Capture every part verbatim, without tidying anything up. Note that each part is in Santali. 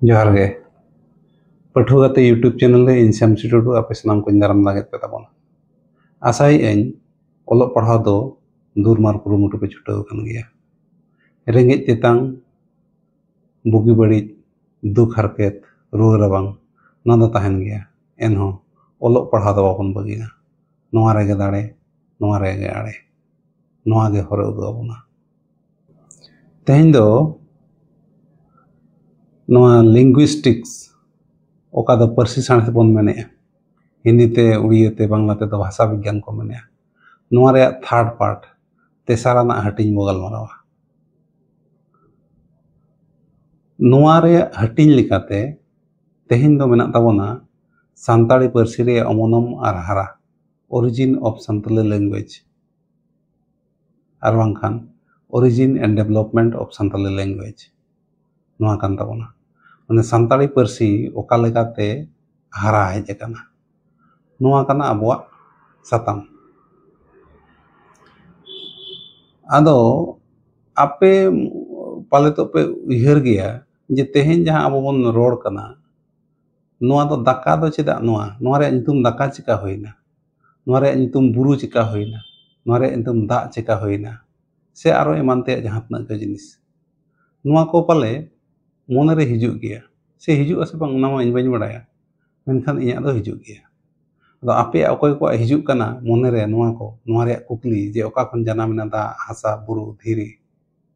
ᱡᱚᱦᱟᱨ ᱜᱮ᱾ ᱯᱟᱹᱴᱷᱩᱣᱟᱹ ᱜᱟᱛᱮ YouTube channel ᱨᱮ ᱤᱧ ᱥᱟᱢᱥᱤ ᱴᱩᱰᱩ ᱟᱯᱮ ᱥᱟᱱᱟᱢ ᱠᱚᱧ ᱫᱟᱨᱟᱢ ᱫᱟᱜᱮᱫ ᱯᱮ ᱛᱟᱵᱚᱱᱟ᱾ ᱟᱥᱟᱭᱮᱫ ᱟᱹᱧ ᱚᱞᱚᱜ ᱯᱟᱲᱦᱟᱣ ᱫᱚ ᱫᱩᱨᱢᱟᱨ ᱠᱩᱨᱩᱢᱩᱴᱩ ᱯᱮ ᱪᱷᱩᱴᱟᱹᱣ ᱟᱠᱟᱱ ᱜᱮᱭᱟ᱾ ᱨᱮᱸᱜᱮᱡ ᱛᱮᱛᱟᱝ, ᱵᱩᱜᱤ ᱵᱟᱹᱲᱤᱡ, ᱫᱩᱠ ᱦᱟᱨᱠᱮᱛ, ᱨᱩᱣᱟᱹ ᱨᱟᱵᱟᱝ, ᱱᱚᱣᱟ ᱫᱚ ᱛᱟᱦᱮᱱ ᱜᱮᱭᱟ᱾ ᱮᱱᱦᱚᱸ ᱚᱞᱚᱜ ᱯᱟᱲᱦᱟᱣ ᱫᱚ ᱵᱟᱵᱚᱱ ᱵᱟᱹᱜᱤᱭᱟ᱾ ᱱᱚᱣᱟ ᱨᱮᱜᱮ ᱫᱟᱲᱮ, ᱱᱚᱣᱟ ᱨᱮᱜᱮ ᱟᱲᱮ, ᱱᱚᱣᱟ ᱜᱮ ᱦᱚᱨᱮ ᱩᱫᱩᱜ ᱟᱵᱚᱱᱟ᱾ ᱛᱮᱦᱮᱧ ᱫᱚ ᱱᱚᱣᱟ linguistics, ᱚᱠᱟ ᱫᱚ ᱯᱟᱹᱨᱥᱤ ᱥᱟᱬᱮᱥ ᱵᱚᱱ ᱢᱮᱱᱮᱜᱼᱟ, ᱦᱤᱱᱫᱤ ᱛᱮ, ᱩᱲᱤᱭᱟᱹ ᱛᱮ, ᱵᱟᱝᱞᱟ ᱛᱮᱫᱚ ᱵᱷᱟᱥᱟ ᱵᱤᱜᱽᱜᱟᱱ ᱠᱚ ᱢᱮᱱᱮᱜᱼᱟ, ᱱᱚᱣᱟ ᱨᱮᱭᱟᱜ third part, ᱛᱮᱥᱟᱨ ᱟᱱᱟᱜ ᱦᱟᱹᱴᱤᱧ ᱵᱚ ᱜᱟᱞᱢᱟᱨᱟᱣᱟ᱾ ᱱᱚᱣᱟ ᱨᱮᱭᱟᱜ ᱦᱟᱹᱴᱤᱧ ᱞᱮᱠᱟᱛᱮ ᱛᱮᱦᱮᱧ ᱫᱚ ᱢᱮᱱᱟᱜ ᱛᱟᱵᱚᱱᱟ ᱥᱟᱱᱛᱟᱲᱤ ᱯᱟᱹᱨᱥᱤ ᱨᱮᱭᱟᱜ ᱚᱢᱚᱱᱚᱢ ᱟᱨ ᱦᱟᱨᱟ, origin of Santali language, ᱟᱨ ᱵᱟᱝᱠᱷᱟᱱ origin and development of Santali language, ᱱᱚᱣᱟ ᱠᱟᱱ ᱛᱟᱵᱚᱱᱟ᱾ ᱢᱟᱱᱮ ᱥᱟᱱᱛᱟᱲᱤ ᱯᱟᱹᱨᱥᱤ ᱚᱠᱟ ᱞᱮᱠᱟᱛᱮ ᱦᱟᱨᱟ ᱦᱮᱡ ᱟᱠᱟᱱᱟ, ᱱᱚᱣᱟ ᱠᱟᱱᱟ ᱟᱵᱚᱣᱟᱜ ᱥᱟᱛᱟᱢ᱾ ᱟᱫᱚ ᱟᱯᱮ ᱯᱟᱞᱮ ᱛᱚ ᱯᱮ ᱩᱭᱦᱟᱹᱨ ᱜᱮᱭᱟ ᱡᱮ ᱛᱮᱦᱮᱧ ᱡᱟᱦᱟᱸ ᱟᱵᱚ ᱵᱚᱱ ᱨᱚᱲ ᱠᱟᱱᱟ, ᱱᱚᱣᱟ ᱫᱚ ᱫᱟᱠᱟ ᱫᱚ ᱪᱮᱫᱟᱜ ᱱᱚᱣᱟ? ᱱᱚᱣᱟ ᱨᱮᱭᱟᱜ ᱧᱩᱛᱩᱢ ᱫᱟᱠᱟ ᱪᱮᱠᱟ ᱦᱩᱭᱱᱟ? ᱱᱚᱣᱟ ᱨᱮᱭᱟᱜ ᱧᱩᱛᱩᱢ ᱵᱩᱨᱩ ᱪᱮᱠᱟ ᱦᱩᱭᱱᱟ? ᱱᱚᱣᱟ ᱨᱮᱭᱟᱜ ᱧᱩᱛᱩᱢ ᱫᱟᱜ ᱪᱮᱠᱟ ᱦᱩᱭᱱᱟ? ᱥᱮ ᱟᱨᱚ ᱮᱢᱟᱱ ᱛᱮᱭᱟᱜ ᱡᱟᱦᱟᱸ ᱛᱤᱱᱟᱹᱜ ᱜᱮ ᱡᱤᱱᱤᱥ, ᱱᱚᱣᱟ ᱠᱚ ᱯᱟᱞᱮ ᱢᱚᱱᱮᱨᱮ ᱦᱤᱡᱩᱜ ᱜᱮᱭᱟ᱾ ᱥᱮ ᱦᱤᱡᱩᱜᱼᱟ ᱥᱮ ᱵᱟᱝ, ᱚᱱᱟ ᱢᱟ ᱤᱧ ᱵᱟᱹᱧ ᱵᱟᱲᱟᱭᱟ, ᱢᱮᱱᱠᱷᱟᱱ ᱤᱧᱟᱹᱜ ᱫᱚ ᱦᱤᱡᱩᱜ ᱜᱮᱭᱟ᱾ ᱟᱫᱚ ᱟᱯᱮᱭᱟᱜ ᱚᱠᱚᱭ ᱠᱚᱣᱟᱜ ᱦᱤᱡᱩᱜ ᱠᱟᱱᱟ ᱢᱚᱱᱮᱨᱮ ᱱᱚᱣᱟ ᱠᱚ, ᱱᱚᱣᱟ ᱨᱮᱭᱟᱜ ᱠᱩᱠᱞᱤ ᱡᱮ ᱚᱠᱟ ᱠᱷᱚᱱ ᱡᱟᱱᱟᱢ ᱮᱱᱟ ᱫᱟᱜ, ᱦᱟᱥᱟ, ᱵᱩᱨᱩ, ᱫᱷᱤᱨᱤ,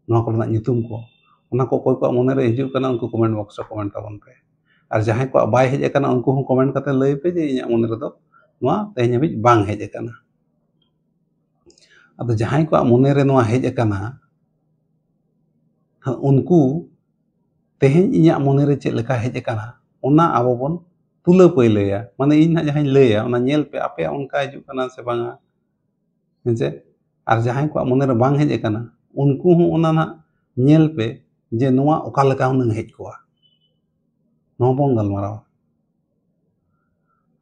ᱱᱚᱣᱟ ᱠᱚᱨᱮᱱᱟᱜ ᱧᱩᱛᱩᱢ ᱠᱚ, ᱚᱱᱟ ᱠᱚ ᱚᱠᱚᱭ ᱠᱚᱣᱟᱜ ᱢᱚᱱᱮᱨᱮ ᱦᱤᱡᱩᱜ ᱠᱟᱱᱟ, ᱩᱱᱠᱩ comment box ᱨᱮ comment ᱛᱟᱵᱚᱱ ᱯᱮ᱾ ᱟᱨ ᱡᱟᱦᱟᱸᱭ ᱠᱚᱣᱟᱜ ᱵᱟᱭ ᱦᱮᱡ ᱟᱠᱟᱱᱟ, ᱩᱱᱠᱩ ᱦᱚᱸ comment ᱠᱟᱛᱮ ᱞᱟᱹᱭ ᱯᱮ ᱡᱮ ᱤᱧᱟᱹᱜ ᱢᱚᱱᱮ ᱨᱮᱫᱚ ᱱᱚᱣᱟ ᱛᱮᱦᱮᱧ ᱦᱟᱹᱵᱤᱡ ᱵᱟᱝ ᱦᱮᱡ ᱟᱠᱟᱱᱟ᱾ ᱟᱫᱚ ᱡᱟᱦᱟᱸᱭ ᱠᱚᱣᱟᱜ ᱢᱚᱱᱮᱨᱮ ᱱᱚᱣᱟ ᱦᱮᱡ ᱟᱠᱟᱱᱟ, ᱩᱱᱠᱩ ᱛᱮᱦᱮᱧ ᱤᱧᱟᱹᱜ ᱢᱚᱱᱮᱨᱮ ᱪᱮᱫ ᱞᱮᱠᱟ ᱦᱮᱡ ᱟᱠᱟᱱᱟ, ᱚᱱᱟ ᱟᱵᱚ ᱵᱚᱱ ᱛᱩᱞᱟᱹ ᱯᱟᱹᱭᱞᱟᱹᱭᱟ᱾ ᱢᱟᱱᱮ ᱤᱧ ᱱᱟᱦᱟᱜ ᱡᱟᱦᱟᱸᱧ ᱞᱟᱹᱭᱟ, ᱚᱱᱟ ᱧᱮᱞ ᱯᱮ, ᱟᱯᱮᱭᱟᱜ ᱚᱱᱠᱟ ᱦᱤᱡᱩᱜ ᱠᱟᱱᱟ ᱥᱮ ᱵᱟᱝᱟ, ᱦᱮᱸ ᱪᱮ? ᱟᱨ ᱡᱟᱦᱟᱸᱭ ᱠᱚᱣᱟᱜ ᱢᱚᱱᱮᱨᱮ ᱵᱟᱝ ᱦᱮᱡ ᱟᱠᱟᱱᱟ, ᱩᱱᱠᱩ ᱦᱚᱸ ᱚᱱᱟ ᱱᱟᱦᱟᱜ ᱧᱮᱞ ᱯᱮ ᱡᱮ ᱱᱚᱣᱟ ᱚᱠᱟ ᱞᱮᱠᱟ ᱦᱩᱱᱟᱹᱝ ᱦᱮᱡ ᱠᱚᱜᱼᱟ, ᱱᱚᱣᱟ ᱵᱚᱱ ᱜᱟᱞᱢᱟᱨᱟᱣᱟ᱾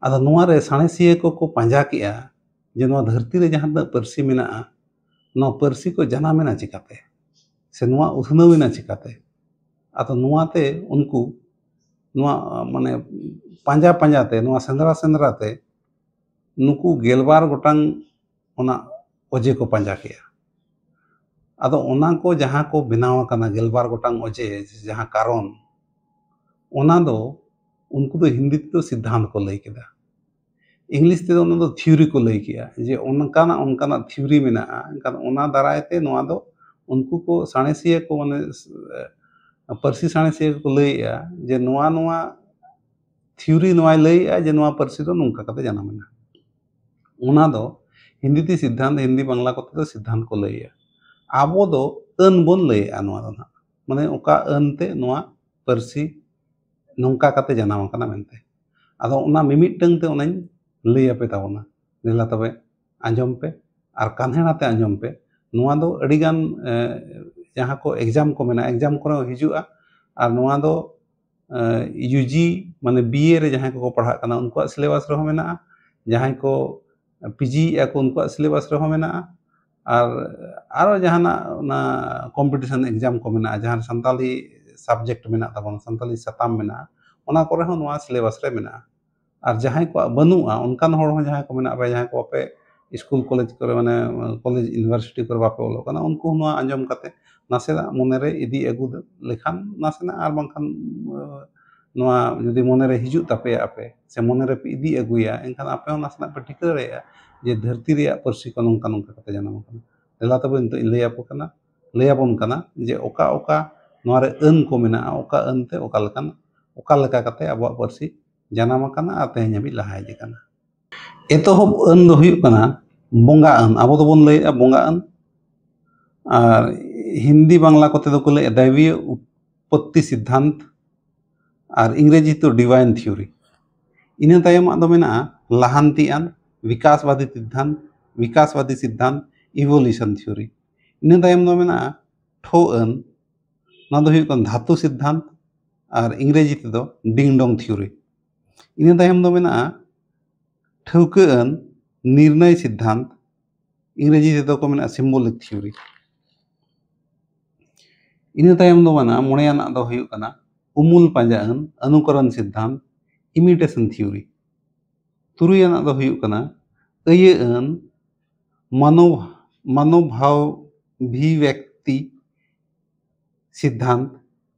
ᱟᱫᱚ ᱱᱚᱣᱟ ᱨᱮ ᱥᱟᱬᱮᱥᱤᱭᱟᱹ ᱠᱚᱠᱚ ᱯᱟᱸᱡᱟ ᱠᱮᱜᱼᱟ ᱡᱮ ᱱᱚᱣᱟ ᱫᱷᱟᱹᱨᱛᱤ ᱨᱮ ᱡᱟᱦᱟᱸ ᱛᱤᱱᱟᱹᱜ ᱯᱟᱹᱨᱥᱤ ᱢᱮᱱᱟᱜᱼᱟ, ᱱᱚᱣᱟ ᱯᱟᱹᱨᱥᱤ ᱠᱚ ᱡᱟᱱᱟᱢ ᱮᱱᱟ ᱪᱤᱠᱟᱛᱮ, ᱥᱮ ᱱᱚᱣᱟ ᱩᱛᱱᱟᱹᱣ ᱮᱱᱟ ᱪᱤᱠᱟᱛᱮ? ᱟᱫᱚ ᱱᱚᱣᱟᱛᱮ ᱩᱱᱠᱩ ᱱᱚᱣᱟ ᱢᱟᱱᱮ ᱯᱟᱸᱡᱟ ᱯᱟᱸᱡᱟ ᱛᱮ, ᱱᱚᱣᱟ ᱥᱮᱸᱫᱽᱨᱟ ᱥᱮᱸᱫᱽᱨᱟ ᱛᱮ ᱱᱩᱠᱩ ᱜᱮᱞᱵᱟᱨ ᱜᱚᱴᱟᱝ ᱚᱱᱟ ᱚᱡᱮ ᱠᱚ ᱯᱟᱸᱡᱟ ᱠᱮᱜᱼᱟ᱾ ᱟᱫᱚ ᱚᱱᱟ ᱠᱚ ᱡᱟᱦᱟᱸ ᱠᱚ ᱵᱮᱱᱟᱣ ᱟᱠᱟᱱᱟ, ᱜᱮᱞᱵᱟᱨ ᱜᱚᱴᱟᱝ ᱚᱡᱮ, ᱡᱟᱦᱟᱸ ᱠᱟᱨᱚᱱ, ᱚᱱᱟ ᱫᱚ ᱩᱱᱠᱩ ᱫᱚ ᱦᱤᱱᱫᱤ ᱛᱮᱫᱚ ᱥᱤᱫᱽᱫᱷᱟᱱᱛ ᱠᱚ ᱞᱟᱹᱭ ᱠᱮᱫᱟ᱾ ᱤᱝᱞᱤᱥ ᱛᱮᱫᱚ ᱚᱱᱟ ᱫᱚ ᱛᱷᱤᱣᱨᱤ ᱠᱚ ᱞᱟᱹᱭ ᱠᱮᱜᱼᱟ, ᱡᱮ ᱚᱱᱠᱟᱱᱟᱜ ᱚᱱᱠᱟᱱᱟᱜ ᱛᱷᱤᱣᱨᱤ ᱢᱮᱱᱟᱜᱼᱟ᱾ ᱮᱱᱠᱷᱟᱱ ᱚᱱᱟ ᱫᱟᱨᱟᱭ ᱛᱮ ᱱᱚᱣᱟ ᱫᱚ ᱩᱱᱠᱩ ᱠᱚ ᱥᱟᱬᱮᱥᱤᱭᱟᱹ ᱠᱚ, ᱢᱟᱱᱮ ᱯᱟᱹᱨᱥᱤ ᱥᱟᱬᱮᱥᱤᱭᱟᱹ ᱠᱚ ᱞᱟᱹᱭᱮᱜᱼᱟ ᱡᱮ ᱱᱚᱣᱟ ᱱᱚᱣᱟ ᱛᱷᱤᱣᱨᱤ ᱱᱚᱣᱟᱭ ᱞᱟᱹᱭᱮᱜᱼᱟ ᱡᱮ ᱱᱚᱣᱟ ᱯᱟᱹᱨᱥᱤ ᱫᱚ ᱱᱚᱝᱠᱟ ᱠᱟᱛᱮ ᱡᱟᱱᱟᱢ ᱮᱱᱟ᱾ ᱚᱱᱟ ᱫᱚ ᱦᱤᱱᱫᱤ ᱛᱮ ᱥᱤᱫᱽᱫᱷᱟᱱᱛ, ᱦᱤᱱᱫᱤ ᱵᱟᱝᱞᱟ ᱠᱚᱛᱮ ᱫᱚ ᱥᱤᱫᱽᱫᱷᱟᱱᱛ ᱠᱚ ᱞᱟᱹᱭᱮᱜᱼᱟ᱾ ᱟᱵᱚ ᱫᱚ ᱟᱹᱱ ᱵᱚᱱ ᱞᱟᱹᱭᱮᱜᱼᱟ ᱱᱚᱣᱟ ᱫᱚ ᱱᱟᱦᱟᱜ, ᱢᱟᱱᱮ ᱚᱠᱟ ᱟᱹᱱ ᱛᱮ ᱱᱚᱣᱟ ᱯᱟᱹᱨᱥᱤ ᱱᱚᱝᱠᱟ ᱠᱟᱛᱮ ᱡᱟᱱᱟᱢ ᱟᱠᱟᱱᱟ ᱢᱮᱱᱛᱮ᱾ ᱟᱫᱚ ᱚᱱᱟ ᱢᱤᱢᱤᱫᱴᱟᱝ ᱛᱮ ᱚᱱᱟᱧ ᱞᱟᱹᱭ ᱟᱯᱮ ᱛᱟᱵᱚᱱᱟ, ᱫᱮᱞᱟ ᱛᱚᱵᱮ ᱟᱸᱡᱚᱢ ᱯᱮ ᱟᱨ ᱠᱟᱱᱦᱮᱲ ᱟᱛᱮ ᱟᱸᱡᱚᱢ ᱯᱮ᱾ ᱱᱚᱣᱟ ᱫᱚ ᱟᱹᱰᱤᱜᱟᱱ ᱡᱟᱦᱟᱸ ᱠᱚ ᱮᱠᱡᱟᱢ ᱠᱚ ᱢᱮᱱᱟᱜᱼᱟ, ᱮᱠᱡᱟᱢ ᱠᱚᱨᱮ ᱦᱚᱸ ᱦᱤᱡᱩᱜᱼᱟ᱾ ᱟᱨ ᱱᱚᱣᱟ ᱫᱚ ᱤᱭᱩᱡᱤ ᱢᱟᱱᱮ ᱵᱤ ᱮ ᱨᱮ ᱡᱟᱦᱟᱸᱭ ᱠᱚᱠᱚ ᱯᱟᱲᱦᱟᱜ ᱠᱟᱱᱟ ᱩᱱᱠᱩᱣᱟᱜ ᱥᱤᱞᱮᱵᱟᱥ ᱨᱮᱦᱚᱸ ᱢᱮᱱᱟᱜᱼᱟ, ᱡᱟᱦᱟᱸᱭ ᱠᱚ ᱯᱤᱡᱤᱭᱮᱫᱼᱟ ᱠᱚ ᱩᱱᱠᱩᱣᱟᱜ ᱥᱤᱞᱮᱵᱟᱥ ᱨᱮᱦᱚᱸ ᱢᱮᱱᱟᱜᱼᱟ, ᱟᱨ ᱟᱨᱚ ᱡᱟᱦᱟᱱᱟᱜ ᱚᱱᱟ ᱠᱚᱢᱯᱤᱴᱤᱥᱚᱱ ᱮᱠᱡᱟᱢ ᱠᱚ ᱢᱮᱱᱟᱜᱼᱟ, ᱡᱟᱦᱟᱸ ᱨᱮ ᱥᱟᱱᱛᱟᱞᱤ ᱥᱟᱵᱡᱮᱠᱴ ᱢᱮᱱᱟᱜ ᱛᱟᱵᱚᱱᱟ, ᱥᱟᱱᱛᱟᱞᱤ ᱥᱟᱛᱟᱢ ᱢᱮᱱᱟᱜᱼᱟ, ᱚᱱᱟ ᱠᱚᱨᱮ ᱦᱚᱸ ᱱᱚᱣᱟ ᱥᱤᱞᱮᱵᱟᱥ ᱨᱮ ᱢᱮᱱᱟᱜᱼᱟ᱾ ᱟᱨ ᱡᱟᱦᱟᱸᱭ ᱠᱚᱣᱟᱜ ᱵᱟᱹᱱᱩᱜᱼᱟ, ᱚᱱᱠᱟᱱ ᱦᱚᱲ ᱦᱚᱸ ᱡᱟᱦᱟᱸᱭ ᱠᱚ ᱢᱮᱱᱟᱜ ᱯᱮᱭᱟ, ᱡᱟᱦᱟᱸᱭ ᱠᱚ ᱟᱯᱮ ᱥᱠᱩᱞ ᱠᱚᱞᱮᱡᱽ ᱠᱚᱨᱮ, ᱢᱟᱱᱮ ᱠᱚᱞᱮᱡᱽ ᱤᱭᱩᱱᱤᱵᱷᱟᱨᱥᱤᱴᱤ ᱠᱚᱨᱮ ᱵᱟᱯᱮ ᱚᱞᱚᱜ ᱠᱟᱱᱟ, ᱩᱱᱠᱩ ᱦᱚᱸ ᱱᱚᱣᱟ ᱟᱸᱡᱚᱢ ᱠᱟᱛᱮ ᱱᱟᱥᱮᱱᱟᱜ ᱢᱚᱱᱮᱨᱮ ᱤᱫᱤ ᱟᱹᱜᱩ ᱞᱮᱠᱷᱟᱱ ᱱᱟᱥᱮᱱᱟᱜ, ᱟᱨ ᱵᱟᱝᱠᱷᱟᱱ ᱱᱚᱣᱟ ᱡᱩᱫᱤ ᱢᱚᱱᱮᱨᱮ ᱦᱤᱡᱩᱜ ᱛᱟᱯᱮᱭᱟ ᱟᱯᱮ, ᱥᱮ ᱢᱚᱱᱮᱨᱮ ᱯᱮ ᱤᱫᱤ ᱟᱹᱜᱩᱭᱟ, ᱮᱱᱠᱷᱟᱱ ᱟᱯᱮ ᱦᱚᱸ ᱱᱟᱥᱮᱱᱟᱜ ᱯᱮ ᱴᱷᱤᱠᱟᱹ ᱫᱟᱲᱮᱭᱟᱜᱼᱟ ᱡᱮ ᱫᱷᱟᱹᱨᱛᱤ ᱨᱮᱭᱟᱜ ᱯᱟᱹᱨᱥᱤ ᱠᱚ ᱱᱚᱝᱠᱟ ᱱᱚᱝᱠᱟ ᱠᱟᱛᱮ ᱡᱟᱱᱟᱢ ᱟᱠᱟᱱᱟ᱾ ᱫᱮᱞᱟ ᱛᱚᱵᱮ ᱱᱤᱛᱚᱜ ᱤᱧ ᱞᱟᱹᱭ ᱟᱯᱮ ᱠᱟᱱᱟ, ᱞᱟᱹᱭ ᱟᱵᱚᱱ ᱠᱟᱱᱟ ᱡᱮ ᱚᱠᱟ ᱚᱠᱟ ᱱᱚᱣᱟ ᱨᱮ ᱟᱹᱱ ᱠᱚ ᱢᱮᱱᱟᱜᱼᱟ, ᱚᱠᱟ ᱟᱹᱱ ᱛᱮ ᱚᱠᱟ ᱞᱮᱠᱟᱱ, ᱚᱠᱟ ᱞᱮᱠᱟ ᱠᱟᱛᱮ ᱟᱵᱚᱣᱟᱜ ᱯᱟᱹᱨᱥᱤ ᱡᱟᱱᱟᱢ ᱟᱠᱟᱱᱟ ᱟᱨ ᱛᱮᱦᱮᱧ ᱦᱟᱹᱵᱤᱡ ᱞᱟᱦᱟ ᱦᱮᱡ ᱟᱠᱟᱱᱟ᱾ ᱮᱛᱚᱦᱚᱵ ᱟᱹᱱ ᱫᱚ ᱦᱩᱭᱩᱜ ᱠᱟᱱᱟ ᱵᱚᱸᱜᱟ ᱟᱹᱱ, ᱟᱵᱚ ᱫᱚᱵᱚᱱ ᱞᱟᱹᱭᱮᱫᱼᱟ ᱵᱚᱸᱜᱟ ᱟᱹᱱ, ᱟᱨ ᱦᱤᱱᱫᱤ ᱵᱟᱝᱞᱟ ᱠᱚᱛᱮ ᱫᱚᱠᱚ ᱞᱟᱹᱭᱮᱫᱼᱟ ᱫᱟᱭᱵᱤᱭ ᱩᱛᱯᱚᱛᱛᱤ ᱥᱤᱫᱽᱫᱷᱟᱱᱛ, ᱟᱨ ᱤᱝᱨᱮᱡᱤ ᱛᱮ ᱰᱤᱵᱷᱟᱭᱤᱱ ᱛᱷᱤᱣᱨᱤ᱾ ᱤᱱᱟᱹ ᱛᱟᱭᱚᱢᱟᱜ ᱫᱚ ᱢᱮᱱᱟᱜᱼᱟ ᱞᱟᱦᱟᱱᱛᱤ ᱟᱱ, ᱵᱤᱠᱟᱥᱵᱟᱫᱤ ᱥᱤᱫᱽᱫᱷᱟᱱᱛ, ᱵᱤᱠᱟᱥᱵᱟᱫᱤ ᱥᱤᱫᱽᱫᱷᱟᱱᱛ, ᱤᱵᱷᱳᱞᱩᱥᱚᱱ ᱛᱷᱤᱣᱨᱤ᱾ ᱤᱱᱟᱹ ᱛᱟᱭᱚᱢ ᱫᱚ ᱢᱮᱱᱟᱜᱼᱟ ᱴᱷᱟᱹᱣ ᱟᱹᱱ, ᱱᱚᱣᱟ ᱫᱚ ᱦᱩᱭᱩᱜ ᱠᱟᱱᱟ ᱫᱷᱟᱛᱩ ᱥᱤᱫᱽᱫᱷᱟᱱᱛ, ᱟᱨ ᱤᱝᱨᱮᱡᱤ ᱛᱮᱫᱚ ᱰᱤᱝ ᱰᱚᱝ ᱛᱷᱤᱣᱨᱤ᱾ ᱤᱱᱟᱹ ᱛᱟᱭᱚᱢ ᱫᱚ ᱢᱮᱱᱟᱜᱼᱟ ᱴᱷᱟᱹᱣᱠᱟᱹ ᱟᱹᱱ, ᱱᱤᱨᱱᱚᱭ ᱥᱤᱫᱽᱫᱷᱟᱱᱛ, ᱤᱝᱨᱮᱡᱤ ᱛᱮᱫᱚ ᱠᱚ ᱢᱮᱱᱟ ᱥᱤᱢᱵᱚᱞᱤᱠ ᱛᱷᱤᱣᱨᱤ᱾ ᱤᱱᱟᱹ ᱛᱟᱭᱚᱢ ᱫᱚ ᱢᱮᱱᱟᱜᱼᱟ, ᱢᱚᱬᱮᱭᱟᱱᱟᱜ ᱫᱚ ᱦᱩᱭᱩᱜ ᱠᱟᱱᱟ ᱩᱢᱩᱞ ᱯᱟᱸᱡᱟ ᱟᱹᱱ, ᱚᱱᱩᱠᱚᱨᱚᱱ ᱥᱤᱫᱽᱫᱷᱟᱱᱛ, imitation theory᱾ ᱛᱩᱨᱩᱭ ᱟᱱᱟᱜ ᱫᱚ ᱦᱩᱭᱩᱜ ᱠᱟᱱᱟ ᱟᱹᱭᱟᱹ ᱟᱹᱱ, ᱢᱟᱱᱚᱵ ᱢᱟᱱᱚᱵᱷᱟᱵᱤᱵᱷᱮᱠᱛᱤ ᱥᱤᱫᱽᱫᱷᱟᱱᱛ,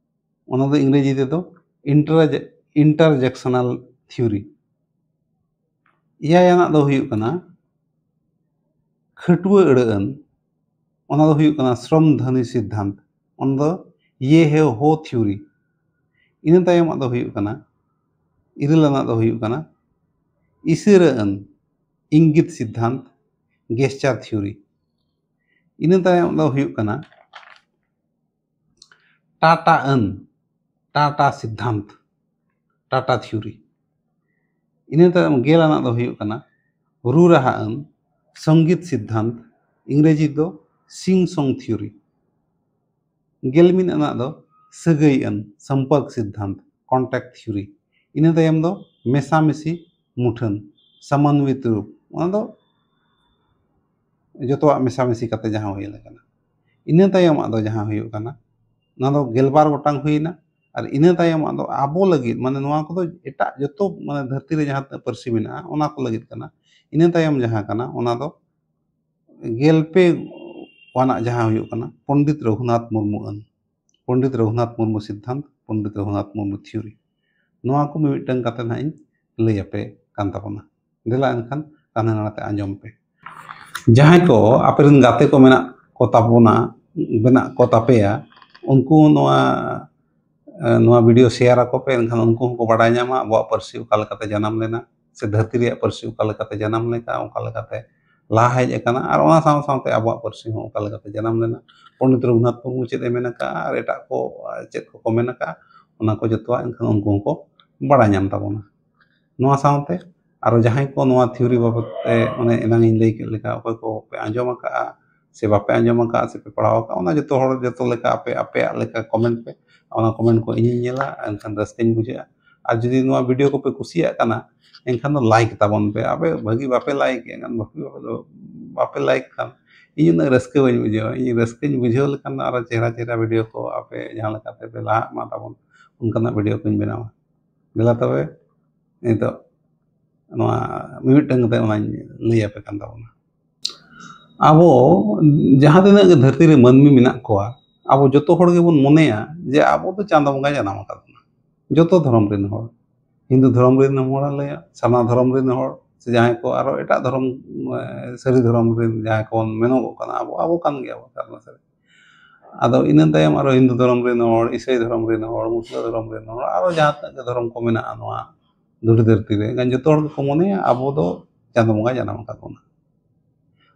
ᱚᱱᱟ ᱫᱚ ᱤᱝᱨᱮᱡᱤ ᱛᱮᱫᱚ interjectional theory᱾ ᱮᱭᱟᱭ ᱟᱱᱟᱜ ᱫᱚ ᱦᱩᱭᱩᱜ ᱠᱟᱱᱟ ᱠᱷᱟᱹᱴᱣᱟᱹ ᱟᱹᱲᱟᱹ ᱟᱹᱱ, ᱚᱱᱟ ᱫᱚ ᱦᱩᱭᱩᱜ ᱠᱟᱱᱟ ᱥᱨᱚᱢ ᱫᱷᱟᱹᱱᱤ ᱥᱤᱫᱽᱫᱷᱟᱱᱛ, ᱚᱱᱟ ᱫᱚ ᱭᱮ ᱦᱮ ᱦᱳ theory᱾ ᱤᱱᱟᱹ ᱛᱟᱭᱚᱢᱟᱜ ᱫᱚ ᱦᱩᱭᱩᱜ ᱠᱟᱱᱟ, ᱤᱨᱟᱹᱞ ᱟᱱᱟᱜ ᱫᱚ ᱦᱩᱭᱩᱜ ᱠᱟᱱᱟ ᱤᱥᱟᱹᱨᱟᱹ ᱟᱹᱱ, ᱤᱝᱜᱤᱛ ᱥᱤᱫᱽᱫᱷᱟᱱᱛ, gesture theory᱾ ᱤᱱᱟᱹ ᱛᱟᱭᱚᱢ ᱫᱚ ᱦᱩᱭᱩᱜ ᱠᱟᱱᱟ ᱴᱟᱴᱟ ᱟᱹᱱ, ᱴᱟᱴᱟ ᱥᱤᱫᱽᱫᱷᱟᱱᱛ, Tata theory᱾ ᱤᱱᱟᱹ ᱛᱟᱭᱚᱢ ᱜᱮᱞ ᱟᱱᱟᱜ ᱫᱚ ᱦᱩᱭᱩᱜ ᱠᱟᱱᱟ ᱨᱩ ᱨᱟᱦᱟ ᱟᱹᱱ, ᱥᱚᱝᱜᱤᱛ ᱥᱤᱫᱽᱫᱷᱟᱱᱛ, ᱤᱝᱨᱮᱡᱤ ᱫᱚ sing song theory᱾ ᱜᱮᱞ ᱢᱤᱫ ᱟᱱᱟᱜ ᱫᱚ ᱥᱟᱹᱜᱟᱹᱭ ᱟᱹᱱ, ᱥᱚᱢᱯᱚᱨᱠ ᱥᱤᱫᱽᱫᱷᱟᱱᱛ, contact theory᱾ ᱤᱱᱟᱹ ᱛᱟᱭᱚᱢ ᱫᱚ ᱢᱮᱥᱟᱢᱤᱥᱤ ᱢᱩᱴᱷᱟᱹᱱ, ᱥᱚᱢᱚᱱᱣᱤᱛ ᱨᱩᱯ, ᱚᱱᱟ ᱫᱚ ᱡᱚᱛᱚᱣᱟᱜ ᱢᱮᱥᱟᱢᱤᱥᱤ ᱠᱟᱛᱮ ᱡᱟᱦᱟᱸ ᱦᱩᱭ ᱟᱠᱟᱱᱟ᱾ ᱤᱱᱟᱹ ᱛᱟᱭᱚᱢᱟᱜ ᱫᱚ ᱡᱟᱦᱟᱸ ᱦᱩᱭᱩᱜ ᱠᱟᱱᱟ, ᱚᱱᱟ ᱫᱚ ᱜᱮᱞᱵᱟᱨ ᱜᱚᱴᱟᱝ ᱦᱩᱭᱮᱱᱟ᱾ ᱟᱨ ᱤᱱᱟᱹ ᱛᱟᱭᱚᱢᱟᱜ ᱫᱚ ᱟᱵᱚ ᱞᱟᱹᱜᱤᱫ, ᱢᱟᱱᱮ ᱱᱚᱣᱟ ᱠᱚᱫᱚ ᱮᱴᱟᱜ ᱡᱚᱛᱚ, ᱢᱟᱱᱮ ᱫᱷᱟᱹᱨᱛᱤ ᱨᱮ ᱡᱟᱦᱟᱸ ᱛᱤᱱᱟᱹᱜ ᱯᱟᱹᱨᱥᱤ ᱢᱮᱱᱟᱜᱼᱟ, ᱚᱱᱟ ᱠᱚ ᱞᱟᱹᱜᱤᱫ ᱠᱟᱱᱟ᱾ ᱤᱱᱟᱹ ᱛᱟᱭᱚᱢ ᱡᱟᱦᱟᱸ ᱠᱟᱱᱟ, ᱚᱱᱟ ᱫᱚ ᱜᱮᱞ ᱯᱮ ᱟᱱᱟᱜ ᱡᱟᱦᱟᱸ ᱦᱩᱭᱩᱜ ᱠᱟᱱᱟ ᱯᱚᱱᱰᱤᱛ ᱨᱚᱜᱷᱩᱱᱟᱛᱷ ᱢᱩᱨᱢᱩ ᱟᱹᱱ, ᱯᱚᱱᱰᱤᱛ ᱨᱚᱜᱷᱩᱱᱟᱛᱷ ᱢᱩᱨᱢᱩ ᱥᱤᱫᱽᱫᱷᱟᱱᱛ, ᱯᱚᱱᱰᱤᱛ ᱨᱚᱜᱷᱩᱱᱟᱛᱷ ᱢᱩᱨᱢᱩ theory᱾ ᱱᱚᱣᱟ ᱠᱚ ᱢᱤᱢᱤᱫᱴᱟᱝ ᱠᱟᱛᱮ ᱱᱟᱦᱟᱜ ᱤᱧ ᱞᱟᱹᱭ ᱟᱯᱮ ᱠᱟᱱ ᱛᱟᱵᱚᱱᱟ᱾ ᱫᱮᱞᱟ ᱮᱱᱠᱷᱟᱱ ᱠᱟᱱᱮ ᱱᱟᱲᱟᱛᱮ ᱟᱸᱡᱚᱢ ᱯᱮ᱾ ᱡᱟᱦᱟᱸᱭ ᱠᱚ ᱟᱯᱮ ᱨᱮᱱ ᱜᱟᱛᱮ ᱠᱚ ᱢᱮᱱᱟᱜ ᱠᱚ ᱛᱟᱵᱚᱱᱟ, ᱢᱮᱱᱟᱜ ᱠᱚ ᱛᱟᱯᱮᱭᱟ, ᱩᱱᱠᱩ ᱱᱚᱣᱟ, ᱮ, ᱱᱚᱣᱟ video share ᱟᱠᱚ ᱯᱮ, ᱮᱱᱠᱷᱟᱱ ᱩᱱᱠᱩ ᱦᱚᱸᱠᱚ ᱵᱟᱰᱟᱭ ᱧᱟᱢᱟ ᱟᱵᱚᱣᱟᱜ ᱯᱟᱹᱨᱥᱤ ᱚᱠᱟ ᱞᱮᱠᱟᱛᱮ ᱡᱟᱱᱟᱢ ᱞᱮᱱᱟ, ᱥᱮ ᱫᱷᱟᱹᱨᱛᱤ ᱨᱮᱭᱟᱜ ᱯᱟᱹᱨᱥᱤ ᱚᱠᱟ ᱞᱮᱠᱟᱛᱮ ᱡᱟᱱᱟᱢ ᱞᱮᱱᱟ, ᱚᱠᱟ ᱞᱮᱠᱟᱛᱮ ᱞᱟᱦᱟ ᱦᱮᱡ ᱟᱠᱟᱱᱟ, ᱟᱨ ᱚᱱᱟ ᱥᱟᱶ ᱥᱟᱶᱛᱮ ᱟᱵᱚᱣᱟᱜ ᱯᱟᱹᱨᱥᱤ ᱦᱚᱸ ᱚᱠᱟ ᱞᱮᱠᱟᱛᱮ ᱡᱟᱱᱟᱢ ᱞᱮᱱᱟ, ᱯᱚᱱᱰᱤᱛ ᱨᱚᱜᱷᱩᱱᱟᱛᱷ ᱢᱩᱨᱢᱩ ᱪᱮᱫ ᱮ ᱢᱮᱱ ᱟᱠᱟᱫᱼᱟ, ᱟᱨ ᱮᱴᱟᱜ ᱠᱚ, ᱟ, ᱪᱮᱫ ᱠᱚᱠᱚ ᱢᱮᱱ ᱟᱠᱟᱫᱼᱟ, ᱚᱱᱟ ᱠᱚ ᱡᱚᱛᱚᱣᱟᱜ ᱮᱱᱠᱷᱟᱱ ᱩᱱᱠᱩ ᱦᱚᱸᱠᱚ ᱵᱟᱲᱟᱭ ᱧᱟᱢ ᱛᱟᱵᱚᱱᱟ᱾ ᱱᱚᱣᱟ ᱥᱟᱶᱛᱮ ᱟᱨᱚ ᱡᱟᱦᱟᱸᱭ ᱠᱚ ᱱᱚᱣᱟ theory ᱵᱟᱵᱚᱫ ᱛᱮ, ᱚᱱᱮ ᱮᱱᱟᱝ ᱤᱧ ᱞᱟᱹᱭ ᱠᱮᱫ ᱞᱮᱠᱟ, ᱚᱠᱚᱭ ᱠᱚ ᱯᱮ ᱟᱸᱡᱚᱢ ᱟᱠᱟᱫᱼᱟ ᱥᱮ ᱵᱟᱯᱮ ᱟᱸᱡᱚᱢ ᱟᱠᱟᱫᱼᱟ ᱥᱮ ᱯᱮ ᱯᱟᱲᱦᱟᱣ ᱟᱠᱟᱫᱼᱟ, ᱚᱱᱟ ᱡᱚᱛᱚ ᱦᱚᱲ ᱡᱚᱛᱚ ᱞᱮᱠᱟ ᱟᱯᱮ ᱟᱯᱮᱭᱟᱜ ᱞᱮᱠᱟ comment ᱯᱮ, ᱚᱱᱟ comment ᱠᱚ ᱤᱧᱤᱧ ᱧᱮᱞᱟ, ᱮᱱᱠᱷᱟᱱ ᱨᱟᱹᱥᱠᱟᱹᱧ ᱵᱩᱡᱷᱟᱹᱜᱼᱟ᱾ ᱟᱨ ᱡᱩᱫᱤ ᱱᱚᱣᱟ video ᱠᱚᱯᱮ ᱠᱩᱥᱤᱭᱟᱜ ᱠᱟᱱᱟ, ᱮᱱᱠᱷᱟᱱ ᱫᱚ like ᱛᱟᱵᱚᱱ ᱯᱮ᱾ ᱟᱯᱮ ᱵᱷᱟᱹᱜᱤ ᱵᱟᱯᱮ like ᱮᱫ ᱠᱷᱟᱱ, ᱵᱷᱟᱹᱜᱤ ᱵᱟᱯᱮ, ᱵᱟᱯᱮ like ᱠᱷᱟᱱ, ᱤᱧ ᱩᱱᱟᱹᱜ ᱨᱟᱹᱥᱠᱟᱹ ᱵᱟᱹᱧ ᱵᱩᱡᱷᱟᱹᱣᱟ᱾ ᱤᱧ ᱨᱟᱹᱥᱠᱟᱹᱧ ᱵᱩᱡᱷᱟᱹᱣ ᱞᱮᱠᱷᱟᱱ ᱫᱚ ᱟᱨᱚ ᱪᱮᱦᱨᱟ ᱪᱮᱦᱨᱟ ᱵᱷᱤᱰᱤᱭᱳ ᱠᱚ ᱟᱯᱮ ᱡᱟᱦᱟᱸ ᱞᱮᱠᱟᱛᱮ ᱯᱮ ᱞᱟᱦᱟᱜ ᱢᱟ ᱛᱟᱵᱚᱱ, ᱚᱱᱠᱟᱱᱟᱜ ᱵᱷᱤᱰᱤᱭᱳ ᱠᱚᱧ ᱵᱮᱱᱟᱣᱟ᱾ ᱫᱮᱞᱟ ᱛᱚᱵᱮ ᱱᱤᱛᱚᱜ ᱱᱚᱣᱟ ᱢᱤᱢᱤᱫᱴᱟᱝ ᱠᱟᱛᱮ ᱚᱱᱟᱧ ᱞᱟᱹᱭ ᱟᱯᱮ ᱠᱟᱱ ᱛᱟᱵᱚᱱᱟ᱾ ᱟᱵᱚ ᱡᱟᱦᱟᱸ ᱛᱤᱱᱟᱹᱜ ᱜᱮ ᱫᱷᱟᱹᱨᱛᱤ ᱨᱮ ᱢᱟᱹᱱᱢᱤ ᱢᱮᱱᱟᱜ ᱠᱚᱣᱟ, ᱟᱵᱚ ᱡᱚᱛᱚ ᱦᱚᱲ ᱜᱮᱵᱚᱱ ᱢᱚᱱᱮᱭᱟ ᱡᱮ ᱟᱵᱚ ᱫᱚ ᱪᱟᱸᱫᱚ ᱵᱚᱸᱜᱟᱭ ᱡᱟᱱᱟᱢ ᱟᱠᱟᱫ ᱵᱚᱱᱟ᱾ ᱡᱚᱛᱚ ᱫᱷᱚᱨᱚᱢ ᱨᱮᱱ ᱦᱚᱲ, ᱦᱤᱱᱫᱩ ᱫᱷᱚᱨᱚᱢ ᱨᱮᱱ ᱦᱚᱲ ᱞᱟᱹᱭᱟ, ᱥᱟᱨᱱᱟ ᱫᱷᱚᱨᱚᱢ ᱨᱮᱱ ᱦᱚᱲ, ᱥᱮ ᱡᱟᱦᱟᱸᱭ ᱠᱚ ᱟᱨᱚ ᱮᱴᱟᱜ ᱫᱷᱚᱨᱚᱢ, ᱮ, ᱥᱟᱹᱨᱤ ᱫᱷᱚᱨᱚᱢ ᱨᱮᱱ ᱡᱟᱦᱟᱸᱭ ᱠᱚᱵᱚᱱ ᱢᱮᱱᱚᱜᱚᱜ ᱠᱟᱱᱟ, ᱟᱵᱚ, ᱟᱵᱚ ᱠᱟᱱ ᱜᱮᱭᱟᱵᱚᱱ ᱥᱟᱨᱱᱟ ᱥᱟᱹᱨᱤ᱾ ᱟᱫᱚ ᱤᱱᱟᱹ ᱛᱟᱭᱚᱢ ᱟᱨᱚ ᱦᱤᱱᱫᱩ ᱫᱷᱚᱨᱚᱢ ᱨᱮᱱ ᱦᱚᱲ, ᱤᱥᱟᱹᱭ ᱫᱷᱚᱨᱚᱢ ᱨᱮᱱ ᱦᱚᱲ, ᱢᱩᱥᱞᱟᱹ ᱫᱷᱚᱨᱚᱢ ᱨᱮᱱ ᱦᱚᱲ, ᱟᱨᱚ ᱡᱟᱦᱟᱸ ᱛᱤᱱᱟᱹᱜ ᱜᱮ ᱫᱷᱚᱨᱚᱢ ᱠᱚ ᱢᱮᱱᱟᱜᱼᱟ ᱱᱚᱣᱟ ᱫᱷᱩᱲᱤ ᱫᱷᱟᱹᱨᱛᱤ ᱨᱮ, ᱮᱱᱠᱷᱟᱱ ᱡᱚᱛᱚ ᱦᱚᱲ ᱜᱮᱠᱚ ᱢᱚᱱᱮᱭᱟ ᱟᱵᱚ ᱫᱚ ᱪᱟᱸᱫᱚ ᱵᱚᱸᱜᱟᱭ ᱡᱟᱱᱟᱢ ᱟᱠᱟᱫ ᱵᱚᱱᱟ᱾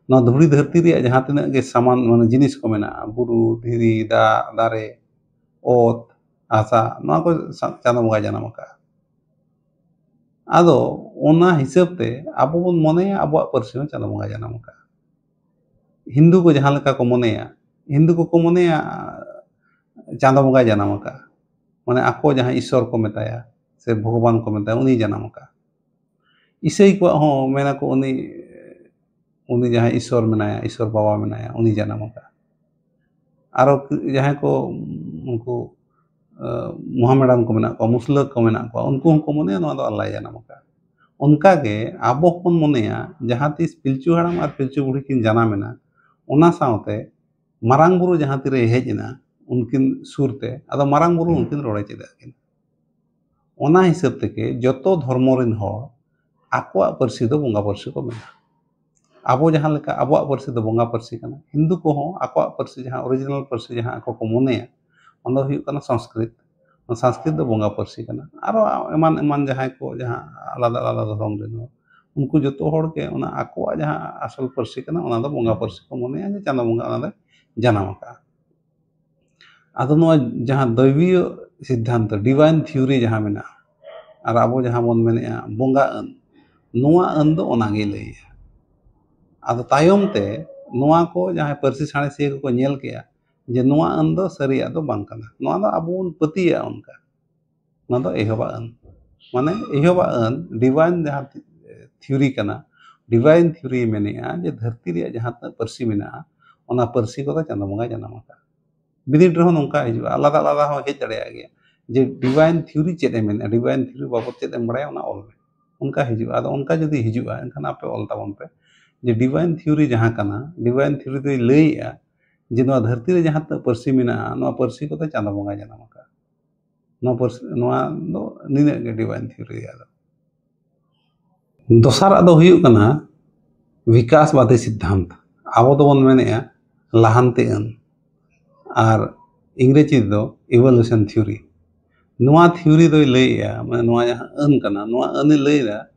ᱱᱚᱣᱟ ᱫᱷᱩᱲᱤ ᱫᱷᱟᱹᱨᱛᱤ ᱨᱮᱭᱟᱜ ᱡᱟᱦᱟᱸ ᱛᱤᱱᱟᱹᱜ ᱜᱮ ᱥᱟᱢᱟᱱ, ᱢᱟᱱᱮ ᱡᱤᱱᱤᱥ ᱠᱚ ᱢᱮᱱᱟᱜᱼᱟ, ᱵᱩᱨᱩ, ᱫᱷᱤᱨᱤ, ᱫᱟᱜ, ᱫᱟᱨᱮ, ᱚᱛ, ᱦᱟᱥᱟ, ᱱᱚᱣᱟ ᱠᱚ ᱥᱟ-, ᱪᱟᱸᱫᱚ ᱵᱚᱸᱜᱟᱭ ᱡᱟᱱᱟᱢ ᱟᱠᱟᱫᱼᱟ᱾ ᱟᱫᱚ ᱚᱱᱟ ᱦᱤᱥᱟᱹᱵ ᱛᱮ ᱟᱵᱚ ᱵᱚᱱ ᱢᱚᱱᱮᱭᱟ ᱟᱵᱚᱣᱟᱜ ᱯᱟᱹᱨᱥᱤ ᱦᱚᱸ ᱪᱟᱸᱫᱚ ᱵᱚᱸᱜᱟᱭ ᱡᱟᱱᱟᱢ ᱟᱠᱟᱫᱼᱟ᱾ ᱦᱤᱱᱫᱩ ᱠᱚ ᱡᱟᱦᱟᱸ ᱞᱮᱠᱟ ᱠᱚ ᱢᱚᱱᱮᱭᱟ, ᱦᱤᱱᱫᱩ ᱠᱚᱠᱚ ᱢᱚᱱᱮᱭᱟ ᱪᱟᱸᱫᱚ ᱵᱚᱸᱜᱟᱭ ᱡᱟᱱᱟᱢ ᱟᱠᱟᱫᱼᱟ, ᱢᱟᱱᱮ ᱟᱠᱚ ᱡᱟᱦᱟᱸ ᱤᱥᱥᱚᱨ ᱠᱚ ᱢᱮᱛᱟᱭᱟ ᱥᱮ ᱵᱷᱚᱜᱚᱵᱟᱱ ᱠᱚ ᱢᱮᱛᱟᱭᱟ, ᱩᱱᱤᱭ ᱡᱟᱱᱟᱢ ᱟᱠᱟᱫᱼᱟ᱾ ᱤᱥᱟᱹᱭ ᱠᱚᱣᱟᱜ ᱦᱚᱸ ᱢᱮᱱᱟᱠᱚ ᱩᱱᱤ, ᱩᱱᱤ ᱡᱟᱦᱟᱸᱭ ᱤᱥᱥᱚᱨ ᱢᱮᱱᱟᱭᱟ, ᱤᱥᱥᱚᱨ ᱵᱟᱵᱟ ᱢᱮᱱᱟᱭᱟ, ᱩᱱᱤ ᱡᱟᱱᱟᱢ ᱟᱠᱟᱫᱼᱟ᱾ ᱟᱨᱚ ᱡᱟᱦᱟᱸᱭ ᱠᱚ, ᱩᱱᱠᱩ, ᱮ, ᱢᱚᱦᱟᱢᱮᱰᱟᱱ ᱠᱚ ᱢᱮᱱᱟᱜ ᱠᱚᱣᱟ, ᱢᱩᱥᱞᱟᱹ ᱠᱚ ᱢᱮᱱᱟᱜ ᱠᱚᱣᱟ, ᱩᱱᱠᱩ ᱦᱚᱸᱠᱚ ᱢᱚᱱᱮᱭᱟ ᱱᱚᱣᱟ ᱫᱚ ᱟᱞᱞᱟᱭ ᱡᱟᱱᱟᱢ ᱟᱠᱟᱫᱼᱟ᱾ ᱚᱱᱠᱟᱜᱮ ᱟᱵᱚ ᱦᱚᱸᱵᱚᱱ ᱢᱚᱱᱮᱭᱟ ᱡᱟᱦᱟᱸ ᱛᱤᱥ ᱯᱤᱞᱪᱩ ᱦᱟᱲᱟᱢ ᱟᱨ ᱯᱤᱞᱪᱩ ᱵᱩᱲᱦᱤ ᱠᱤᱱ ᱡᱟᱱᱟᱢ ᱮᱱᱟ, ᱚᱱᱟ ᱥᱟᱶᱛᱮ ᱢᱟᱨᱟᱝ ᱵᱩᱨᱩ ᱡᱟᱦᱟᱸ ᱛᱤᱨᱮᱭ ᱦᱮᱡ ᱮᱱᱟ ᱩᱱᱠᱤᱱ ᱥᱩᱨ ᱛᱮ, ᱟᱫᱚ ᱢᱟᱨᱟᱝ ᱵᱩᱨᱩ ᱩᱱᱠᱤᱱ ᱨᱚᱲᱮ ᱪᱮᱫ ᱟᱹᱠᱤᱱ᱾ ᱚᱱᱟ ᱦᱤᱥᱟᱹᱵ ᱛᱮᱜᱮ ᱡᱚᱛᱚ ᱫᱷᱚᱨᱢᱚ ᱨᱮᱱ ᱦᱚᱲ ᱟᱠᱚᱣᱟᱜ ᱯᱟᱹᱨᱥᱤ ᱫᱚ ᱵᱚᱸᱜᱟ ᱯᱟᱹᱨᱥᱤ ᱠᱚ ᱢᱮᱱᱟ᱾ ᱟᱵᱚ ᱡᱟᱦᱟᱸ ᱞᱮᱠᱟ ᱟᱵᱚᱣᱟᱜ ᱯᱟᱹᱨᱥᱤ ᱫᱚ ᱵᱚᱸᱜᱟ ᱯᱟᱹᱨᱥᱤ ᱠᱟᱱᱟ, ᱦᱤᱱᱫᱩ ᱠᱚᱦᱚᱸ ᱟᱠᱚᱣᱟᱜ ᱯᱟᱹᱨᱥᱤ, ᱡᱟᱦᱟᱸ ᱚᱨᱤᱡᱤᱱᱟᱞ ᱯᱟᱹᱨᱥᱤ ᱡᱟᱦᱟᱸ ᱟᱠᱚ ᱠᱚ ᱢᱚᱱᱮᱭᱟ, ᱚᱱᱟ ᱫᱚ ᱦᱩᱭᱩᱜ ᱠᱟᱱᱟ ᱥᱚᱝᱥᱠᱨᱤᱛ᱾ ᱚᱱᱟ ᱥᱚᱝᱥᱠᱨᱤᱛ ᱫᱚ ᱵᱚᱸᱜᱟ ᱯᱟᱹᱨᱥᱤ ᱠᱟᱱᱟ᱾ ᱟᱨᱚ ᱮᱢᱟᱱ ᱮᱢᱟᱱ ᱡᱟᱦᱟᱸᱭ ᱠᱚ, ᱡᱟᱦᱟᱸ ᱟᱞᱟᱫᱟ ᱟᱞᱟᱫᱟ ᱫᱷᱚᱨᱚᱢ ᱨᱮᱱ ᱦᱚᱲ, ᱩᱱᱠᱩ ᱡᱚᱛᱚ ᱦᱚᱲ ᱜᱮ ᱚᱱᱟ ᱟᱠᱚᱣᱟᱜ ᱡᱟᱦᱟᱸ ᱟᱥᱚᱞ ᱯᱟᱹᱨᱥᱤ ᱠᱟᱱᱟ, ᱚᱱᱟ ᱫᱚ ᱵᱚᱸᱜᱟ ᱯᱟᱹᱨᱥᱤ ᱠᱚ ᱢᱚᱱᱮᱭᱟ, ᱡᱮ ᱪᱟᱸᱫᱚ ᱵᱚᱸᱜᱟ ᱚᱱᱟ ᱫᱚᱭ ᱡᱟᱱᱟᱢ ᱟᱠᱟᱫᱼᱟ᱾ ᱟᱫᱚ ᱱᱚᱣᱟ ᱡᱟᱦᱟᱸ ᱫᱚᱭᱵᱤᱭᱚ ᱥᱤᱫᱽᱫᱷᱟᱱᱛᱚ, ᱰᱤᱵᱷᱟᱭᱤᱱ ᱛᱷᱤᱭᱳᱨᱤ ᱡᱟᱦᱟᱸ ᱢᱮᱱᱟᱜᱼᱟ, ᱟᱨ ᱟᱵᱚ ᱡᱟᱦᱟᱸ ᱵᱚᱱ ᱢᱮᱱᱮᱫᱼᱟ ᱵᱚᱸᱜᱟ ᱟᱹᱱ, ᱱᱚᱣᱟ ᱟᱹᱱ ᱫᱚ ᱚᱱᱟᱜᱮ ᱞᱟᱹᱭᱟ᱾ ᱟᱫᱚ ᱛᱟᱭᱚᱢ ᱛᱮ ᱱᱚᱣᱟ ᱠᱚ ᱡᱟᱦᱟᱸᱭ ᱯᱟᱹᱨᱥᱤ ᱥᱟᱬᱮᱥᱤᱭᱟᱹ ᱠᱚᱠᱚ ᱧᱮᱞ ᱠᱮᱜᱼᱟ ᱡᱮ ᱱᱚᱣᱟ ᱟᱹᱱ ᱫᱚ ᱥᱟᱹᱨᱤᱭᱟᱜ ᱫᱚ ᱵᱟᱝ ᱠᱟᱱᱟ, ᱱᱚᱣᱟ ᱫᱚ ᱟᱵᱚ ᱵᱚᱱ ᱯᱟᱹᱛᱭᱟᱹᱜᱼᱟ ᱚᱱᱠᱟ, ᱱᱚᱣᱟ ᱫᱚ ᱮᱦᱚᱵᱟᱜ ᱟᱹᱱ, ᱢᱟᱱᱮ ᱮᱦᱚᱵᱟᱜ ᱟᱹᱱ, ᱰᱤᱵᱷᱟᱭᱤᱱ ᱡᱟᱦᱟᱸ ᱛᱷᱤᱭᱳᱨᱤ ᱠᱟᱱᱟ, ᱰᱤᱵᱷᱟᱭᱤᱱ ᱛᱷᱤᱣᱨᱤ ᱢᱮᱱᱮᱜᱼᱟ ᱡᱮ ᱫᱷᱟᱹᱨᱛᱤ ᱨᱮᱭᱟᱜ ᱡᱟᱦᱟᱸ ᱛᱤᱱᱟᱹᱜ ᱯᱟᱹᱨᱥᱤ ᱢᱮᱱᱟᱜᱼᱟ, ᱚᱱᱟ ᱯᱟᱹᱨᱥᱤ ᱠᱚᱫᱚ ᱪᱟᱸᱫᱳ ᱵᱚᱸᱜᱟᱭ ᱡᱟᱱᱟᱢ ᱟᱠᱟᱫᱼᱟ᱾ ᱵᱤᱱᱤᱰ ᱨᱮᱦᱚᱸ ᱱᱚᱝᱠᱟ ᱦᱤᱡᱩᱜᱼᱟ, ᱟᱞᱟᱫᱟ ᱟᱞᱟᱫᱟ ᱦᱚᱸ ᱦᱮᱡ ᱫᱟᱲᱮᱭᱟᱜ ᱜᱮᱭᱟ, ᱡᱮ ᱰᱤᱵᱷᱟᱭᱤᱱ ᱛᱷᱤᱣᱨᱤ ᱪᱮᱫ ᱮ ᱢᱮᱱᱟ, ᱰᱤᱵᱷᱟᱭᱤᱱ ᱛᱷᱤᱣᱨᱤ ᱵᱟᱵᱚᱫ ᱪᱮᱫ ᱮᱢ ᱵᱟᱲᱟᱭᱟ, ᱚᱱᱟ ᱚᱞ ᱢᱮ᱾ ᱚᱱᱠᱟ ᱦᱤᱡᱩᱜᱼᱟ᱾ ᱟᱫᱚ ᱚᱱᱠᱟ ᱡᱩᱫᱤ ᱦᱤᱡᱩᱜᱼᱟ, ᱮᱱᱠᱷᱟᱱ ᱟᱯᱮ ᱚᱞ ᱛᱟᱵᱚᱱ ᱯᱮ ᱡᱮ ᱰᱤᱵᱷᱟᱭᱤᱱ ᱛᱷᱤᱣᱨᱤ ᱡᱟᱦᱟᱸ ᱠᱟᱱᱟ, ᱰᱤᱵᱷᱟᱭᱤᱱ ᱛᱷᱤᱣᱨᱤ ᱫᱚᱭ ᱞᱟᱹᱭᱮᱜᱼᱟ ᱡᱮ ᱱᱚᱣᱟ ᱫᱷᱟᱹᱨᱛᱤ ᱨᱮ ᱡᱟᱦᱟᱸ ᱛᱤᱱᱟᱹᱜ ᱯᱟᱹᱨᱥᱤ ᱢᱮᱱᱟᱜᱼᱟ, ᱱᱚᱣᱟ ᱯᱟᱹᱨᱥᱤ ᱠᱚᱫᱚ ᱪᱟᱸᱫᱳ ᱵᱚᱸᱜᱟᱭ ᱡᱟᱱᱟᱢ ᱟᱠᱟᱫᱼᱟ᱾ ᱱᱚᱣᱟ ᱯᱟᱹᱨᱥᱤ, ᱱᱚᱣᱟ ᱫᱚ ᱱᱤᱱᱟᱹᱜ ᱜᱮ ᱰᱤᱵᱷᱟᱭᱤᱱ ᱛᱷᱤᱣᱨᱤ ᱨᱮᱭᱟᱜ ᱫᱚ᱾ ᱫᱚᱥᱟᱨᱟᱜ ᱫᱚ ᱦᱩᱭᱩᱜ ᱠᱟᱱᱟ ᱵᱤᱠᱟᱥᱵᱟᱫᱤ ᱥᱤᱫᱽᱫᱷᱟᱱᱛ᱾ ᱟᱵᱚ ᱫᱚᱵᱚᱱ ᱢᱮᱱᱮᱜᱼᱟ ᱞᱟᱦᱟᱱᱛᱤ ᱟᱹᱱ, ᱟᱨ ᱤᱝᱨᱮᱡᱤ ᱛᱮᱫᱚ ᱤᱵᱷᱳᱞᱩᱥᱚᱱ ᱛᱷᱤᱣᱨᱤ᱾ ᱱᱚᱣᱟ ᱛᱷᱤᱣᱨᱤ ᱫᱚᱭ ᱞᱟᱹᱭᱮᱜᱼᱟ, ᱢᱟᱱᱮ ᱱᱚᱣᱟ ᱡᱟᱦᱟᱸ ᱟᱹᱱ ᱠᱟᱱᱟ, ᱱᱚᱣᱟ ᱟᱹᱱᱮ ᱞᱟᱹᱭᱫᱟ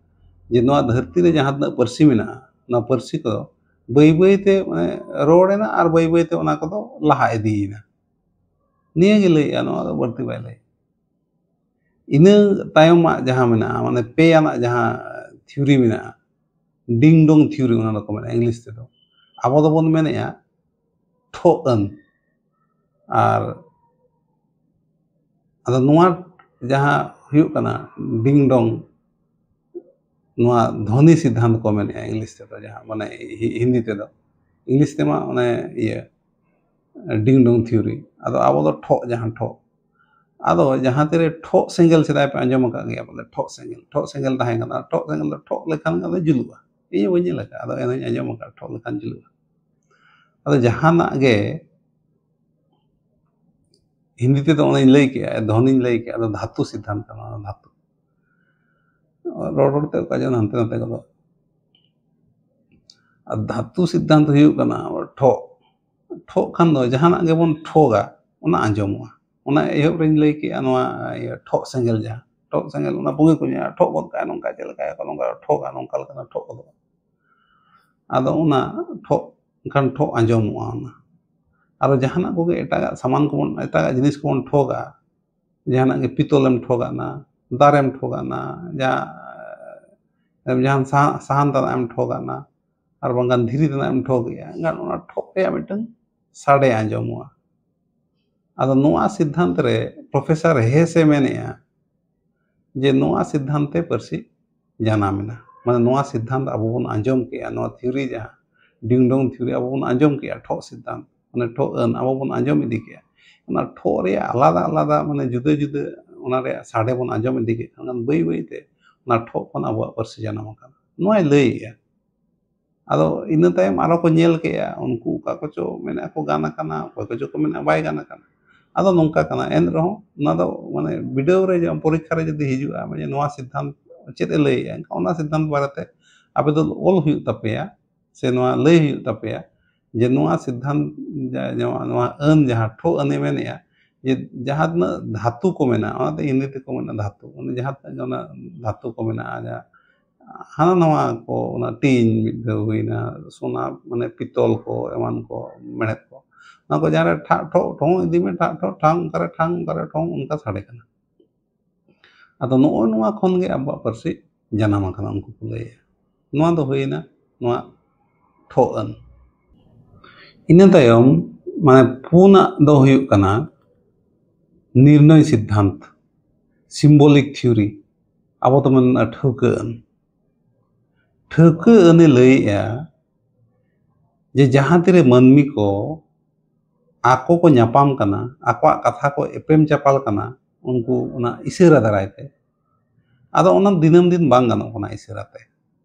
ᱡᱮ ᱱᱚᱣᱟ ᱫᱷᱟᱹᱨᱛᱤ ᱨᱮ ᱡᱟᱦᱟᱸ ᱛᱤᱱᱟᱹᱜ ᱯᱟᱹᱨᱥᱤ ᱢᱮᱱᱟᱜᱼᱟ, ᱱᱚᱣᱟ ᱯᱟᱹᱨᱥᱤ ᱠᱚᱫᱚ ᱵᱟᱹᱭ ᱵᱟᱹᱭ ᱛᱮ, ᱢᱟᱱᱮ, ᱨᱚᱲ ᱮᱱᱟ ᱟᱨ ᱵᱟᱹᱭ ᱵᱟᱹᱭ ᱛᱮ ᱚᱱᱟ ᱠᱚᱫᱚ ᱞᱟᱦᱟ ᱤᱫᱤᱭᱮᱱᱟ᱾ ᱱᱤᱭᱟᱹ ᱜᱮ ᱞᱟᱹᱭᱮᱜᱼᱟ, ᱱᱚᱣᱟ ᱫᱚ ᱵᱟᱹᱲᱛᱤ ᱵᱟᱭ ᱞᱟᱹᱭ᱾ ᱤᱱᱟᱹ ᱛᱟᱭᱚᱢᱟᱜ ᱡᱟᱦᱟᱸ ᱢᱮᱱᱟᱜᱼᱟ, ᱢᱟᱱᱮ ᱯᱮ ᱟᱱᱟᱜ ᱡᱟᱦᱟᱸ ᱛᱷᱤᱣᱨᱤ ᱢᱮᱱᱟᱜᱼᱟ, ᱰᱤᱝ ᱰᱚᱝ ᱛᱷᱤᱣᱨᱤ ᱚᱱᱟ ᱫᱚᱠᱚ ᱢᱮᱱᱟ ᱤᱝᱞᱤᱥ ᱛᱮᱫᱚ᱾ ᱟᱵᱚ ᱫᱚᱵᱚᱱ ᱢᱮᱱᱮᱜᱼᱟ ᱴᱷᱚᱜ ᱟᱹᱱ᱾ ᱟᱨ ᱟᱫᱚ ᱱᱚᱣᱟ ᱡᱟᱦᱟᱸ ᱦᱩᱭᱩᱜ ᱠᱟᱱᱟ ᱰᱤᱝ ᱰᱚᱝ, ᱱᱚᱣᱟ ᱫᱷᱚᱱᱤ ᱥᱤᱫᱽᱫᱷᱟᱱᱛ ᱠᱚ ᱢᱮᱱᱮᱜᱼᱟ ᱤᱝᱞᱤᱥ ᱛᱮᱫᱚ, ᱡᱟᱦᱟᱸ ᱢᱟᱱᱮ ᱦᱤ-, ᱦᱤᱱᱫᱤ ᱛᱮᱫᱚ, ᱤᱝᱞᱤᱥ ᱛᱮᱢᱟ ᱚᱱᱮ ᱤᱭᱟᱹ ᱰᱤᱝ ᱰᱚᱝ ᱛᱷᱤᱣᱨᱤ᱾ ᱟᱫᱚ ᱟᱵᱚ ᱫᱚ ᱴᱷᱚᱜ, ᱡᱟᱦᱟᱸ ᱴᱷᱚᱜ, ᱟᱫᱚ ᱡᱟᱦᱟᱸ ᱛᱤᱨᱮ ᱴᱷᱚᱜ ᱥᱮᱸᱜᱮᱞ, ᱥᱮᱫᱟᱭ ᱯᱮ ᱟᱸᱡᱚᱢ ᱟᱠᱟᱫ ᱜᱮᱭᱟ ᱵᱚᱞᱮ, ᱴᱷᱚᱜ ᱥᱮᱸᱜᱮᱞ, ᱴᱷᱚᱜ ᱥᱮᱸᱜᱮᱞ ᱛᱟᱦᱮᱸ ᱠᱟᱱᱟ, ᱴᱷᱚᱜ ᱥᱮᱸᱜᱮᱞ ᱫᱚ ᱴᱷᱚᱜ ᱞᱮᱠᱷᱟᱱ ᱜᱮ ᱟᱫᱚ ᱡᱩᱞᱩᱜᱼᱟ᱾ ᱤᱧ ᱦᱚᱸ ᱵᱟᱹᱧ ᱧᱮᱞ ᱟᱠᱟᱫᱼᱟ, ᱟᱫᱚ ᱮᱱᱦᱚᱸᱧ ᱟᱸᱡᱚᱢ ᱟᱠᱟᱫᱼᱟ ᱴᱷᱚᱜ ᱞᱮᱠᱷᱟᱱ ᱡᱩᱞᱩᱜᱼᱟ᱾ ᱟᱫᱚ ᱡᱟᱦᱟᱱᱟᱜ ᱜᱮ ᱦᱤᱱᱫᱤ ᱛᱮᱫᱚ ᱚᱱᱮᱧ ᱞᱟᱹᱭ ᱠᱮᱜᱼᱟ, ᱫᱷᱚᱱᱤᱧ ᱞᱟᱹᱭ ᱠᱮᱜᱼᱟ, ᱟᱫᱚ ᱫᱷᱟᱛᱩ ᱥᱤᱫᱽᱫᱷᱟᱱᱛ ᱠᱟᱱᱟ, ᱚᱱᱟ ᱫᱷᱟᱛᱩ᱾ ᱨᱚᱲ ᱨᱚᱲ ᱛᱮ ᱚᱠᱟ ᱡᱮ ᱦᱟᱱᱛᱮ ᱱᱟᱛᱮ ᱜᱚᱫᱚᱜ᱾ ᱟᱨ ᱫᱷᱟᱛᱩ ᱥᱤᱫᱽᱫᱷᱟᱱᱛ ᱦᱩᱭᱩᱜ ᱠᱟᱱᱟ ᱴᱷᱚᱜ᱾ ᱴᱷᱚᱜ ᱠᱷᱟᱱ ᱫᱚ ᱡᱟᱦᱟᱱᱟᱜ ᱜᱮᱵᱚᱱ ᱴᱷᱚᱜᱟ, ᱚᱱᱟ ᱟᱸᱡᱚᱢᱚᱜᱼᱟ᱾ ᱚᱱᱟ ᱮᱦᱚᱵ ᱨᱮᱧ ᱞᱟᱹᱭ ᱠᱮᱜᱼᱟ, ᱱᱚᱣᱟ ᱤᱭᱟᱹ ᱴᱷᱚᱜ ᱥᱮᱸᱜᱮᱞ, ᱡᱟᱦᱟᱸ ᱴᱷᱚᱜ ᱥᱮᱸᱜᱮᱞ, ᱚᱱᱟ ᱵᱩᱝᱜᱤ ᱠᱚ ᱧᱮᱞᱟ, ᱴᱷᱚᱜ ᱜᱚᱫ ᱠᱟᱜᱼᱟ, ᱱᱚᱝᱠᱟ ᱪᱮᱫ ᱞᱮᱠᱟᱭᱟᱠᱚ, ᱱᱚᱝᱠᱟ ᱴᱷᱚᱜᱟ, ᱱᱚᱝᱠᱟ ᱞᱮᱠᱟᱱᱟᱜ ᱴᱷᱚᱜ ᱜᱚᱫᱚᱜᱼᱟ᱾ ᱟᱫᱚ ᱚᱱᱟ ᱴᱷᱚᱜ, ᱮᱱᱠᱷᱟᱱ ᱴᱷᱚᱜ ᱟᱸᱡᱚᱢᱚᱜᱼᱟ ᱚᱱᱟ᱾ ᱟᱨᱚ ᱡᱟᱦᱟᱱᱟᱜ ᱠᱚᱜᱮ ᱮᱴᱟᱜᱟᱜ ᱥᱟᱢᱟᱱ ᱠᱚᱵᱚᱱ, ᱮᱴᱟᱜᱟᱜ ᱡᱤᱱᱤᱥ ᱠᱚᱵᱚᱱ ᱴᱷᱚᱜᱟ, ᱡᱟᱦᱟᱱᱟᱜ ᱜᱮ ᱯᱤᱛᱚᱞᱮᱢ ᱴᱷᱚᱜᱟᱜᱼᱱᱟ, ᱫᱟᱨᱮᱢ ᱴᱷᱚᱜᱟᱜᱼᱱᱟ, ᱡᱟᱦᱟᱸ, ᱡᱟᱦᱟᱱ ᱥᱟᱦᱟ-, ᱥᱟᱦᱟᱱ ᱛᱟᱱᱟᱜ ᱮᱢ ᱴᱷᱚᱜᱟᱜᱼᱱᱟ, ᱟᱨ ᱵᱟᱝᱠᱷᱟᱱ ᱫᱷᱤᱨᱤ ᱛᱟᱱᱟᱜ ᱮᱢ ᱴᱷᱚᱜᱮᱜᱼᱟ, ᱮᱱᱠᱷᱟᱱ ᱚᱱᱟ ᱴᱷᱚᱜ ᱨᱮᱭᱟᱜ ᱢᱤᱫᱴᱟᱝ ᱥᱟᱰᱮ ᱟᱸᱡᱚᱢᱚᱜᱼᱟ᱾ ᱟᱫᱚ ᱱᱚᱣᱟ ᱥᱤᱫᱽᱫᱷᱟᱱᱛ ᱨᱮ ᱯᱨᱚᱯᱷᱮᱥᱚᱨ ᱦᱮᱥ ᱮ ᱢᱮᱱᱮᱜᱼᱟ ᱡᱮ ᱱᱚᱣᱟ ᱥᱤᱫᱽᱫᱷᱟᱱᱛ ᱛᱮ ᱯᱟᱹᱨᱥᱤ ᱡᱟᱱᱟᱢ ᱮᱱᱟ᱾ ᱢᱟᱱᱮ ᱱᱚᱣᱟ ᱥᱤᱫᱽᱫᱷᱟᱱᱛ ᱟᱵᱚ ᱵᱚᱱ ᱟᱸᱡᱚᱢ ᱠᱮᱜᱼᱟ, ᱱᱚᱣᱟ ᱛᱷᱤᱣᱨᱤ ᱡᱟᱦᱟᱸ ᱰᱤᱝ ᱰᱚᱝ ᱛᱷᱤᱣᱨᱤ ᱟᱵᱚ ᱵᱚᱱ ᱟᱸᱡᱚᱢ ᱠᱮᱜᱼᱟ, ᱴᱷᱚᱜ ᱥᱤᱫᱽᱫᱷᱟᱱᱛ, ᱢᱟᱱᱮ ᱴᱷᱚᱜ ᱟᱹᱱ ᱟᱵᱚ ᱵᱚᱱ ᱟᱸᱡᱚᱢ ᱤᱫᱤ ᱠᱮᱜᱼᱟ, ᱚᱱᱟ ᱴᱷᱚᱜ ᱨᱮᱭᱟᱜ ᱟᱞᱟᱫᱟ ᱟᱞᱟᱫᱟ ᱢᱟᱱᱮ ᱡᱩᱫᱟᱹ ᱡᱩᱫᱟᱹ ᱚᱱᱟ ᱨᱮᱭᱟᱜ ᱥᱟᱰᱮ ᱵᱚᱱ ᱟᱸᱡᱚᱢ ᱤᱫᱤ ᱠᱮᱫ ᱠᱷᱟᱱ ᱵᱟᱹᱭ ᱵᱟᱹᱭᱛᱮ ᱚᱱᱟ ᱴᱷᱚᱜ ᱠᱷᱚᱱ ᱟᱵᱚᱣᱟᱜ ᱯᱟᱹᱨᱥᱤ ᱡᱟᱱᱟᱢ ᱟᱠᱟᱱᱟ᱾ ᱱᱚᱣᱟᱭ ᱞᱟᱹᱭᱮᱜᱼᱟ᱾ ᱟᱫᱚ ᱤᱱᱟᱹ ᱛᱟᱭᱚᱢ ᱟᱨᱚ ᱠᱚ ᱧᱮᱞ ᱠᱮᱜᱼᱟ, ᱩᱱᱠᱩ ᱚᱠᱟ ᱠᱚᱪᱚ ᱢᱮᱱᱮᱫᱼᱟ ᱠᱚ ᱜᱟᱱ ᱟᱠᱟᱱᱟ, ᱚᱠᱚᱭ ᱠᱚᱪᱚ ᱠᱚ ᱢᱮᱱᱮᱫᱼᱟ ᱵᱟᱭ ᱜᱟᱱ ᱟᱠᱟᱱᱟ᱾ ᱟᱫᱚ ᱱᱚᱝᱠᱟ ᱠᱟᱱᱟ, ᱮᱱ ᱨᱮᱦᱚᱸ ᱚᱱᱟ ᱫᱚ ᱢᱟᱱᱮ ᱵᱤᱰᱟᱹᱣ ᱨᱮ ᱡᱮᱢᱚᱱ ᱯᱚᱨᱤᱠᱠᱷᱟ ᱨᱮ ᱡᱩᱫᱤ ᱦᱤᱡᱩᱜᱼᱟ, ᱢᱟᱱᱮ ᱱᱚᱣᱟ ᱥᱤᱫᱽᱫᱷᱟᱱᱛ ᱪᱮᱫ ᱮ ᱞᱟᱹᱭᱮᱜᱼᱟ, ᱮᱱᱠᱷᱟᱱ ᱚᱱᱟ ᱥᱤᱫᱽᱫᱷᱟᱱᱛ ᱵᱟᱨᱮᱛᱮ ᱟᱯᱮ ᱫᱚ ᱚᱞ ᱦᱩᱭᱩᱜ ᱛᱟᱯᱮᱭᱟ, ᱥᱮ ᱱᱚᱣᱟ ᱞᱟᱹᱭ ᱦᱩᱭᱩᱜ ᱛᱟᱯᱮᱭᱟ ᱡᱮ ᱱᱚᱣᱟ ᱥᱤᱫᱽᱫᱷᱟᱱᱛ, ᱡᱟ-, ᱱᱚᱣᱟ, ᱱᱚᱣᱟ ᱟᱹᱱ ᱡᱟᱦᱟᱸ ᱴᱷᱚᱜ ᱟᱹᱱᱮ ᱢᱮᱱᱮᱜᱼᱟ, ᱡᱮ ᱡᱟᱦᱟᱸ ᱛᱤᱱᱟᱹᱜ ᱫᱷᱟᱹᱛᱩ ᱠᱚ ᱢᱮᱱᱟᱜᱼᱟ, ᱚᱱᱟᱛᱮ ᱦᱤᱱᱫᱤ ᱛᱮᱠᱚ ᱢᱮᱱᱟ ᱫᱷᱟᱹᱛᱩ, ᱚᱱᱟ ᱡᱟᱦᱟᱸ ᱛᱤᱱᱟᱹᱜ ᱜᱮ ᱚᱱᱟ ᱫᱷᱟᱹᱛᱩ ᱠᱚ ᱢᱮᱱᱟᱜᱼᱟ, ᱡᱟᱦᱟᱸ ᱦᱟᱱᱟ ᱱᱟᱣᱟ ᱠᱚ, ᱚᱱᱟ ᱴᱤᱧ ᱢᱤᱫ ᱫᱷᱟᱣ ᱦᱩᱭᱱᱟ, ᱥᱚᱱᱟ, ᱢᱟᱱᱮ ᱯᱤᱛᱚᱞ ᱠᱚ, ᱮᱢᱟᱱ ᱠᱚ, ᱢᱮᱬᱦᱮᱫ ᱠᱚ, ᱚᱱᱟ ᱠᱚ ᱡᱟᱦᱟᱸ ᱨᱮ ᱴᱷᱟᱜ ᱴᱷᱚᱜ ᱴᱷᱚᱝ ᱤᱫᱤ ᱢᱮ, ᱴᱷᱟᱜ ᱴᱷᱚᱜ ᱴᱷᱟᱝ, ᱚᱱᱠᱟ ᱨᱮ ᱴᱷᱟᱝ, ᱚᱱᱠᱟ ᱨᱮ ᱴᱷᱚᱝ, ᱚᱱᱠᱟ ᱥᱟᱰᱮ ᱠᱟᱱᱟ᱾ ᱟᱫᱚ ᱱᱚᱜᱼᱚᱭ ᱱᱚᱣᱟ ᱠᱷᱚᱱ ᱜᱮ ᱟᱵᱚᱣᱟᱜ ᱯᱟᱹᱨᱥᱤ ᱡᱟᱱᱟᱢ ᱟᱠᱟᱱᱟ, ᱩᱱᱠᱩ ᱠᱚ ᱞᱟᱹᱭᱟ᱾ ᱱᱚᱣᱟ ᱫᱚ ᱦᱩᱭᱮᱱᱟ ᱱᱚᱣᱟ ᱴᱷᱚᱜ ᱟᱹᱱ᱾ ᱤᱱᱟᱹ ᱛᱟᱭᱚᱢ ᱢᱟᱱᱮ ᱯᱩᱱᱟᱜ ᱫᱚ ᱦᱩᱭᱩᱜ ᱠᱟᱱᱟ ᱱᱤᱨᱱᱚᱭ ᱥᱤᱫᱽᱫᱷᱟᱱᱛ, symbolic theory, ᱟᱵᱚ ᱫᱚ ᱢᱮᱱᱟ ᱴᱷᱟᱹᱣᱠᱟᱹ ᱟᱹᱱ᱾ ᱴᱷᱟᱹᱣᱠᱟᱹ ᱟᱹᱱᱮ ᱞᱟᱹᱭᱮᱜᱼᱟ ᱡᱮ ᱡᱟᱦᱟᱸ ᱛᱤᱨᱮ ᱢᱟᱹᱱᱢᱤ ᱠᱚ ᱟᱠᱚ ᱠᱚ ᱧᱟᱯᱟᱢ ᱠᱟᱱᱟ, ᱟᱠᱚᱣᱟᱜ ᱠᱟᱛᱷᱟ ᱠᱚ ᱮᱯᱮᱢ ᱪᱟᱯᱟᱞ ᱠᱟᱱᱟ, ᱩᱱᱠᱩ ᱚᱱᱟ ᱤᱥᱟᱹᱨᱟ ᱫᱟᱨᱟᱭ ᱛᱮ, ᱟᱫᱚ ᱚᱱᱟ ᱫᱤᱱᱟᱹᱢ ᱫᱤᱱ ᱵᱟᱝ ᱜᱟᱱᱚᱜ ᱠᱟᱱᱟ ᱤᱥᱟᱹᱨᱟ ᱛᱮ᱾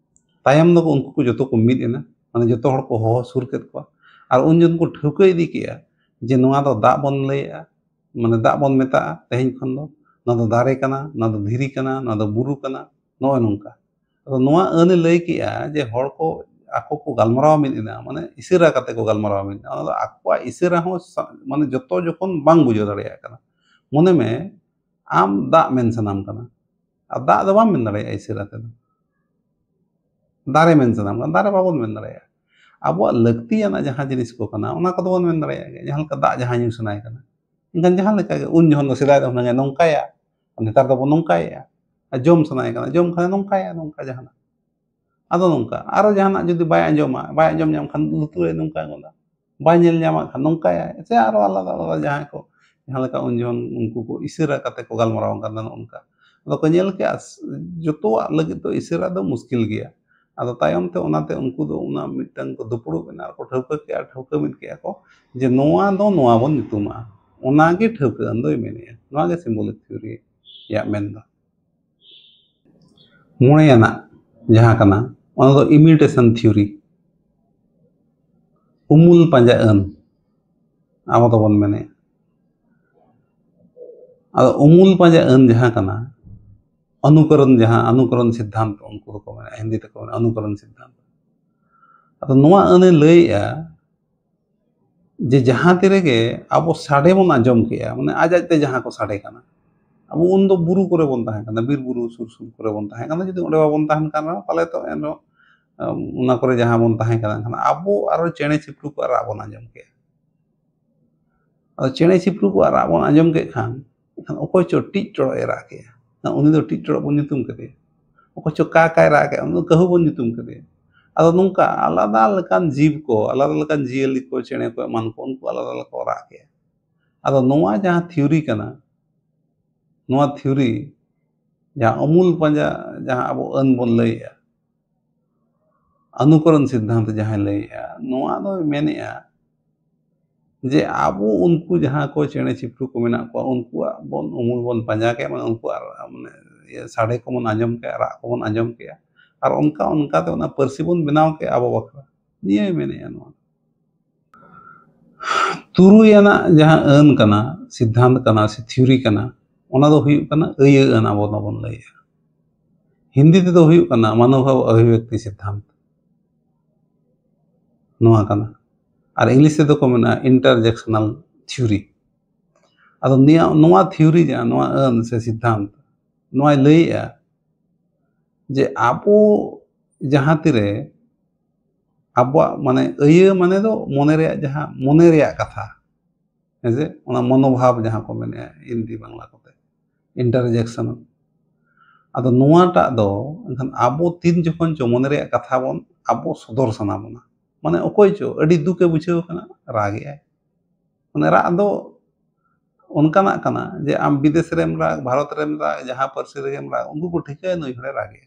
ᱛᱟᱭᱚᱢ ᱫᱚ ᱩᱱᱠᱩ ᱠᱚ ᱡᱚᱛᱚ ᱠᱚ ᱢᱤᱫ ᱮᱱᱟ, ᱢᱟᱱᱮ ᱡᱚᱛᱚ ᱦᱚᱲ ᱠᱚ ᱦᱚᱦᱚ ᱥᱩᱨ ᱠᱮᱫ ᱠᱚᱣᱟ, ᱟᱨ ᱩᱱ ᱡᱚᱠᱷᱚᱱ ᱠᱚ ᱴᱷᱟᱹᱣᱠᱟᱹ ᱤᱫᱤ ᱠᱮᱜᱼᱟ ᱡᱮ ᱱᱚᱣᱟ ᱫᱚ ᱫᱟᱜ ᱵᱚᱱ ᱞᱟᱹᱭᱮᱜᱼᱟ, ᱢᱟᱱᱮ ᱫᱟᱜ ᱵᱚᱱ ᱢᱮᱛᱟᱜᱼᱟ ᱛᱮᱦᱮᱧ ᱠᱷᱚᱱ ᱫᱚ, ᱱᱚᱣᱟ ᱫᱚ ᱫᱟᱨᱮ ᱠᱟᱱᱟ, ᱱᱚᱣᱟ ᱫᱚ ᱫᱷᱤᱨᱤ ᱠᱟᱱᱟ, ᱱᱚᱣᱟ ᱫᱚ ᱵᱩᱨᱩ ᱠᱟᱱᱟ, ᱱᱚᱜᱼᱚᱭ ᱱᱚᱝᱠᱟ᱾ ᱟᱫᱚ ᱱᱚᱣᱟ ᱟᱹᱱᱮ ᱞᱟᱹᱭ ᱠᱮᱜᱼᱟ ᱡᱮ ᱦᱚᱲ ᱠᱚ ᱟᱠᱚ ᱠᱚ ᱜᱟᱞᱢᱟᱨᱟᱣ ᱢᱤᱫ ᱮᱱᱟ, ᱢᱟᱱᱮ ᱤᱥᱟᱹᱨᱟ ᱠᱟᱛᱮ ᱠᱚ ᱜᱟᱞᱢᱟᱨᱟᱣ ᱢᱤᱫ ᱮᱱᱟ᱾ ᱚᱱᱟ ᱫᱚ ᱟᱠᱚᱣᱟᱜ ᱤᱥᱟᱹᱨᱟ ᱦᱚᱸ ᱥᱟ-, ᱢᱟᱱᱮ ᱡᱚᱛᱚ ᱡᱚᱠᱷᱚᱱ ᱵᱟᱝ ᱵᱩᱡᱷᱟᱹᱣ ᱫᱟᱲᱮᱭᱟᱜ ᱠᱟᱱᱟ᱾ ᱢᱚᱱᱮ ᱢᱮ ᱟᱢ ᱫᱟᱜ ᱢᱮᱱ ᱥᱟᱱᱟᱢ ᱠᱟᱱᱟ, ᱟᱨ ᱫᱟᱜ ᱫᱚ ᱵᱟᱢ ᱢᱮᱱ ᱫᱟᱲᱮᱭᱟᱜᱼᱟ ᱤᱥᱟᱹᱨᱟ ᱛᱮᱫᱚ, ᱫᱟᱨᱮ ᱢᱮᱱ ᱥᱟᱱᱟᱢ ᱠᱟᱱᱟ, ᱫᱟᱨᱮ ᱵᱟᱵᱚᱱ ᱢᱮᱱ ᱫᱟᱲᱮᱭᱟᱜᱼᱟ᱾ ᱟᱵᱚᱣᱟᱜ ᱞᱟᱹᱠᱛᱤᱭᱟᱱᱟᱜ ᱡᱟᱦᱟᱸ ᱡᱤᱱᱤᱥ ᱠᱚ ᱠᱟᱱᱟ ᱚᱱᱟ ᱠᱚᱫᱚ ᱵᱚᱱ ᱢᱮᱱ ᱫᱟᱲᱮᱭᱟᱜ ᱜᱮᱭᱟ, ᱡᱟᱦᱟᱸ ᱞᱮᱠᱟ ᱫᱟᱜ ᱡᱟᱦᱟᱸ ᱧᱩ ᱥᱟᱱᱟᱭᱮ ᱠᱟᱱᱟ᱾ ᱮᱱᱠᱷᱟᱱ ᱡᱟᱦᱟᱸ ᱞᱮᱠᱟ ᱜᱮ ᱩᱱ ᱡᱚᱠᱷᱚᱱ ᱫᱚ ᱥᱮᱫᱟᱭ ᱫᱚ ᱦᱩᱱᱟᱹᱝ ᱮ ᱱᱚᱝᱠᱟᱭᱟ, ᱟᱨ ᱱᱮᱛᱟᱨ ᱫᱚᱵᱚᱱ ᱱᱚᱝᱠᱟᱭᱮᱜᱼᱟ᱾ ᱟᱨ ᱡᱚᱢ ᱥᱟᱱᱟᱭᱮ ᱠᱟᱱᱟ, ᱡᱚᱢ ᱠᱷᱟᱱ ᱱᱚᱝᱠᱟᱭᱟ, ᱱᱚᱝᱠᱟ ᱡᱟᱦᱟᱱᱟᱜ᱾ ᱟᱫᱚ ᱱᱚᱝᱠᱟ ᱟᱨᱚ ᱡᱟᱦᱟᱱᱟᱜ ᱡᱩᱫᱤ ᱵᱟᱭ ᱟᱸᱡᱚᱢᱟ, ᱵᱟᱭ ᱟᱸᱡᱚᱢ ᱧᱟᱢ ᱠᱷᱟᱱ ᱞᱩᱛᱩᱨ ᱨᱮ ᱱᱚᱝᱠᱟ ᱜᱚᱫᱟ, ᱵᱟᱭ ᱧᱮᱞ ᱧᱟᱢᱟᱜ ᱠᱷᱟᱱ ᱱᱚᱝᱠᱟᱭᱟ, ᱥᱮ ᱟᱨᱚ ᱟᱞᱟᱫᱟ ᱟᱞᱟᱫᱟ ᱡᱟᱦᱟᱸᱭ ᱠᱚ ᱡᱟᱦᱟᱸ ᱞᱮᱠᱟ ᱩᱱ ᱡᱚᱠᱷᱚᱱ ᱩᱱᱠᱩ ᱠᱚ ᱤᱥᱟᱹᱨᱟ ᱠᱟᱛᱮ ᱠᱚ ᱜᱟᱞᱢᱟᱨᱟᱣ ᱠᱟᱱᱟ ᱱᱚᱜᱼᱚ ᱱᱚᱝᱠᱟ᱾ ᱟᱫᱚ ᱠᱚ ᱧᱮᱞ ᱠᱮᱜᱼᱟ, ᱡᱚᱛᱚᱣᱟᱜ ᱞᱟᱹᱜᱤᱫ ᱫᱚ ᱤᱥᱟᱹᱨᱟ ᱫᱚ ᱢᱩᱥᱠᱤᱞ ᱜᱮᱭᱟ᱾ ᱟᱫᱚ ᱛᱟᱭᱚᱢ ᱛᱮ ᱚᱱᱟᱛᱮ ᱩᱱᱠᱩ ᱫᱚ ᱚᱱᱟ ᱢᱤᱫᱴᱟᱝ ᱠᱚ ᱫᱩᱯᱲᱩᱵ ᱮᱱᱟ ᱟᱨ ᱠᱚ ᱴᱷᱟᱹᱣᱠᱟᱹ ᱠᱮᱜᱼᱟ, ᱴᱷᱟᱹᱣᱠᱟᱹ ᱢᱤᱫ ᱠᱮᱜᱼᱟ ᱠᱚ ᱡᱮ ᱱᱚᱣᱟ ᱫᱚ ᱱᱚᱣᱟ ᱵᱚᱱ ᱧᱩᱛᱩᱢᱟᱜᱼᱟ᱾ ᱚᱱᱟᱜᱮ ᱴᱷᱟᱹᱣᱠᱟᱹ ᱟᱹᱱ ᱫᱚᱭ ᱢᱮᱱᱮᱜᱼᱟ᱾ ᱱᱚᱣᱟ ᱜᱮ symbolic theory ᱨᱮᱭᱟᱜ ᱢᱮᱱ ᱫᱚ᱾ ᱢᱚᱬᱮᱭᱟᱱᱟᱜ ᱡᱟᱦᱟᱸ ᱠᱟᱱᱟ, ᱚᱱᱟ ᱫᱚ imitation theory, ᱩᱢᱩᱞ ᱯᱟᱸᱡᱟ ᱟᱹᱱ ᱟᱵᱚ ᱫᱚᱵᱚᱱ ᱢᱮᱱᱮᱜᱼᱟ᱾ ᱟᱫᱚ ᱩᱢᱩᱞ ᱯᱟᱸᱡᱟ ᱟᱹᱱ ᱡᱟᱦᱟᱸ ᱠᱟᱱᱟ, ᱚᱱᱩᱠᱚᱨᱚᱱ, ᱡᱟᱦᱟᱸ ᱚᱱᱩᱠᱚᱨᱚᱱ ᱥᱤᱫᱽᱫᱷᱟᱱᱛᱚ ᱩᱱᱠᱩ ᱫᱚᱠᱚ ᱢᱮᱱᱟ, ᱦᱤᱱᱫᱤ ᱛᱮᱠᱚ ᱢᱮᱱᱟ ᱚᱱᱩᱠᱚᱨᱚᱱ ᱥᱤᱫᱽᱫᱷᱟᱱᱛᱚ᱾ ᱟᱫᱚ ᱱᱚᱣᱟ ᱟᱹᱱᱮ ᱞᱟᱹᱭᱮᱜᱼᱟ ᱡᱮ ᱡᱟᱦᱟᱸ ᱛᱤ ᱨᱮᱜᱮ ᱟᱵᱚ ᱥᱟᱰᱮ ᱵᱚᱱ ᱟᱸᱡᱚᱢ ᱠᱮᱜᱼᱟ, ᱢᱟᱱᱮ ᱟᱡ ᱟᱡᱛᱮ ᱡᱟᱦᱟᱸ ᱠᱚ ᱥᱟᱰᱮ ᱠᱟᱱᱟ, ᱟᱵᱚ ᱩᱱᱫᱚ ᱵᱩᱨᱩ ᱠᱚᱨᱮ ᱵᱚᱱ ᱛᱟᱦᱮᱸ ᱠᱟᱱᱟ, ᱵᱤᱨ ᱵᱩᱨᱩ ᱥᱩᱨ ᱥᱩᱨ ᱠᱚᱨᱮ ᱵᱚᱱ ᱛᱟᱦᱮᱸ ᱠᱟᱱᱟ, ᱡᱩᱫᱤ ᱚᱸᱰᱮ ᱵᱟᱵᱚᱱ ᱛᱟᱦᱮᱱ ᱠᱟᱱ ᱨᱮᱦᱚᱸ ᱯᱟᱞᱮ ᱛᱚ ᱮᱱᱨᱮᱦᱚᱸ ᱚᱱᱟ ᱠᱚᱨᱮ ᱡᱟᱦᱟᱸ ᱵᱚᱱ ᱛᱟᱦᱮᱸ ᱠᱟᱱᱟ, ᱮᱱᱠᱷᱟᱱ ᱟᱵᱚ ᱟᱨᱚ ᱪᱮᱬᱮ ᱪᱤᱯᱨᱩ ᱠᱚᱣᱟᱜ ᱨᱟᱜ ᱵᱚᱱ ᱟᱸᱡᱚᱢ ᱠᱮᱜᱼᱟ᱾ ᱟᱫᱚ ᱪᱮᱬᱮ ᱪᱤᱯᱨᱩ ᱠᱚᱣᱟᱜ ᱨᱟᱜ ᱵᱚᱱ ᱟᱸᱡᱚᱢ ᱠᱮᱫ ᱠᱷᱟᱱ, ᱮᱱᱠᱷᱟᱱ ᱚᱠᱚᱭ ᱪᱚ ᱴᱤᱡ ᱴᱚᱲᱚᱜ ᱮ ᱨᱟᱜ ᱠᱮᱜᱼᱟ, ᱩᱱᱤ ᱫᱚ ᱴᱤᱡ ᱴᱚᱲᱚᱜ ᱵᱚᱱ ᱧᱩᱛᱩᱢ ᱠᱮᱫᱮᱭᱟ᱾ ᱚᱠᱚᱭ ᱪᱚ ᱠᱟ ᱠᱟᱭ ᱨᱟᱜ ᱠᱮᱜᱼᱟ, ᱩᱱᱤ ᱫᱚ ᱠᱟᱹᱦᱩ ᱵᱚᱱ ᱧᱩᱛᱩᱢ ᱠᱮᱫᱮᱭᱟ᱾ ᱟᱫᱚ ᱱᱚᱝᱠᱟ ᱟᱞᱟᱫᱟ ᱞᱮᱠᱟᱱ ᱡᱤᱵᱽ ᱠᱚ, ᱟᱞᱟᱫᱟ ᱞᱮᱠᱟᱱ ᱡᱤᱭᱟᱹᱞᱤ ᱠᱚ, ᱪᱮᱬᱮ ᱠᱚ, ᱮᱢᱟᱱ ᱠᱚ, ᱩᱱᱠᱩ ᱟᱞᱟᱫᱟ ᱟᱞᱟᱫᱟ ᱠᱚ ᱨᱟᱜ ᱠᱮᱜᱼᱟ᱾ ᱟᱫᱚ ᱱᱚᱣᱟ ᱡᱟᱦᱟᱸ theory ᱠᱟᱱᱟ, ᱱᱚᱣᱟ theory ᱡᱟᱦᱟᱸ ᱩᱢᱩᱞ ᱯᱟᱸᱡᱟ, ᱡᱟᱦᱟᱸ ᱟᱵᱚ ᱟᱹᱱ ᱵᱚᱱ ᱞᱟᱹᱭᱮᱜᱼᱟ, ᱚᱱᱩᱠᱚᱨᱚᱱ ᱥᱤᱫᱽᱫᱷᱟᱱᱛᱚ ᱡᱟᱦᱟᱸᱭ ᱞᱟᱹᱭᱮᱜᱼᱟ, ᱱᱚᱣᱟ ᱫᱚᱭ ᱢᱮᱱᱮᱜᱼᱟ ᱡᱮ ᱟᱵᱚ ᱩᱱᱠᱩ ᱡᱟᱦᱟᱸ ᱠᱚ ᱪᱮᱬᱮ ᱪᱤᱯᱨᱩ ᱠᱚ ᱢᱮᱱᱟᱜ ᱠᱚᱣᱟ, ᱩᱱᱠᱩᱣᱟᱜ ᱵᱚᱱ ᱩᱢᱩᱞ ᱵᱚᱱ ᱯᱟᱸᱡᱟ ᱠᱮᱫ, ᱢᱟᱱᱮ ᱩᱱᱠᱩᱣᱟᱜ ᱢᱟᱱᱮ ᱤᱭᱟᱹ ᱥᱟᱰᱮ ᱠᱚᱵᱚᱱ ᱟᱸᱡᱚᱢ ᱠᱮᱫᱼᱟ, ᱨᱟᱜ ᱠᱚᱵᱚᱱ ᱟᱸᱡᱚᱢ ᱠᱮᱫᱼᱟ, ᱟᱨ ᱚᱱᱠᱟ ᱚᱱᱠᱟᱛᱮ ᱚᱱᱟ ᱯᱟᱹᱨᱥᱤ ᱵᱚᱱ ᱵᱮᱱᱟᱣ ᱠᱮᱫᱼᱟ ᱟᱵᱚ ᱵᱟᱠᱷᱨᱟ᱾ ᱱᱤᱭᱟᱹᱭ ᱢᱮᱱᱮᱜᱼᱟ ᱱᱚᱣᱟ᱾ ᱛᱩᱨᱩᱭ ᱟᱱᱟᱜ ᱡᱟᱦᱟᱸ ᱟᱹᱱ ᱠᱟᱱᱟ, ᱥᱤᱫᱽᱫᱷᱟᱱᱛ ᱠᱟᱱᱟ ᱥᱮ theory ᱠᱟᱱᱟ, ᱚᱱᱟ ᱫᱚ ᱦᱩᱭᱩᱜ ᱠᱟᱱᱟ ᱟᱹᱭᱟᱹ ᱟᱹᱱ, ᱟᱵᱚ ᱫᱚᱵᱚᱱ ᱞᱟᱹᱭᱮᱜᱼᱟ᱾ ᱦᱤᱱᱫᱤ ᱛᱮᱫᱚ ᱦᱩᱭᱩᱜ ᱠᱟᱱᱟ ᱢᱟᱱᱚᱵᱷᱟᱵ ᱚᱵᱷᱤᱵᱮᱠᱛᱤ ᱥᱤᱫᱽᱫᱷᱟᱱᱛ᱾ ᱱᱚᱣᱟ ᱠᱟᱱᱟ᱾ ᱟᱨ ᱤᱝᱞᱤᱥ ᱛᱮᱫᱚ ᱠᱚ ᱢᱮᱱᱟ interjectional theory᱾ ᱟᱫᱚ ᱱᱤᱭᱟᱹ, ᱱᱚᱣᱟ theory ᱡᱟᱦᱟᱸ, ᱱᱚᱣᱟ ᱟᱹᱱ ᱥᱮ ᱥᱤᱫᱽᱫᱷᱟᱱᱛ, ᱱᱚᱣᱟᱭ ᱞᱟᱹᱭᱮᱜᱼᱟ ᱡᱮ ᱟᱵᱚ ᱡᱟᱦᱟᱸ ᱛᱤᱨᱮ ᱟᱵᱚᱣᱟᱜ ᱢᱟᱱᱮ ᱟᱹᱭᱟᱹ ᱢᱟᱱᱮ ᱫᱚ ᱢᱚᱱᱮ ᱨᱮᱭᱟᱜ, ᱡᱟᱦᱟᱸ ᱢᱚᱱᱮ ᱨᱮᱭᱟᱜ ᱠᱟᱛᱷᱟ, ᱦᱮᱸ ᱥᱮ, ᱚᱱᱟ ᱢᱚᱱᱳᱵᱷᱟᱵ ᱡᱟᱦᱟᱸ ᱠᱚ ᱢᱮᱱᱮᱜᱼᱟ ᱦᱤᱱᱫᱤ ᱵᱟᱝᱞᱟ ᱠᱚᱛᱮ, interjection᱾ ᱟᱫᱚ ᱱᱚᱣᱟᱴᱟᱜ ᱫᱚ ᱮᱱᱠᱷᱟᱱ ᱟᱵᱚ ᱛᱤᱱ ᱡᱚᱠᱷᱚᱱ ᱪᱚ ᱢᱚᱱᱮ ᱨᱮᱭᱟᱜ ᱠᱟᱛᱷᱟ ᱵᱚᱱ ᱟᱵᱚ ᱥᱚᱫᱚᱨ ᱥᱟᱱᱟ ᱵᱚᱱᱟ, ᱢᱟᱱᱮ ᱚᱠᱚᱭ ᱪᱚ ᱟᱹᱰᱤ ᱫᱩᱠᱮ ᱵᱩᱡᱷᱟᱹᱣ ᱠᱟᱱᱟ, ᱨᱟᱜᱮᱜᱼᱟᱭ, ᱢᱟᱱᱮ ᱨᱟᱜ ᱫᱚ ᱚᱱᱠᱟᱱᱟᱜ ᱠᱟᱱᱟ ᱡᱮ ᱟᱢ ᱵᱤᱫᱮᱥ ᱨᱮᱢ ᱨᱟᱜᱽ, ᱵᱷᱟᱨᱚᱛ ᱨᱮᱢ ᱨᱟᱜᱽ, ᱡᱟᱦᱟᱸ ᱯᱟᱹᱨᱥᱤ ᱨᱮᱜᱮᱢ ᱨᱟᱜᱽ, ᱩᱱᱠᱩ ᱠᱚ ᱴᱷᱤᱠᱟᱹᱭᱟ ᱱᱩᱭ ᱦᱚᱲᱮ ᱨᱟᱜᱮ᱾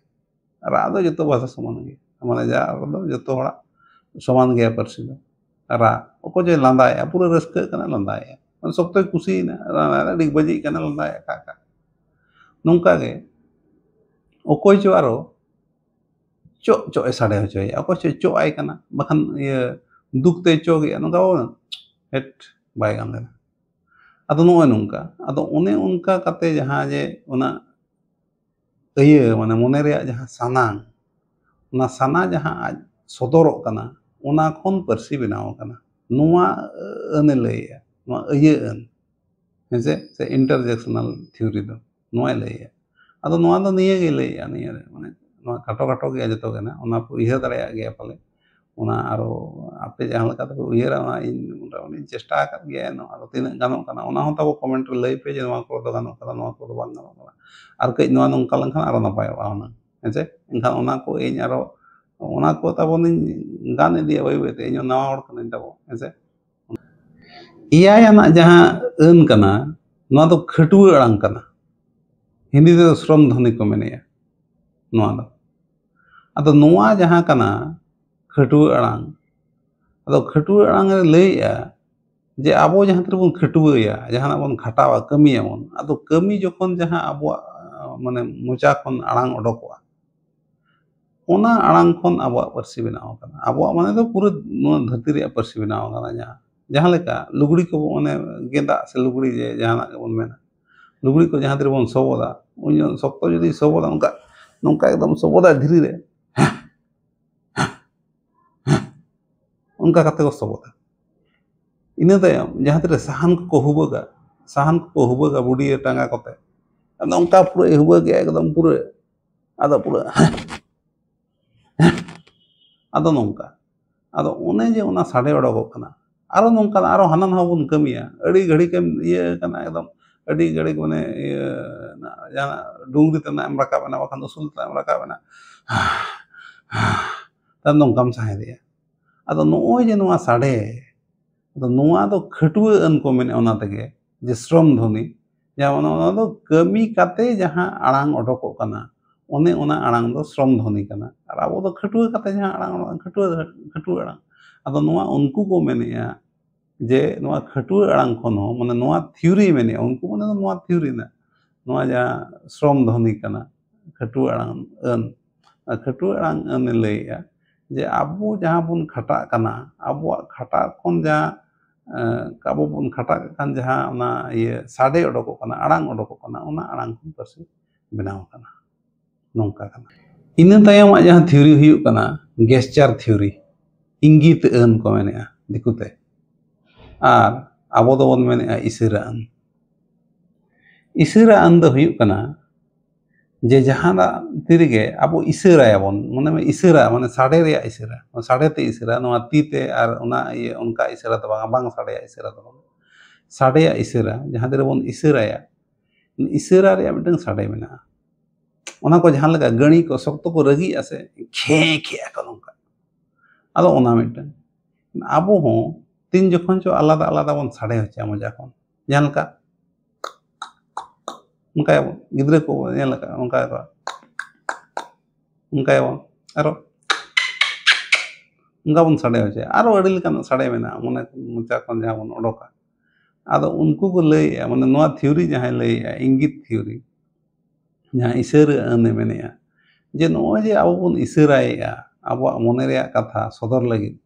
ᱨᱟᱜ ᱫᱚ ᱡᱚᱛᱚ ᱵᱷᱟᱥᱟ ᱥᱚᱢᱟᱱ ᱜᱮᱭᱟ, ᱢᱟᱱᱮ ᱡᱟ ᱨᱚᱲ ᱫᱚ ᱡᱚᱛᱚ ᱦᱚᱲᱟᱜ ᱥᱚᱢᱟᱱ ᱜᱮᱭᱟ ᱯᱟᱹᱨᱥᱤ ᱫᱚ᱾ ᱨᱟᱜ, ᱚᱠᱚᱭ ᱪᱚᱭ ᱞᱟᱸᱫᱟᱭᱮᱜᱼᱟ, ᱯᱩᱨᱟᱹ ᱨᱟᱹᱥᱠᱟᱹᱜ ᱠᱟᱱᱟ, ᱞᱟᱸᱫᱟᱭᱮᱜᱼᱟ, ᱢᱟᱱᱮ ᱥᱚᱠᱛᱚᱭ ᱠᱩᱥᱤᱭᱮᱱᱟ, ᱨᱟᱜ ᱰᱤᱜ ᱵᱟᱹᱡᱤᱜ ᱠᱟᱱᱟ, ᱞᱟᱸᱫᱟᱭᱮᱜᱼᱟ, ᱠᱟ ᱠᱟ᱾ ᱱᱚᱝᱠᱟ ᱜᱮ ᱚᱠᱚᱭ ᱪᱚ ᱟᱨᱚ ᱪᱚᱜ ᱪᱚᱜ ᱮ ᱥᱟᱰᱮ ᱦᱚᱪᱚᱭᱮᱜᱼᱟ, ᱚᱠᱚᱭ ᱪᱚ ᱪᱚᱜ ᱟᱭ ᱠᱟᱱᱟ, ᱵᱟᱠᱷᱟᱱ ᱤᱭᱟᱹ ᱫᱩᱠ ᱛᱮᱭ ᱪᱚᱜᱮᱜᱼᱟ, ᱱᱚᱝᱠᱟ ᱵᱟᱵᱚᱱ ᱦᱮᱴ ᱵᱟᱭ ᱜᱟᱱ ᱞᱮᱱᱟ᱾ ᱟᱫᱚ ᱱᱚᱜᱼᱚᱭ ᱱᱚᱝᱠᱟ, ᱟᱫᱚ ᱚᱱᱮ ᱚᱱᱠᱟ ᱠᱟᱛᱮ ᱡᱟᱦᱟᱸ ᱡᱮ ᱚᱱᱟ ᱤᱭᱟᱹ ᱢᱟᱱᱮ ᱢᱚᱱᱮ ᱨᱮᱭᱟᱜ ᱡᱟᱦᱟᱸ ᱥᱟᱱᱟᱝ, ᱚᱱᱟ ᱥᱟᱱᱟ ᱡᱟᱦᱟᱸ ᱟᱡ ᱥᱚᱫᱚᱨᱚᱜ ᱠᱟᱱᱟ, ᱚᱱᱟ ᱠᱷᱚᱱ ᱯᱟᱹᱨᱥᱤ ᱵᱮᱱᱟᱣ ᱟᱠᱟᱱᱟ᱾ ᱱᱚᱣᱟ ᱟᱹᱱ ᱮ ᱞᱟᱹᱭᱮᱜᱼᱟ, ᱱᱚᱣᱟ ᱟᱹᱭᱟᱹ ᱟᱹᱱ, ᱦᱮᱸᱥᱮ, ᱥᱮ ᱤᱱᱴᱟᱨᱡᱮᱠᱥᱚᱱᱟᱞ ᱛᱷᱤᱣᱨᱤ ᱫᱚ ᱱᱚᱣᱟᱭ ᱞᱟᱹᱭᱮᱜᱼᱟ᱾ ᱟᱫᱚ ᱱᱚᱣᱟ ᱫᱚ ᱱᱤᱭᱟᱹ ᱜᱮᱭ ᱞᱟᱹᱭᱮᱜᱼᱟ, ᱱᱤᱭᱟᱹ ᱨᱮ, ᱢᱟᱱᱮ ᱱᱚᱣᱟ ᱠᱷᱟᱴᱚ ᱠᱷᱟᱴᱚ ᱜᱮᱭᱟ ᱡᱚᱛᱚ ᱜᱮ ᱱᱟᱜ, ᱚᱱᱟ ᱯᱮ ᱩᱭᱦᱟᱹᱨ ᱫᱟᱲᱮᱭᱟᱜ ᱜᱮᱭᱟ ᱯᱟᱞᱮ᱾ ᱚᱱᱟ ᱟᱨᱚ ᱟᱯᱮ ᱡᱟᱦᱟᱸ ᱞᱮᱠᱟ ᱛᱮᱯᱮ ᱩᱭᱦᱟᱹᱨᱟ, ᱚᱱᱟ ᱤᱧ ᱢᱚᱴᱟᱢᱩᱴᱤᱧ ᱪᱮᱥᱴᱟ ᱟᱠᱟᱫ ᱜᱮᱭᱟ, ᱮᱱᱦᱚᱸ ᱟᱨᱚ ᱛᱤᱱᱟᱹᱜ ᱜᱟᱱᱚᱜ ᱠᱟᱱᱟ ᱚᱱᱟ ᱦᱚᱸ ᱛᱟᱵᱚ ᱠᱚᱢᱮᱱᱴ ᱨᱮ ᱞᱟᱹᱭ ᱯᱮ ᱡᱮ ᱱᱚᱣᱟ ᱠᱚᱨᱮ ᱫᱚ ᱜᱟᱱᱚᱜ ᱠᱟᱱᱟ, ᱱᱚᱣᱟ ᱠᱚᱨᱮ ᱫᱚ ᱵᱟᱝ ᱜᱟᱱᱚᱜ ᱠᱟᱱᱟ, ᱟᱨ ᱠᱟᱹᱡ ᱱᱚᱣᱟ ᱱᱚᱝᱠᱟ ᱞᱮᱱᱠᱷᱟᱱ ᱟᱨᱚ ᱱᱟᱯᱟᱭᱚᱜᱼᱟ ᱦᱩᱱᱟᱹᱝ, ᱦᱮᱸ ᱪᱮ? ᱮᱱᱠᱷᱟᱱ ᱚᱱᱟ ᱠᱚ ᱤᱧ ᱟᱨᱚ, ᱚᱱᱟ ᱠᱚ ᱛᱟᱵᱚᱱᱤᱧ ᱜᱟᱱ ᱤᱫᱤᱭᱟ ᱵᱟᱹᱭ ᱵᱟᱹᱭ ᱛᱮ, ᱤᱧ ᱦᱚᱸ ᱱᱟᱣᱟ ᱦᱚᱲ ᱠᱟᱹᱱᱟᱹᱧ ᱛᱟᱵᱚ, ᱦᱮᱸ ᱪᱮ? ᱮᱭᱟᱭ ᱟᱱᱟᱜ ᱡᱟᱦᱟᱸ ᱟᱹᱱ ᱠᱟᱱᱟ, ᱱᱚᱣᱟ ᱫᱚ ᱠᱷᱟᱹᱴᱩᱣᱟᱹ ᱟᱲᱟᱝ ᱠᱟᱱᱟ᱾ ᱦᱤᱱᱫᱤ ᱛᱮᱫᱚ ᱥᱨᱚᱢ ᱫᱷᱚᱱᱤ ᱠᱚ ᱢᱮᱱᱮᱜᱼᱟ ᱱᱚᱣᱟ ᱫᱚ᱾ ᱟᱫᱚ ᱱᱚᱣᱟ ᱡᱟᱦᱟᱸ ᱠᱟᱱᱟ ᱠᱷᱟᱹᱴᱩᱣᱟᱹ ᱟᱲᱟᱝ, ᱟᱫᱚ ᱠᱷᱟᱹᱴᱩᱣᱟᱹ ᱟᱲᱟᱝ ᱨᱮ ᱞᱟᱹᱭᱮᱜᱼᱟ ᱡᱮ ᱟᱵᱚ ᱡᱟᱦᱟᱸ ᱛᱤᱨᱮᱵᱚᱱ ᱠᱷᱟᱹᱴᱩᱣᱟᱹᱭᱟ, ᱡᱟᱦᱟᱱᱟᱜ ᱵᱚᱱ ᱠᱷᱟᱴᱟᱣᱟ, ᱠᱟᱹᱢᱤᱭᱟᱵᱚᱱ, ᱟᱫᱚ ᱠᱟᱹᱢᱤ ᱡᱚᱠᱷᱚᱱ ᱡᱟᱦᱟᱸ ᱟᱵᱚᱣᱟᱜ, ᱢᱟᱱᱮ, ᱢᱚᱪᱟ ᱠᱷᱚᱱ ᱟᱲᱟᱝ ᱚᱰᱚᱠᱚᱜᱼᱟ, ᱚᱱᱟ ᱟᱲᱟᱝ ᱠᱷᱚᱱ ᱟᱵᱚᱣᱟᱜ ᱯᱟᱹᱨᱥᱤ ᱵᱮᱱᱟᱣ ᱟᱠᱟᱱᱟ᱾ ᱟᱵᱚᱣᱟᱜ ᱢᱟᱱᱮ ᱫᱚ ᱯᱩᱨᱟᱹ ᱱᱚᱣᱟ ᱫᱷᱟᱹᱨᱛᱤ ᱨᱮᱭᱟᱜ ᱯᱟᱹᱨᱥᱤ ᱵᱮᱱᱟᱣ ᱟᱠᱟᱱᱟ᱾ ᱡᱟᱦᱟᱸ, ᱡᱟᱦᱟᱸ ᱞᱮᱠᱟ ᱞᱩᱜᱽᱲᱤ ᱠᱚ, ᱢᱟᱱᱮ, ᱜᱮᱸᱫᱟᱜ ᱥᱮ ᱞᱩᱜᱽᱲᱤ ᱡᱮ ᱡᱟᱦᱟᱱᱟᱜ ᱜᱮᱵᱚᱱ ᱢᱮᱱᱟ, ᱞᱩᱜᱽᱲᱤ ᱠᱚ ᱡᱟᱦᱟᱸ ᱛᱤᱨᱮᱵᱚᱱ ᱥᱚᱵᱚᱫᱟ, ᱩᱱ ᱡᱚᱠᱷᱚᱱ ᱥᱚᱠᱛᱚ ᱡᱩᱫᱤ ᱥᱚᱵᱚᱫᱟ, ᱚᱱᱠᱟ, ᱱᱚᱝᱠᱟ ᱮᱠᱫᱚᱢ ᱥᱚᱵᱚᱫᱟ ᱫᱷᱤᱨᱤ ᱨᱮ, ᱚᱱᱠᱟ ᱠᱟᱛᱮ ᱠᱚ ᱥᱚᱵᱚᱫᱟ᱾ ᱤᱱᱟᱹ ᱛᱟᱭᱚᱢ ᱡᱟᱦᱟᱸ ᱛᱤᱨᱮ ᱥᱟᱦᱟᱱ ᱠᱚᱠᱚ ᱦᱩᱵᱟᱹᱜᱟ, ᱥᱟᱦᱟᱱ ᱠᱚᱠᱚ ᱦᱩᱵᱟᱹᱜᱟ ᱵᱩᱰᱤᱭᱟᱹ ᱴᱟᱸᱜᱟ ᱠᱚᱛᱮ, ᱟᱫᱚ ᱚᱱᱠᱟ ᱯᱩᱨᱟᱹ ᱦᱩᱵᱟᱹᱜᱮᱜᱼᱟ ᱮᱠᱫᱚᱢ ᱯᱩᱨᱟᱹ, ᱟᱫᱚ ᱯᱩᱨᱟᱹ ᱟᱫᱚ ᱱᱚᱝᱠᱟ, ᱟᱫᱚ ᱚᱱᱮ ᱡᱮ ᱚᱱᱟ ᱥᱟᱰᱮ ᱚᱰᱚᱠᱚᱜ ᱠᱟᱱᱟ, ᱟᱨᱚ ᱱᱚᱝᱠᱟ ᱟᱨᱚ ᱦᱟᱱᱟ ᱱᱟᱣᱟ ᱵᱚᱱ ᱠᱟᱹᱢᱤᱭᱟ, ᱟᱹᱰᱤ ᱜᱷᱟᱹᱲᱤᱠ ᱮᱢ ᱤᱭᱟᱹ ᱠᱟᱱᱟ ᱮᱠᱫᱚᱢ, ᱟᱹᱰᱤ ᱜᱷᱟᱹᱲᱤᱠ ᱢᱟᱱᱮ ᱤᱭᱟᱹ ᱡᱟᱦᱟᱸ ᱰᱩᱝᱨᱤ ᱛᱮᱱᱟᱜ ᱮᱢ ᱨᱟᱠᱟᱵ ᱮᱱᱟ, ᱵᱟᱠᱷᱟᱱ ᱫᱚ ᱩᱥᱩᱞ ᱛᱮᱱᱟᱜ ᱮᱢ ᱨᱟᱠᱟᱵ ᱮᱱᱟ, ᱛᱟᱭᱚᱢ ᱱᱚᱝᱠᱟᱢ ᱥᱟᱦᱮᱸᱫᱮᱜᱼᱟ᱾ ᱟᱫᱚ ᱱᱚᱜᱼᱚᱭ ᱡᱮ ᱱᱚᱣᱟ ᱥᱟᱰᱮ, ᱟᱫᱚ ᱱᱚᱣᱟ ᱫᱚ ᱠᱷᱟᱹᱴᱩᱣᱟᱹ ᱟᱹᱱ ᱠᱚ ᱢᱮᱱᱮᱫᱼᱟ, ᱚᱱᱟ ᱛᱮᱜᱮ ᱡᱮ ᱥᱨᱚᱢ ᱫᱷᱚᱱᱤ, ᱡᱟᱦᱟᱸ ᱚᱱᱟ, ᱚᱱᱟ ᱫᱚ ᱠᱟᱹᱢᱤ ᱠᱟᱛᱮ ᱡᱟᱦᱟᱸ ᱟᱲᱟᱝ ᱚᱰᱚᱠᱚᱜ ᱠᱟᱱᱟ, ᱚᱱᱮ ᱚᱱᱟ ᱟᱲᱟᱝ ᱫᱚ ᱥᱨᱚᱢ ᱫᱷᱚᱱᱤ ᱠᱟᱱᱟ᱾ ᱟᱨ ᱟᱵᱚ ᱫᱚ ᱠᱷᱟᱹᱴᱩᱣᱟᱹ ᱠᱟᱛᱮ ᱡᱟᱦᱟᱸ ᱟᱲᱟᱝ ᱚᱰᱚᱠ, ᱠᱷᱟᱹᱴᱩᱣᱟᱹ, ᱠᱷᱟᱹᱴᱩᱣᱟᱹ ᱟᱲᱟᱝ᱾ ᱟᱫᱚ ᱱᱚᱣᱟ ᱩᱱᱠᱩ ᱠᱚ ᱢᱮᱱᱮᱜᱼᱟ ᱡᱮ ᱱᱚᱣᱟ ᱠᱷᱟᱹᱴᱩᱣᱟᱹ ᱟᱲᱟᱝ ᱠᱷᱚᱱ ᱦᱚᱸ, ᱢᱟᱱᱮ ᱱᱚᱣᱟ ᱛᱷᱤᱣᱨᱤ ᱢᱮᱱᱮᱜᱼᱟ, ᱩᱱᱠᱩ ᱢᱟᱱᱮ ᱱᱚᱣᱟ ᱛᱷᱤᱣᱨᱤ ᱨᱮᱱᱟᱜ, ᱱᱚᱣᱟ ᱡᱟᱦᱟᱸ ᱥᱨᱚᱢ ᱫᱷᱚᱱᱤ ᱠᱟᱱᱟ, ᱠᱷᱟᱹᱴᱩᱣᱟᱹ ᱟᱲᱟᱝ ᱟᱹᱱ, ᱟᱨ ᱠᱷᱟᱹᱴᱩᱣᱟᱹ ᱟᱲᱟᱝ ᱟᱹᱱᱮ ᱞᱟᱹᱭᱮᱜᱼᱟ ᱡᱮ ᱟᱵᱚ ᱡᱟᱦᱟᱸ ᱵᱚᱱ ᱠᱷᱟᱴᱟᱜ ᱠᱟᱱᱟ, ᱟᱵᱚᱣᱟᱜ ᱠᱷᱟᱴᱟᱜ ᱠᱷᱚᱱ ᱡᱟᱦᱟᱸ, ᱮᱸ, ᱟᱵᱚ ᱵᱚᱱ ᱠᱷᱟᱴᱟᱜ ᱠᱟᱱ ᱡᱟᱦᱟᱸ ᱚᱱᱟ ᱤᱭᱟᱹ ᱥᱟᱰᱮ ᱚᱰᱚᱠᱚᱜ ᱠᱟᱱᱟ, ᱟᱲᱟᱝ ᱚᱰᱚᱠᱚᱜ ᱠᱟᱱᱟ, ᱚᱱᱟ ᱟᱲᱟᱝ ᱠᱷᱚᱱ ᱯᱟᱹᱨᱥᱤ ᱵᱮᱱᱟᱣ ᱟᱠᱟᱱᱟ᱾ ᱱᱚᱝᱠᱟ ᱠᱟᱱᱟ᱾ ᱤᱱᱟᱹ ᱛᱟᱭᱚᱢᱟᱜ ᱡᱟᱦᱟᱸ ᱛᱷᱤᱣᱨᱤ ᱦᱩᱭᱩᱜ ᱠᱟᱱᱟ ᱜᱮᱥᱪᱟᱨ ᱛᱷᱤᱣᱨᱤ, ᱤᱝᱜᱤᱛ ᱟᱹᱱ ᱠᱚ ᱢᱮᱱᱮᱜᱼᱟ ᱫᱤᱠᱩᱛᱮ, ᱟᱨ ᱟᱵᱚ ᱫᱚᱵᱚᱱ ᱢᱮᱱᱮᱜᱼᱟ ᱤᱥᱟᱹᱨᱟ ᱟᱹᱱ᱾ ᱤᱥᱟᱹᱨᱟ ᱟᱹᱱ ᱫᱚ ᱦᱩᱭᱩᱜ ᱠᱟᱱᱟ ᱡᱮ ᱡᱟᱦᱟᱱᱟᱜ ᱛᱤ ᱨᱮᱜᱮ ᱟᱵᱚ ᱤᱥᱟᱹᱨᱟᱭᱟᱵᱚᱱ, ᱢᱚᱱᱮ ᱢᱮ ᱤᱥᱟᱹᱨᱟ, ᱢᱟᱱᱮ ᱥᱟᱰᱮ ᱨᱮᱭᱟᱜ ᱤᱥᱟᱹᱨᱟ, ᱥᱟᱰᱮ ᱛᱮ ᱤᱥᱟᱹᱨᱟ, ᱱᱚᱣᱟ ᱛᱤ ᱛᱮ ᱟᱨ ᱚᱱᱟ ᱤᱭᱟᱹ ᱚᱱᱠᱟ ᱤᱥᱟᱹᱨᱟ ᱫᱚ ᱵᱟᱝ, ᱵᱟᱝ ᱥᱟᱰᱮᱭᱟ ᱤᱥᱟᱹᱨᱟ ᱫᱚ ᱵᱟᱝ, ᱥᱟᱰᱮᱭᱟᱜ ᱤᱥᱟᱹᱨᱟ, ᱡᱟᱦᱟᱸ ᱛᱤ ᱨᱮᱵᱚᱱ ᱤᱥᱟᱹᱨᱟᱭᱟ, ᱤᱥᱟᱹᱨᱟ ᱨᱮᱭᱟᱜ ᱢᱤᱫᱴᱟᱝ ᱥᱟᱰᱮ ᱢᱮᱱᱟᱜᱼᱟ᱾ ᱚᱱᱟ ᱠᱚ ᱡᱟᱦᱟᱸ ᱞᱮᱠᱟ ᱜᱟᱹᱲᱤ ᱠᱚ ᱥᱚᱠᱛᱚ ᱠᱚ ᱨᱟᱹᱜᱤᱜᱼᱟ ᱥᱮ, ᱠᱷᱮᱸ ᱠᱷᱮᱸ ᱟᱠᱚ ᱱᱚᱝᱠᱟ, ᱟᱫᱚ ᱚᱱᱟ ᱢᱤᱫᱴᱟᱝ᱾ ᱟᱵᱚ ᱦᱚᱸ ᱛᱤᱱ ᱡᱚᱠᱷᱚᱱ ᱪᱚ ᱟᱞᱟᱫᱟ ᱟᱞᱟᱫᱟ ᱵᱚᱱ ᱥᱟᱰᱮ ᱦᱚᱪᱚᱭᱟ ᱢᱚᱪᱟ ᱠᱷᱚᱱ, ᱡᱟᱦᱟᱸ ᱞᱮᱠᱟ ᱚᱱᱠᱟᱭᱟᱵᱚᱱ, ᱜᱤᱫᱽᱨᱟᱹ ᱠᱚ ᱧᱮᱞ ᱟᱠᱟᱫ ᱚᱱᱠᱟ ᱠᱚ, ᱚᱱᱠᱟᱭᱟᱵᱚᱱ, ᱟᱨᱚ ᱚᱱᱠᱟ ᱵᱚᱱ ᱥᱟᱰᱮ ᱦᱚᱪᱚᱭᱟ, ᱟᱨᱚ ᱟᱹᱰᱤ ᱞᱮᱠᱟᱱᱟᱜ ᱥᱟᱰᱮ ᱢᱮᱱᱟᱜᱼᱟ ᱢᱚᱱᱮ, ᱢᱚᱪᱟ ᱠᱷᱚᱱ ᱡᱟᱦᱟᱸ ᱵᱚᱱ ᱚᱰᱚᱠᱟ᱾ ᱟᱫᱚ ᱩᱱᱠᱩ ᱠᱚ ᱞᱟᱹᱭᱮᱜᱼᱟ, ᱢᱟᱱᱮ ᱱᱚᱣᱟ ᱛᱷᱤᱣᱨᱤ ᱡᱟᱦᱟᱸᱭ ᱞᱟᱹᱭᱮᱜᱼᱟ, ᱤᱝᱜᱤᱛ ᱛᱷᱤᱣᱨᱤ, ᱡᱟᱦᱟᱸ ᱤᱥᱟᱹᱨᱟ ᱟᱹᱱᱮ ᱢᱮᱱᱮᱜᱼᱟ, ᱡᱮ ᱱᱚᱜᱼᱚᱭ ᱡᱮ ᱟᱵᱚ ᱵᱚᱱ ᱤᱥᱟᱹᱨᱟᱭᱮᱜᱼᱟ ᱟᱵᱚᱣᱟᱜ ᱢᱚᱱᱮ ᱨᱮᱭᱟᱜ ᱠᱟᱛᱷᱟ ᱥᱚᱫᱚᱨ ᱞᱟᱹᱜᱤᱫ,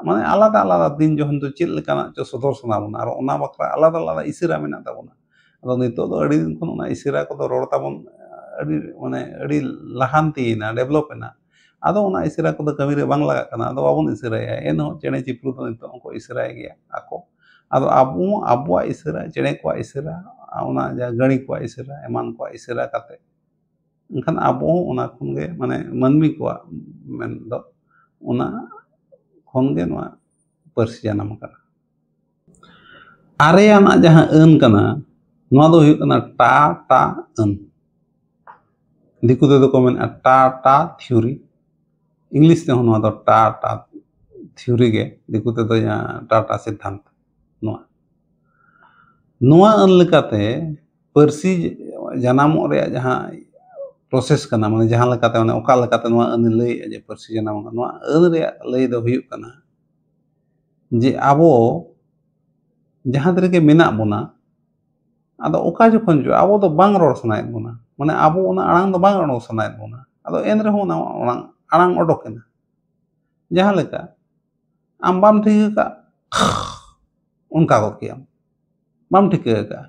ᱢᱟᱱᱮ ᱟᱞᱟᱫᱟ ᱟᱞᱟᱫᱟ ᱫᱤᱱ ᱡᱚᱠᱷᱚᱱ ᱫᱚ ᱪᱮᱫ ᱞᱮᱠᱟᱱᱟᱜ ᱪᱚ ᱥᱚᱫᱚᱨ ᱥᱟᱱᱟ ᱵᱚᱱᱟ, ᱟᱨ ᱚᱱᱟ ᱵᱟᱠᱷᱨᱟ ᱟᱞᱟᱫᱟ ᱟᱞᱟᱫᱟ ᱤᱥᱟᱹᱨᱟ ᱢᱮᱱᱟᱜ ᱛᱟᱵᱚᱱᱟ᱾ ᱟᱫᱚ ᱱᱤᱛᱚᱜ ᱫᱚ ᱟᱹᱰᱤ ᱫᱤᱱ ᱠᱷᱚᱱ ᱚᱱᱟ ᱤᱥᱟᱹᱨᱟ ᱠᱚᱫᱚ ᱨᱚᱲ ᱛᱟᱵᱚᱱ ᱟᱹᱰᱤ, ᱢᱟᱱᱮ ᱟᱹᱰᱤ ᱞᱟᱦᱟᱱᱛᱤᱭᱮᱱᱟ, ᱰᱮᱵᱷᱞᱚᱯ ᱮᱱᱟ᱾ ᱟᱫᱚ ᱚᱱᱟ ᱤᱥᱟᱹᱨᱟ ᱠᱚᱫᱚ ᱠᱟᱹᱢᱤ ᱨᱮ ᱵᱟᱝ ᱞᱟᱜᱟᱜ ᱠᱟᱱᱟ, ᱟᱫᱚ ᱵᱟᱵᱚᱱ ᱤᱥᱟᱹᱨᱟᱭᱟ᱾ ᱮᱱᱦᱚᱸ ᱪᱮᱬᱮ ᱪᱤᱯᱨᱩ ᱫᱚ ᱱᱤᱛᱚᱜ ᱦᱚᱸᱠᱚ ᱤᱥᱟᱹᱨᱟᱭ ᱜᱮᱭᱟ ᱟᱠᱚ᱾ ᱟᱫᱚ ᱟᱵᱚ ᱦᱚᱸ ᱟᱵᱚᱣᱟᱜ ᱤᱥᱟᱹᱨᱟ, ᱪᱮᱬᱮ ᱠᱚᱣᱟᱜ ᱤᱥᱟᱹᱨᱟ, ᱚᱱᱟ ᱡᱟᱦᱟᱸ ᱜᱟᱹᱲᱤ ᱠᱚᱣᱟᱜ ᱤᱥᱟᱹᱨᱟ, ᱮᱢᱟᱱ ᱠᱚᱣᱟᱜ ᱤᱥᱟᱹᱨᱟ ᱠᱟᱛᱮ, ᱮᱱᱠᱷᱟᱱ ᱟᱵᱚ ᱦᱚᱸ ᱚᱱᱟ ᱠᱷᱚᱱ ᱜᱮ, ᱢᱟᱱᱮ ᱢᱟᱹᱱᱢᱤ ᱠᱚᱣᱟᱜ ᱢᱮᱱ ᱫᱚ, ᱚᱱᱟ ᱠᱷᱚᱱ ᱜᱮ ᱱᱚᱣᱟ ᱯᱟᱹᱨᱥᱤ ᱡᱟᱱᱟᱢ ᱟᱠᱟᱱᱟ᱾ ᱟᱨᱮᱭᱟᱱᱟᱜ ᱡᱟᱦᱟᱸ ᱟᱹᱱ ᱠᱟᱱᱟ, ᱱᱚᱣᱟ ᱫᱚ ᱦᱩᱭᱩᱜ ᱠᱟᱱᱟ ᱴᱟ ᱴᱟ ᱟᱹᱱ᱾ ᱫᱤᱠᱩ ᱛᱮᱫᱚ ᱠᱚ ᱢᱮᱱᱟ ᱴᱟ ᱴᱟ ᱛᱷᱤᱣᱨᱤ, ᱤᱝᱞᱤᱥ ᱛᱮᱦᱚᱸ ᱱᱚᱣᱟ ᱫᱚ ᱴᱟ ᱴᱟ ᱛᱷᱤᱣᱨᱤ ᱜᱮ, ᱫᱤᱠᱩ ᱛᱮᱫᱚ ᱡᱟᱦᱟᱸ ᱴᱟ ᱴᱟ ᱥᱤᱫᱽᱫᱷᱟᱱᱛ᱾ ᱱᱚᱣᱟ ᱱᱚᱣᱟ ᱟᱹᱱ ᱞᱮᱠᱟᱛᱮ ᱯᱟᱹᱨᱥᱤ ᱡᱟᱱᱟᱢᱚᱜ ᱨᱮᱭᱟᱜ ᱡᱟᱦᱟᱸ ᱯᱨᱚᱥᱮᱥ ᱠᱟᱱᱟ, ᱢᱟᱱᱮ ᱡᱟᱦᱟᱸ ᱞᱮᱠᱟᱛᱮ, ᱢᱟᱱᱮ ᱚᱠᱟ ᱞᱮᱠᱟᱛᱮ ᱱᱚᱣᱟ ᱟᱹᱱ ᱞᱟᱹᱭᱮᱜᱼᱟ ᱡᱮ ᱯᱟᱹᱨᱥᱤ ᱡᱟᱱᱟᱢ ᱟᱠᱟᱱᱟ, ᱱᱚᱣᱟ ᱟᱹᱱ ᱨᱮᱭᱟᱜ ᱞᱟᱹᱭ ᱫᱚ ᱦᱩᱭᱩᱜ ᱠᱟᱱᱟ ᱡᱮ ᱟᱵᱚ ᱡᱟᱦᱟᱸ ᱛᱤ ᱨᱮᱜᱮ ᱢᱮᱱᱟᱜ ᱵᱚᱱᱟ, ᱟᱫᱚ ᱚᱠᱟ ᱡᱚᱠᱷᱚᱱ ᱪᱚ ᱟᱵᱚ ᱫᱚ ᱵᱟᱝ ᱨᱚᱲ ᱥᱟᱱᱟᱭᱮᱫ ᱵᱚᱱᱟ, ᱢᱟᱱᱮ ᱟᱵᱚ ᱚᱱᱟ ᱟᱲᱟᱝ ᱫᱚ ᱵᱟᱝ ᱨᱚᱲ ᱥᱟᱱᱟᱭᱮᱫ ᱵᱚᱱᱟ, ᱟᱫᱚ ᱮᱱ ᱨᱮᱦᱚᱸ ᱚᱱᱟ ᱟᱲᱟᱝ, ᱟᱲᱟᱝ ᱚᱰᱚᱠ ᱮᱱᱟ᱾ ᱡᱟᱦᱟᱸ ᱞᱮᱠᱟ ᱟᱢ ᱵᱟᱢ ᱴᱷᱤᱠᱟᱹ ᱠᱟᱜ, ᱚᱱᱠᱟ ᱜᱚᱫ ᱠᱮᱜᱼᱟᱢ, ᱵᱟᱢ ᱴᱷᱤᱠᱟᱹ ᱠᱟᱜᱼᱟ᱾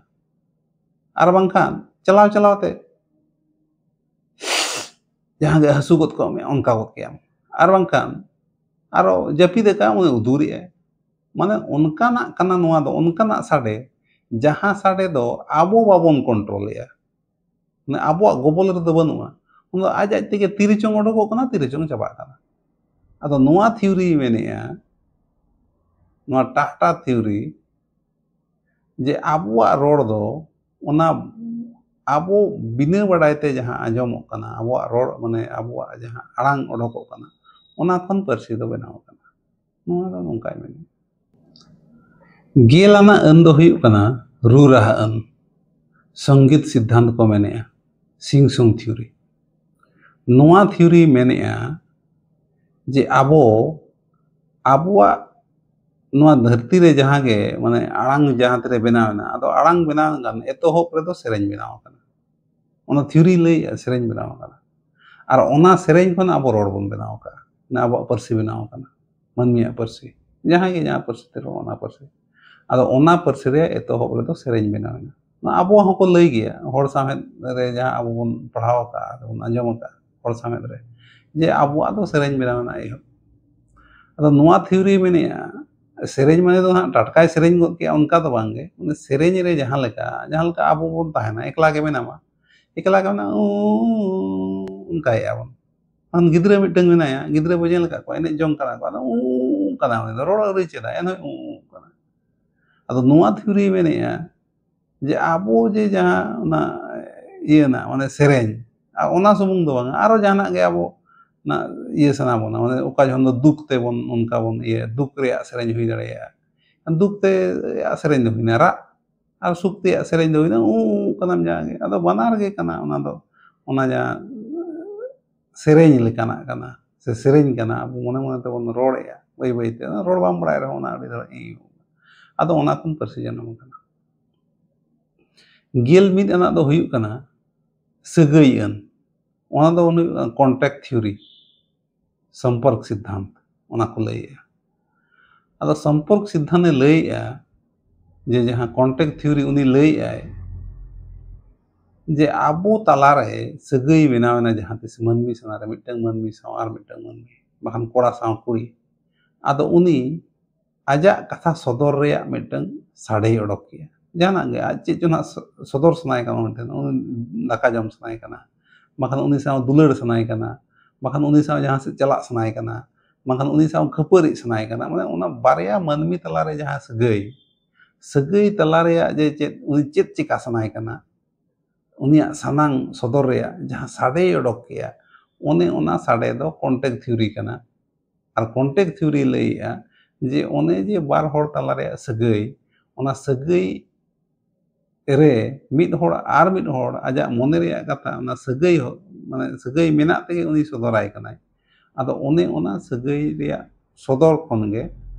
ᱟᱨ ᱵᱟᱝᱠᱷᱟᱱ ᱪᱟᱞᱟᱣ ᱪᱟᱞᱟᱣ ᱛᱮ ᱡᱟᱦᱟᱸ ᱜᱮ ᱦᱟᱹᱥᱩ ᱜᱚᱫ ᱠᱚᱜ ᱢᱮ, ᱚᱱᱠᱟ ᱜᱚᱫ ᱠᱮᱜᱼᱟᱢ᱾ ᱟᱨ ᱵᱟᱝᱠᱷᱟᱱ ᱟᱨᱚ ᱡᱟᱹᱯᱤᱫ ᱟᱠᱟᱫ ᱩᱱᱤ ᱩᱫᱩᱨᱮᱜᱼᱟᱭ᱾ ᱢᱟᱱᱮ ᱚᱱᱠᱟᱱᱟᱜ ᱠᱟᱱᱟ ᱱᱚᱣᱟ ᱫᱚ, ᱚᱱᱠᱟᱱᱟᱜ ᱥᱟᱰᱮ, ᱡᱟᱦᱟᱸ ᱥᱟᱰᱮ ᱫᱚ ᱟᱵᱚ ᱵᱟᱵᱚᱱ ᱠᱚᱱᱴᱨᱳᱞᱮᱜᱼᱟ, ᱢᱟᱱᱮ ᱟᱵᱚᱣᱟᱜ ᱜᱚᱵᱚᱞ ᱨᱮᱫᱚ ᱵᱟᱹᱱᱩᱜᱼᱟ᱾ ᱚᱱᱟ ᱫᱚ ᱟᱡ ᱟᱡ ᱛᱮᱜᱮ ᱛᱤᱨᱮᱪᱚᱝ ᱚᱰᱚᱠᱚᱜ ᱠᱟᱱᱟ, ᱛᱤᱨᱮᱪᱚᱝ ᱪᱟᱵᱟᱜ ᱠᱟᱱᱟ᱾ ᱟᱫᱚ ᱱᱚᱣᱟ ᱛᱷᱤᱣᱨᱤᱭ ᱢᱮᱱᱮᱜᱼᱟ, ᱱᱚᱣᱟ ᱴᱟᱦᱴᱟ ᱛᱷᱤᱣᱨᱤ, ᱡᱮ ᱟᱵᱚᱣᱟᱜ ᱨᱚᱲ ᱫᱚ ᱚᱱᱟ ᱟᱵᱚ ᱵᱤᱱᱟᱹ ᱵᱟᱰᱟᱭ ᱛᱮ ᱡᱟᱦᱟᱸ ᱟᱸᱡᱚᱢᱚᱜ ᱠᱟᱱᱟ, ᱟᱵᱚᱣᱟᱜ ᱨᱚᱲ, ᱢᱟᱱᱮ ᱟᱵᱚᱣᱟᱜ ᱡᱟᱦᱟᱸ ᱟᱲᱟᱝ ᱚᱰᱚᱠᱚᱜ ᱠᱟᱱᱟ, ᱚᱱᱟ ᱠᱷᱚᱱ ᱯᱟᱹᱨᱥᱤ ᱫᱚ ᱵᱮᱱᱟᱣ ᱟᱠᱟᱱᱟ᱾ ᱱᱚᱣᱟ ᱫᱚ ᱱᱚᱝᱠᱟᱭ ᱢᱮᱱᱟ᱾ ᱜᱮᱞ ᱟᱱᱟᱜ ᱟᱹᱱ ᱫᱚ ᱦᱩᱭᱩᱜ ᱠᱟᱱᱟ ᱨᱩ ᱨᱟᱦᱟ ᱟᱹᱱ, ᱥᱚᱝᱜᱤᱛ ᱥᱤᱫᱽᱫᱷᱟᱱᱛ ᱠᱚ ᱢᱮᱱᱮᱜᱼᱟ, ᱥᱤᱝ ᱥᱩᱝ ᱛᱷᱤᱣᱨᱤ᱾ ᱱᱚᱣᱟ ᱛᱷᱤᱣᱨᱤ ᱢᱮᱱᱮᱜᱼᱟ ᱡᱮ ᱟᱵᱚ, ᱟᱵᱚᱣᱟᱜ ᱱᱚᱣᱟ ᱫᱷᱟᱹᱨᱛᱤ ᱨᱮ ᱡᱟᱦᱟᱸ ᱜᱮ, ᱢᱟᱱᱮ ᱟᱲᱟᱝ ᱡᱟᱦᱟᱸ ᱛᱤᱨᱮ ᱵᱮᱱᱟᱣ ᱮᱱᱟ, ᱟᱫᱚ ᱟᱲᱟᱝ ᱵᱮᱱᱟᱣ ᱮᱱᱠᱷᱟᱱ ᱮᱛᱚᱦᱚᱵ ᱨᱮᱫᱚ ᱥᱮᱨᱮᱧ ᱵᱮᱱᱟᱣ ᱟᱠᱟᱱᱟ᱾ ᱚᱱᱟ ᱛᱷᱤᱣᱨᱤ ᱞᱟᱹᱭᱮᱜᱼᱟ ᱥᱮᱨᱮᱧ ᱵᱮᱱᱟᱣ ᱟᱠᱟᱱᱟ᱾ ᱟᱨ ᱚᱱᱟ ᱥᱮᱨᱮᱧ ᱠᱷᱚᱱ ᱟᱵᱚ ᱨᱚᱲ ᱵᱚᱱ ᱵᱮᱱᱟᱣ ᱟᱠᱟᱫᱼᱟ, ᱢᱟᱱᱮ ᱟᱵᱚᱣᱟᱜ ᱯᱟᱹᱨᱥᱤ ᱵᱮᱱᱟᱣ ᱟᱠᱟᱱᱟ, ᱢᱟᱹᱱᱢᱤᱭᱟᱜ ᱯᱟᱹᱨᱥᱤ, ᱡᱟᱦᱟᱸᱭ ᱜᱮ ᱡᱟᱦᱟᱸ ᱯᱟᱹᱨᱥᱤ ᱛᱮ ᱨᱚᱲ, ᱚᱱᱟ ᱯᱟᱹᱨᱥᱤ᱾ ᱟᱫᱚ ᱚᱱᱟ ᱯᱟᱹᱨᱥᱤ ᱨᱮᱭᱟᱜ ᱮᱛᱚᱦᱚᱵ ᱨᱮᱫᱚ ᱥᱮᱨᱮᱧ ᱵᱮᱱᱟᱣ ᱮᱱᱟ᱾ ᱱᱚᱣᱟ ᱟᱵᱚᱣᱟᱜ ᱦᱚᱸᱠᱚ ᱞᱟᱹᱭ ᱜᱮᱭᱟ, ᱦᱚᱲ ᱥᱟᱶᱦᱮᱫ ᱨᱮ ᱡᱟᱦᱟᱸ ᱟᱵᱚ ᱵᱚᱱ ᱯᱟᱲᱦᱟᱣ ᱟᱠᱟᱫᱼᱟ, ᱟᱨ ᱵᱚᱱ ᱟᱸᱡᱚᱢ ᱟᱠᱟᱫᱼᱟ ᱦᱚᱲ ᱥᱟᱶᱦᱮᱫ ᱨᱮ, ᱡᱮ ᱟᱵᱚᱣᱟᱜ ᱫᱚ ᱥᱮᱨᱮᱧ ᱵᱮᱱᱟᱣ ᱮᱱᱟ ᱮᱦᱚᱵ᱾ ᱟᱫᱚ ᱱᱚᱣᱟ ᱛᱷᱤᱣᱨᱤ ᱢᱮᱱᱮᱜᱼᱟ, ᱥᱮᱨᱮᱧ ᱢᱟᱱᱮ ᱫᱚ ᱦᱟᱸᱜ ᱴᱟᱴᱠᱟᱭ ᱥᱮᱨᱮᱧ ᱜᱚᱫ ᱠᱮᱜᱼᱟ, ᱚᱱᱠᱟ ᱫᱚ ᱵᱟᱝ ᱜᱮ᱾ ᱢᱟᱱᱮ ᱥᱮᱨᱮᱧ ᱨᱮ ᱡᱟᱦᱟᱸ ᱞᱮᱠᱟ, ᱡᱟᱦᱟᱸ ᱞᱮᱠᱟ ᱟᱵᱚ ᱵᱚᱱ ᱛᱟᱦᱮᱱᱟ, ᱮᱠᱞᱟ ᱜᱮ ᱢᱮᱱᱟᱢᱟ, ᱮᱠᱞᱟ ᱜᱮ ᱢᱮᱱᱟᱢᱟ, ᱩᱸ, ᱚᱱᱠᱟᱭᱮᱜᱼᱟ ᱵᱚᱱ᱾ ᱟᱢ ᱜᱤᱫᱽᱨᱟᱹ ᱢᱤᱫᱴᱟᱝ ᱢᱮᱱᱟᱭᱟ, ᱜᱤᱫᱽᱨᱟᱹ ᱵᱚ ᱧᱮᱞ ᱟᱠᱟᱫ ᱠᱚᱣᱟ, ᱮᱱᱮᱡ ᱡᱚᱝ ᱠᱟᱱᱟ ᱠᱚ, ᱟᱫᱚ ᱩᱸ ᱠᱟᱱᱟ ᱩᱱᱤ ᱫᱚ, ᱨᱚᱲ ᱟᱹᱣᱨᱤ ᱪᱮᱫᱟ, ᱮᱱᱦᱚᱸᱭ ᱩᱸ ᱠᱟᱱᱟ᱾ ᱟᱫᱚ ᱱᱚᱣᱟ ᱛᱷᱤᱣᱨᱤ ᱢᱮᱱᱮᱜᱼᱟ ᱡᱮ ᱟᱵᱚ ᱡᱮ ᱡᱟᱦᱟᱸ ᱚᱱᱟ ᱤᱭᱟᱹ ᱨᱮᱱᱟᱜ, ᱢᱟᱱᱮ ᱥᱮᱨᱮᱧ, ᱟᱨ ᱚᱱᱟ ᱥᱩᱢᱩᱝ ᱫᱚ ᱵᱟᱝᱟ, ᱟᱨᱚ ᱡᱟᱦᱟᱱᱟᱜ ᱜᱮ ᱟᱵᱚ ᱚᱱᱟ ᱤᱭᱟᱹ ᱥᱟᱱᱟ ᱵᱚᱱᱟ, ᱢᱟᱱᱮ ᱚᱠᱟ ᱡᱚᱠᱷᱚᱱ ᱫᱚ ᱫᱩᱠ ᱛᱮᱵᱚᱱ, ᱚᱱᱠᱟ ᱵᱚᱱ ᱤᱭᱟᱹ, ᱫᱩᱠ ᱨᱮᱭᱟᱜ ᱥᱮᱨᱮᱧ ᱦᱩᱭ ᱫᱟᱲᱮᱭᱟᱜᱼᱟ᱾ ᱫᱩᱠ ᱛᱮᱭᱟᱜ ᱥᱮᱨᱮᱧ ᱫᱚ ᱦᱩᱭᱱᱟ ᱨᱟᱜ, ᱟᱨ ᱥᱩᱠᱛᱮᱭᱟᱜ ᱥᱮᱨᱮᱧ ᱫᱚ ᱦᱩᱭᱱᱟ ᱩᱸ ᱩᱸ ᱠᱟᱱᱟᱢ ᱡᱟᱦᱟᱸ ᱜᱮ᱾ ᱟᱫᱚ ᱵᱟᱱᱟᱨ ᱜᱮ ᱠᱟᱱᱟ, ᱚᱱᱟ ᱫᱚ, ᱚᱱᱟ ᱡᱟᱦᱟᱸ ᱥᱮᱨᱮᱧ ᱞᱮᱠᱟᱱᱟᱜ ᱠᱟᱱᱟ ᱥᱮ ᱥᱮᱨᱮᱧ ᱠᱟᱱᱟ, ᱟᱵᱚ ᱢᱚᱱᱮ ᱢᱚᱱᱮ ᱛᱮᱵᱚᱱ ᱨᱚᱲᱮᱫᱼᱟ ᱵᱟᱹᱭ ᱵᱟᱹᱭᱛᱮ, ᱚᱱᱟ ᱨᱚᱲ ᱵᱟᱢ ᱵᱟᱲᱟᱭ ᱨᱮᱦᱚᱸ ᱚᱱᱟ ᱟᱹᱰᱤ ᱫᱷᱟᱨᱟ ᱤᱧ ᱟᱫᱚ ᱚᱱᱟ ᱠᱷᱚᱱ ᱯᱟᱹᱨᱥᱤ ᱡᱟᱱᱟᱢ ᱟᱠᱟᱱᱟ᱾ ᱜᱮᱞ ᱢᱤᱫ ᱟᱱᱟᱜ ᱫᱚ ᱦᱩᱭᱩᱜ ᱠᱟᱱᱟ ᱥᱟᱹᱜᱟᱹᱭ ᱟᱹᱱ᱾ ᱚᱱᱟ ᱫᱚ ᱦᱩᱭᱩᱜ ᱠᱟᱱᱟ contact theory, ᱥᱚᱢᱯᱚᱨᱠ ᱥᱤᱫᱽᱫᱷᱟᱱᱛ, ᱚᱱᱟ ᱠᱚ ᱞᱟᱹᱭᱮᱜᱼᱟ᱾ ᱟᱫᱚ ᱥᱚᱢᱯᱚᱨᱠ ᱥᱤᱫᱽᱫᱷᱟᱱᱛᱮ ᱞᱟᱹᱭᱮᱜᱼᱟ ᱡᱮ ᱡᱟᱦᱟᱸ contact theory ᱩᱱᱤ ᱞᱟᱹᱭᱮᱜᱼᱟᱭ ᱡᱮ ᱟᱵᱚ ᱛᱟᱞᱟᱨᱮ ᱥᱟᱹᱜᱟᱹᱭ ᱵᱮᱱᱟᱣ ᱮᱱᱟ ᱡᱟᱦᱟᱸ ᱛᱤᱥ ᱢᱟᱹᱱᱢᱤ ᱥᱟᱞᱟᱜ ᱨᱮ, ᱢᱤᱫᱴᱟᱝ ᱢᱟᱹᱱᱢᱤ ᱥᱟᱶ ᱟᱨ ᱢᱤᱫᱴᱟᱝ ᱢᱟᱹᱱᱢᱤ, ᱵᱟᱠᱷᱟᱱ ᱠᱚᱲᱟ ᱥᱟᱶ ᱠᱩᱲᱤ, ᱟᱫᱚ ᱩᱱᱤ ᱟᱡᱟᱜ ᱠᱟᱛᱷᱟ ᱥᱚᱫᱚᱨ ᱨᱮᱭᱟᱜ ᱢᱤᱫᱴᱟᱝ ᱥᱟᱰᱮᱭ ᱚᱰᱚᱠ ᱠᱮᱜᱼᱟ᱾ ᱡᱟᱦᱟᱱᱟᱜ ᱜᱮ ᱟᱡ ᱪᱮᱫ ᱪᱚ ᱱᱟᱜ ᱥᱚ-, ᱥᱚᱫᱚᱨ ᱥᱟᱱᱟᱭᱮ ᱠᱟᱱᱟ, ᱩᱱᱤ ᱴᱷᱮᱱ ᱩᱱᱤ ᱫᱟᱠᱟ ᱡᱚᱢ ᱥᱟᱱᱟᱭᱮ ᱠᱟᱱᱟ, ᱵᱟᱠᱷᱟᱱ ᱩᱱᱤ ᱥᱟᱶ ᱫᱩᱞᱟᱹᱲ ᱥᱟᱱᱟᱭᱮ ᱠᱟᱱᱟ, ᱵᱟᱠᱷᱟᱱ ᱩᱱᱤ ᱥᱟᱶ ᱡᱟᱦᱟᱸ ᱥᱮᱫ ᱪᱟᱞᱟᱜ ᱥᱟᱱᱟᱭᱮ ᱠᱟᱱᱟ, ᱵᱟᱠᱷᱟᱱ ᱩᱱᱤ ᱥᱟᱶ ᱠᱷᱟᱹᱯᱟᱹᱨᱤ ᱥᱟᱱᱟᱭᱮ ᱠᱟᱱᱟ᱾ ᱢᱟᱱᱮ ᱚᱱᱟ ᱵᱟᱨᱭᱟ ᱢᱟᱹᱱᱢᱤ ᱛᱟᱞᱟᱨᱮ ᱡᱟᱦᱟᱸ ᱥᱟᱹᱜᱟᱹᱭ, ᱥᱟᱹᱜᱟᱹᱭ ᱛᱟᱞᱟ ᱨᱮᱭᱟᱜ ᱡᱮ ᱪᱮᱫ, ᱩᱱᱤ ᱪᱮᱫ ᱪᱮᱠᱟ ᱥᱟᱱᱟᱭᱮ ᱠᱟᱱᱟ, ᱩᱱᱤᱭᱟᱜ ᱥᱟᱱᱟᱝ ᱥᱚᱫᱚᱨ ᱨᱮᱭᱟᱜ ᱡᱟᱦᱟᱸ ᱥᱟᱰᱮᱭ ᱚᱰᱚᱠ ᱠᱮᱜᱼᱟ, ᱚᱱᱮ ᱚᱱᱟ ᱥᱟᱰᱮ ᱫᱚ contact theory ᱠᱟᱱᱟ᱾ ᱟᱨ contact theory ᱞᱟᱹᱭᱮᱜᱼᱟ ᱡᱮ ᱚᱱᱮ ᱡᱮ ᱵᱟᱨ ᱦᱚᱲ ᱛᱟᱞᱟ ᱨᱮᱭᱟᱜ ᱥᱟᱹᱜᱟᱹᱭ, ᱚᱱᱟ ᱥᱟᱹᱜᱟᱹᱭ ᱨᱮ ᱢᱤᱫ ᱦᱚᱲ ᱟᱨ ᱢᱤᱫ ᱦᱚᱲ ᱟᱡᱟᱜ ᱢᱚᱱᱮ ᱨᱮᱭᱟᱜ ᱠᱟᱛᱷᱟ, ᱚᱱᱟ ᱥᱟᱹᱜᱟᱹᱭ ᱦᱚ-, ᱢᱟᱱᱮ ᱥᱟᱹᱜᱟᱹᱭ ᱢᱮᱱᱟᱜ ᱛᱮᱜᱮ ᱩᱱᱤ ᱥᱚᱫᱚᱨᱟᱭ ᱠᱟᱱᱟᱭ᱾ ᱟᱫᱚ ᱚᱱᱮ ᱚᱱᱟ ᱥᱟᱹᱜᱟᱹᱭ ᱨᱮᱭᱟᱜ ᱥᱚᱫᱚᱨ ᱠᱷᱚᱱ ᱜᱮ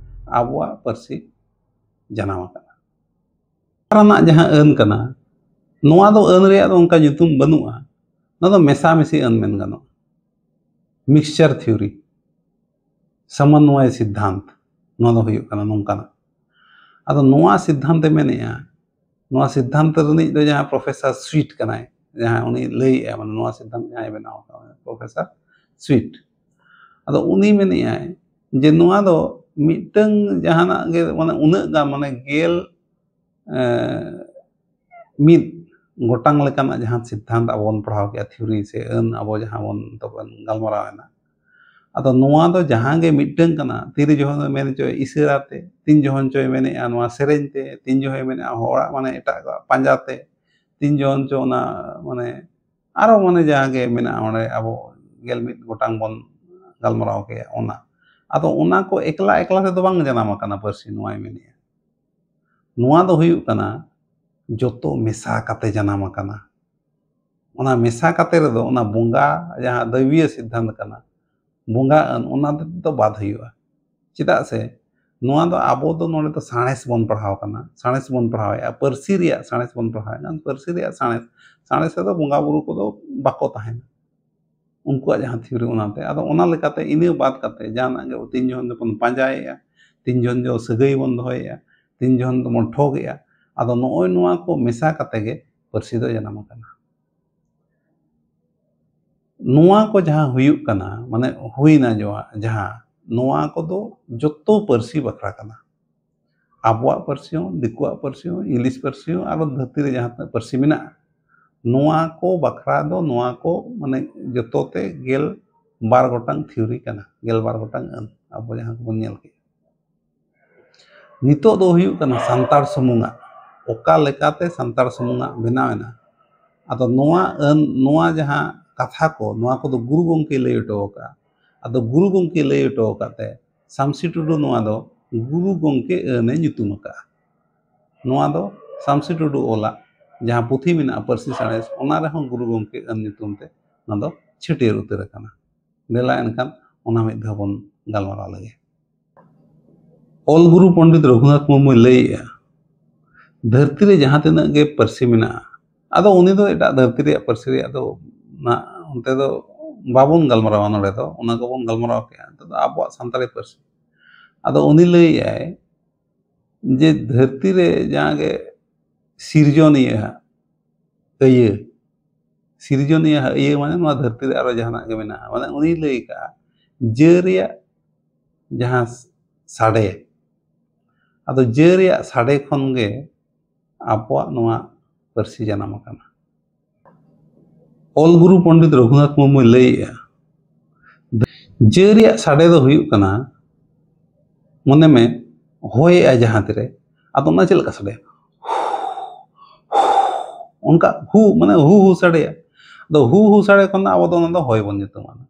ᱟᱵᱚᱣᱟᱜ ᱯᱟᱹᱨᱥᱤ ᱡᱟᱱᱟᱢ ᱟᱠᱟᱱᱟ᱾ ᱨᱮᱱᱟᱜ ᱡᱟᱦᱟᱸ ᱟᱹᱱ ᱠᱟᱱᱟ, ᱱᱚᱣᱟ ᱫᱚ ᱟᱹᱱ ᱨᱮᱭᱟᱜ ᱫᱚ ᱚᱱᱠᱟ ᱧᱩᱛᱩᱢ ᱵᱟᱹᱱᱩᱜᱼᱟ, ᱱᱚᱣᱟ ᱫᱚ ᱢᱮᱥᱟᱢᱤᱥᱤ ᱟᱹᱱ ᱢᱮᱱ ᱜᱟᱱᱚᱜᱼᱟ, mixture theory, ᱥᱚᱢᱚᱱᱱᱚᱭ ᱥᱤᱫᱽᱫᱷᱟᱱᱛ, ᱱᱚᱣᱟ ᱫᱚ ᱦᱩᱭᱩᱜ ᱠᱟᱱᱟ ᱱᱚᱝᱠᱟᱱᱟᱜ᱾ ᱟᱫᱚ ᱱᱚᱣᱟ ᱥᱤᱫᱽᱫᱷᱟᱱᱛᱮ ᱢᱮᱱᱮᱜᱼᱟ, ᱱᱚᱣᱟ ᱥᱤᱫᱽᱫᱷᱟᱱᱛ ᱨᱤᱱᱤᱡ ᱫᱚ ᱡᱟᱦᱟᱸ ᱯᱨᱚᱯᱷᱮᱥᱚᱨ ᱥᱩᱭᱤᱴ ᱠᱟᱱᱟᱭ, ᱡᱟᱦᱟᱸ ᱩᱱᱤ ᱞᱟᱹᱭᱮᱜᱼᱟ, ᱢᱟᱱᱮ ᱱᱚᱣᱟ ᱥᱤᱫᱽᱫᱷᱟᱱᱛ ᱡᱟᱦᱟᱸᱭ ᱵᱮᱱᱟᱣ ᱠᱟᱫᱟ, ᱯᱨᱚᱯᱷᱮᱥᱚᱨ ᱥᱩᱭᱤᱴ᱾ ᱟᱫᱚ ᱩᱱᱤ ᱢᱮᱱᱮᱜᱼᱟᱭ ᱡᱮ ᱱᱚᱣᱟ ᱫᱚ ᱢᱤᱫᱴᱟᱝ ᱡᱟᱦᱟᱱᱟᱜ ᱜᱮ, ᱢᱟᱱᱮ ᱩᱱᱟᱹᱜ ᱜᱟᱱ, ᱢᱟᱱᱮ ᱜᱮᱞ, ᱮᱸ, ᱢᱤᱫ ᱜᱚᱴᱟᱝ ᱞᱮᱠᱟᱱᱟᱜ ᱡᱟᱦᱟᱸ ᱥᱤᱫᱽᱫᱷᱟᱱᱛ ᱟᱵᱚ ᱵᱚᱱ ᱯᱟᱲᱦᱟᱣ ᱠᱮᱜᱼᱟ, theory ᱥᱮ ᱟᱹᱱ, ᱟᱵᱚ ᱡᱟᱦᱟᱸ ᱵᱚᱱ ᱱᱤᱛᱚᱜ ᱵᱚᱱ ᱜᱟᱞᱢᱟᱨᱟᱣ ᱮᱱᱟ, ᱟᱫᱚ ᱱᱚᱣᱟ ᱫᱚ ᱡᱟᱦᱟᱸ ᱜᱮ ᱢᱤᱫᱴᱟᱝ ᱠᱟᱱᱟ, ᱛᱤᱨᱮ ᱡᱚᱠᱷᱚᱱ ᱫᱚ ᱢᱮᱱ ᱦᱚᱪᱚᱭ ᱤᱥᱟᱹᱨᱟ ᱛᱮ, ᱛᱤᱱ ᱡᱚᱠᱷᱚᱱ ᱪᱚᱭ ᱢᱮᱱᱮᱜᱼᱟ ᱱᱚᱣᱟ ᱥᱮᱨᱮᱧ ᱛᱮ, ᱛᱤᱱ ᱡᱚᱠᱷᱚᱱ ᱢᱮᱱᱮᱜᱼᱟ ᱦᱚᱲᱟᱜ ᱢᱟᱱᱮ ᱮᱴᱟᱜ ᱠᱚᱣᱟᱜ ᱯᱟᱸᱡᱟ ᱛᱮ, ᱛᱤᱱ ᱡᱚᱠᱷᱚᱱ ᱪᱚ ᱚᱱᱟ ᱢᱟᱱᱮ ᱟᱨᱚ ᱢᱟᱱᱮ ᱡᱟᱦᱟᱸ ᱜᱮ ᱢᱮᱱᱟᱜᱼᱟ ᱚᱸᱰᱮ ᱟᱵᱚ ᱜᱮᱞ ᱢᱤᱫ ᱜᱚᱴᱟᱝ ᱵᱚᱱ ᱜᱟᱞᱢᱟᱨᱟᱣ ᱠᱮᱜᱼᱟ ᱚᱱᱟ᱾ ᱟᱫᱚ ᱚᱱᱟ ᱠᱚ ᱮᱠᱞᱟ ᱮᱠᱞᱟ ᱛᱮᱫᱚ ᱵᱟᱝ ᱡᱟᱱᱟᱢ ᱟᱠᱟᱱᱟ ᱯᱟᱹᱨᱥᱤ, ᱱᱚᱣᱟᱭ ᱢᱮᱱᱮᱜᱼᱟ᱾ ᱱᱚᱣᱟ ᱫᱚ ᱦᱩᱭᱩᱜ ᱠᱟᱱᱟ ᱡᱚᱛᱚ ᱢᱮᱥᱟ ᱠᱟᱛᱮ ᱡᱟᱱᱟᱢ ᱟᱠᱟᱱᱟ᱾ ᱚᱱᱟ ᱢᱮᱥᱟ ᱠᱟᱛᱮ ᱨᱮᱫᱚ ᱚᱱᱟ ᱵᱚᱸᱜᱟ ᱡᱟᱦᱟᱸ ᱫᱚᱭᱵᱤᱭᱚ ᱥᱤᱫᱽᱫᱷᱟᱱᱛ ᱠᱟᱱᱟ, ᱵᱚᱸᱜᱟ ᱟᱹᱱ, ᱚᱱᱟ ᱫᱚ ᱵᱟᱫ ᱦᱩᱭᱩᱜᱼᱟ᱾ ᱪᱮᱫᱟᱜ ᱥᱮ ᱱᱚᱣᱟ ᱫᱚ ᱟᱵᱚ ᱫᱚ ᱱᱚᱰᱮ ᱫᱚ ᱥᱟᱬᱮᱥ ᱵᱚᱱ ᱯᱟᱲᱦᱟᱣ ᱠᱟᱱᱟ, ᱥᱟᱬᱮᱥ ᱵᱚᱱ ᱯᱟᱲᱦᱟᱣᱮᱫᱼᱟ, ᱯᱟᱹᱨᱥᱤ ᱨᱮᱭᱟᱜ ᱥᱟᱬᱮᱥ ᱵᱚᱱ ᱯᱟᱲᱦᱟᱣᱮᱫ ᱠᱟᱱᱟ, ᱯᱟᱹᱨᱥᱤ ᱨᱮᱭᱟᱜ ᱥᱟᱬᱮᱥ, ᱥᱟᱬᱮᱥ ᱨᱮᱫᱚ ᱵᱚᱸᱜᱟ ᱵᱩᱨᱩ ᱠᱚᱫᱚ ᱵᱟᱠᱚ ᱛᱟᱦᱮᱱᱟ, ᱩᱱᱠᱩᱣᱟᱜ ᱡᱟᱦᱟᱸ ᱛᱷᱤᱣᱨᱤ ᱚᱱᱟᱛᱮ᱾ ᱟᱫᱚ ᱚᱱᱟ ᱞᱮᱠᱟᱛᱮ ᱤᱱᱟᱹ ᱵᱟᱫ ᱠᱟᱛᱮ ᱡᱟᱦᱟᱱᱟᱜ ᱜᱮ ᱛᱤᱱ ᱡᱚᱱ ᱫᱚᱵᱚᱱ ᱯᱟᱸᱡᱟᱭᱮᱫᱼᱟ, ᱛᱤᱱ ᱡᱚᱱ ᱫᱚ ᱥᱟᱹᱜᱟᱹᱭ ᱵᱚᱱ ᱫᱚᱦᱚᱭᱮᱫᱼᱟ, ᱛᱤᱱ ᱡᱚᱱ ᱫᱚᱵᱚᱱ ᱴᱷᱚᱜᱮᱜᱼᱟ, ᱟᱫᱚ ᱱᱚᱜᱼᱚᱭ ᱱᱚᱣᱟ ᱠᱚ ᱢᱮᱥᱟ ᱠᱟᱛᱮ ᱜᱮ ᱯᱟᱹᱨᱥᱤ ᱫᱚ ᱡᱟᱱᱟᱢ ᱟᱠᱟᱱᱟ᱾ ᱱᱚᱣᱟ ᱠᱚ ᱡᱟᱦᱟᱸ ᱦᱩᱭᱩᱜ ᱠᱟᱱᱟ, ᱢᱟᱱᱮ ᱦᱩᱭᱱᱟ ᱡᱚᱣᱟ-, ᱡᱟᱦᱟᱸ, ᱱᱚᱣᱟ ᱠᱚᱫᱚ ᱡᱚᱛᱚ ᱯᱟᱹᱨᱥᱤ ᱵᱟᱠᱷᱨᱟ ᱠᱟᱱᱟ᱾ ᱟᱵᱚᱣᱟᱜ ᱯᱟᱹᱨᱥᱤ ᱦᱚᱸ, ᱫᱤᱠᱩᱣᱟᱜ ᱯᱟᱹᱨᱥᱤ ᱦᱚᱸ, ᱤᱝᱞᱤᱥ ᱯᱟᱹᱨᱥᱤ ᱦᱚᱸ, ᱟᱨᱚ ᱫᱷᱟᱹᱨᱛᱤ ᱨᱮ ᱡᱟᱦᱟᱸ ᱛᱤᱱᱟᱹᱜ ᱯᱟᱹᱨᱥᱤ ᱢᱮᱱᱟᱜᱼᱟ, ᱱᱚᱣᱟ ᱠᱚ ᱵᱟᱠᱷᱨᱟ ᱫᱚ, ᱱᱚᱣᱟ ᱠᱚ ᱢᱟᱱᱮ ᱡᱚᱛᱚ ᱛᱮ ᱜᱮᱞ ᱵᱟᱨ ᱜᱚᱴᱟᱝ ᱛᱷᱤᱣᱨᱤ ᱠᱟᱱᱟ, ᱜᱮᱞ ᱵᱟᱨ ᱜᱚᱴᱟᱝ ᱟᱹᱱ ᱟᱵᱚ ᱡᱟᱦᱟᱸ ᱠᱚᱵᱚᱱ ᱧᱮᱞ ᱠᱮᱫ᱾ ᱱᱤᱛᱚᱜ ᱫᱚ ᱦᱩᱭᱩᱜ ᱠᱟᱱᱟ ᱥᱟᱱᱛᱟᱲ ᱥᱩᱢᱩᱝᱟᱜ᱾ ᱚᱠᱟ ᱞᱮᱠᱟᱛᱮ ᱥᱟᱱᱛᱟᱲ ᱥᱩᱢᱩᱝᱟᱜ ᱵᱮᱱᱟᱣ ᱮᱱᱟ? ᱟᱫᱚ ᱱᱚᱣᱟ ᱟᱹᱱ, ᱱᱚᱣᱟ ᱡᱟᱦᱟᱸ ᱠᱟᱛᱷᱟ ᱠᱚ, ᱱᱚᱣᱟ ᱠᱚᱫᱚ ᱜᱩᱨᱩ ᱜᱚᱢᱠᱮ ᱞᱟᱹᱭ ᱦᱚᱴᱚ ᱟᱠᱟᱫᱼᱟ᱾ ᱟᱫᱚ ᱜᱩᱨᱩ ᱜᱚᱢᱠᱮ ᱞᱟᱹᱭ ᱦᱚᱴᱚ ᱟᱠᱟᱫ ᱛᱮ ᱥᱟᱢᱥᱤ ᱴᱩᱰᱩ ᱱᱚᱣᱟ ᱫᱚ ᱜᱩᱨᱩ ᱜᱚᱢᱠᱮ ᱟᱹᱱ ᱮ ᱧᱩᱛᱩᱢ ᱟᱠᱟᱫᱼᱟ᱾ ᱱᱚᱣᱟ ᱫᱚ ᱥᱟᱢᱥᱤ ᱴᱩᱰᱩ ᱚᱞᱟᱜ ᱡᱟᱦᱟᱸ ᱯᱩᱛᱷᱤ ᱢᱮᱱᱟᱜᱼᱟ ᱯᱟᱹᱨᱥᱤ ᱥᱟᱬᱮᱥ, ᱚᱱᱟ ᱨᱮᱦᱚᱸ ᱜᱩᱨᱩ ᱜᱚᱢᱠᱮ ᱟᱹᱱ ᱧᱩᱛᱩᱢ ᱛᱮ ᱱᱚᱣᱟ ᱫᱚ ᱪᱷᱟᱹᱴᱭᱟᱹᱨ ᱩᱛᱟᱹᱨ ᱟᱠᱟᱱᱟ᱾ ᱫᱮᱞᱟ ᱮᱱᱠᱷᱟᱱ ᱚᱱᱟ ᱢᱤᱫ ᱫᱷᱟᱣ ᱵᱚᱱ ᱜᱟᱞᱢᱟᱨᱟᱣ ᱞᱮᱜᱮ᱾ ᱚᱞ ᱜᱩᱨᱩ ᱯᱚᱱᱰᱤᱛ ᱨᱚᱜᱷᱩᱱᱟᱛᱷ ᱢᱩᱨᱢᱩᱭ ᱞᱟᱹᱭᱮᱜᱼᱟ, ᱫᱷᱟᱹᱨᱛᱤ ᱨᱮ ᱡᱟᱦᱟᱸ ᱛᱤᱱᱟᱹᱜ ᱜᱮ ᱯᱟᱹᱨᱥᱤ ᱢᱮᱱᱟᱜᱼᱟ, ᱟᱫᱚ ᱩᱱᱤ ᱫᱚ ᱮᱴᱟᱜ ᱫᱷᱟᱹᱨᱛᱤ ᱨᱮᱭᱟᱜ ᱯᱟᱹᱨᱥᱤ ᱨᱮᱭᱟᱜ ᱫᱚ ᱱᱟ-, ᱚᱱᱛᱮ ᱫᱚ ᱵᱟᱵᱚᱱ ᱜᱟᱞᱢᱟᱨᱟᱣᱟ, ᱱᱚᱰᱮ ᱫᱚ ᱚᱱᱟ ᱠᱚᱵᱚᱱ ᱜᱟᱞᱢᱟᱨᱟᱣ ᱠᱮᱜᱼᱟ᱾ ᱱᱤᱛᱚᱜ ᱫᱚ ᱟᱵᱚᱣᱟᱜ ᱥᱟᱱᱛᱟᱲᱤ ᱯᱟᱹᱨᱥᱤ, ᱟᱫᱚ ᱩᱱᱤ ᱞᱟᱹᱭᱮᱜᱼᱟᱭ ᱡᱮ ᱫᱷᱟᱹᱨᱛᱤ ᱨᱮ ᱡᱟᱦᱟᱸ ᱜᱮ ᱥᱤᱨᱡᱚᱱᱤᱭᱟᱹ ᱦᱟᱸᱜ ᱟᱹᱭᱟᱹ, ᱥᱤᱨᱡᱚᱱᱤᱭᱟᱹ ᱦᱟᱸᱜ ᱟᱹᱭᱟᱹ ᱢᱟᱱᱮ ᱱᱚᱣᱟ ᱫᱷᱟᱹᱨᱛᱤ ᱨᱮ ᱟᱨᱚ ᱡᱟᱦᱟᱱᱟᱜ ᱜᱮ ᱢᱮᱱᱟᱜᱼᱟ, ᱢᱟᱱᱮ ᱩᱱᱤ ᱞᱟᱹᱭ ᱠᱟᱜᱼᱟ ᱡᱟᱹ ᱨᱮᱭᱟᱜ ᱡᱟᱦᱟᱸ ᱥᱟᱰᱮ, ᱟᱫᱚ ᱡᱟᱹ ᱨᱮᱭᱟᱜ ᱥᱟᱰᱮ ᱠᱷᱚᱱ ᱜᱮ ᱟᱵᱚᱣᱟᱜ ᱱᱚᱣᱟ ᱯᱟᱹᱨᱥᱤ ᱡᱟᱱᱟᱢ ᱟᱠᱟᱱᱟ᱾ ᱚᱞ ᱜᱩᱨᱩ ᱯᱚᱱᱰᱤᱛ ᱨᱚᱜᱷᱩᱱᱟᱛᱷ ᱢᱩᱨᱢᱩᱭ ᱞᱟᱹᱭᱮᱜᱼᱟ, ᱡᱟᱹ ᱨᱮᱭᱟᱜ ᱥᱟᱰᱮ ᱫᱚ ᱦᱩᱭᱩᱜ ᱠᱟᱱᱟ, ᱢᱚᱱᱮ ᱢᱮ ᱦᱚᱭᱮᱜᱼᱟ ᱡᱟᱦᱟᱸ ᱛᱤᱨᱮ, ᱟᱫᱚ ᱚᱱᱟ ᱪᱮᱫ ᱞᱮᱠᱟ ᱥᱟᱰᱮᱭᱟ? ᱚᱱᱠᱟ ᱦᱩ, ᱢᱟᱱᱮ ᱦᱩ ᱦᱩ ᱥᱟᱰᱮᱭᱟ᱾ ᱟᱫᱚ ᱦᱩ ᱦᱩ ᱥᱟᱰᱮ ᱠᱷᱚᱱ ᱫᱚ ᱟᱵᱚ ᱫᱚ ᱚᱱᱟ ᱫᱚ ᱦᱚᱭ ᱵᱚᱱ ᱧᱩᱛᱩᱢᱟᱜᱼᱟ᱾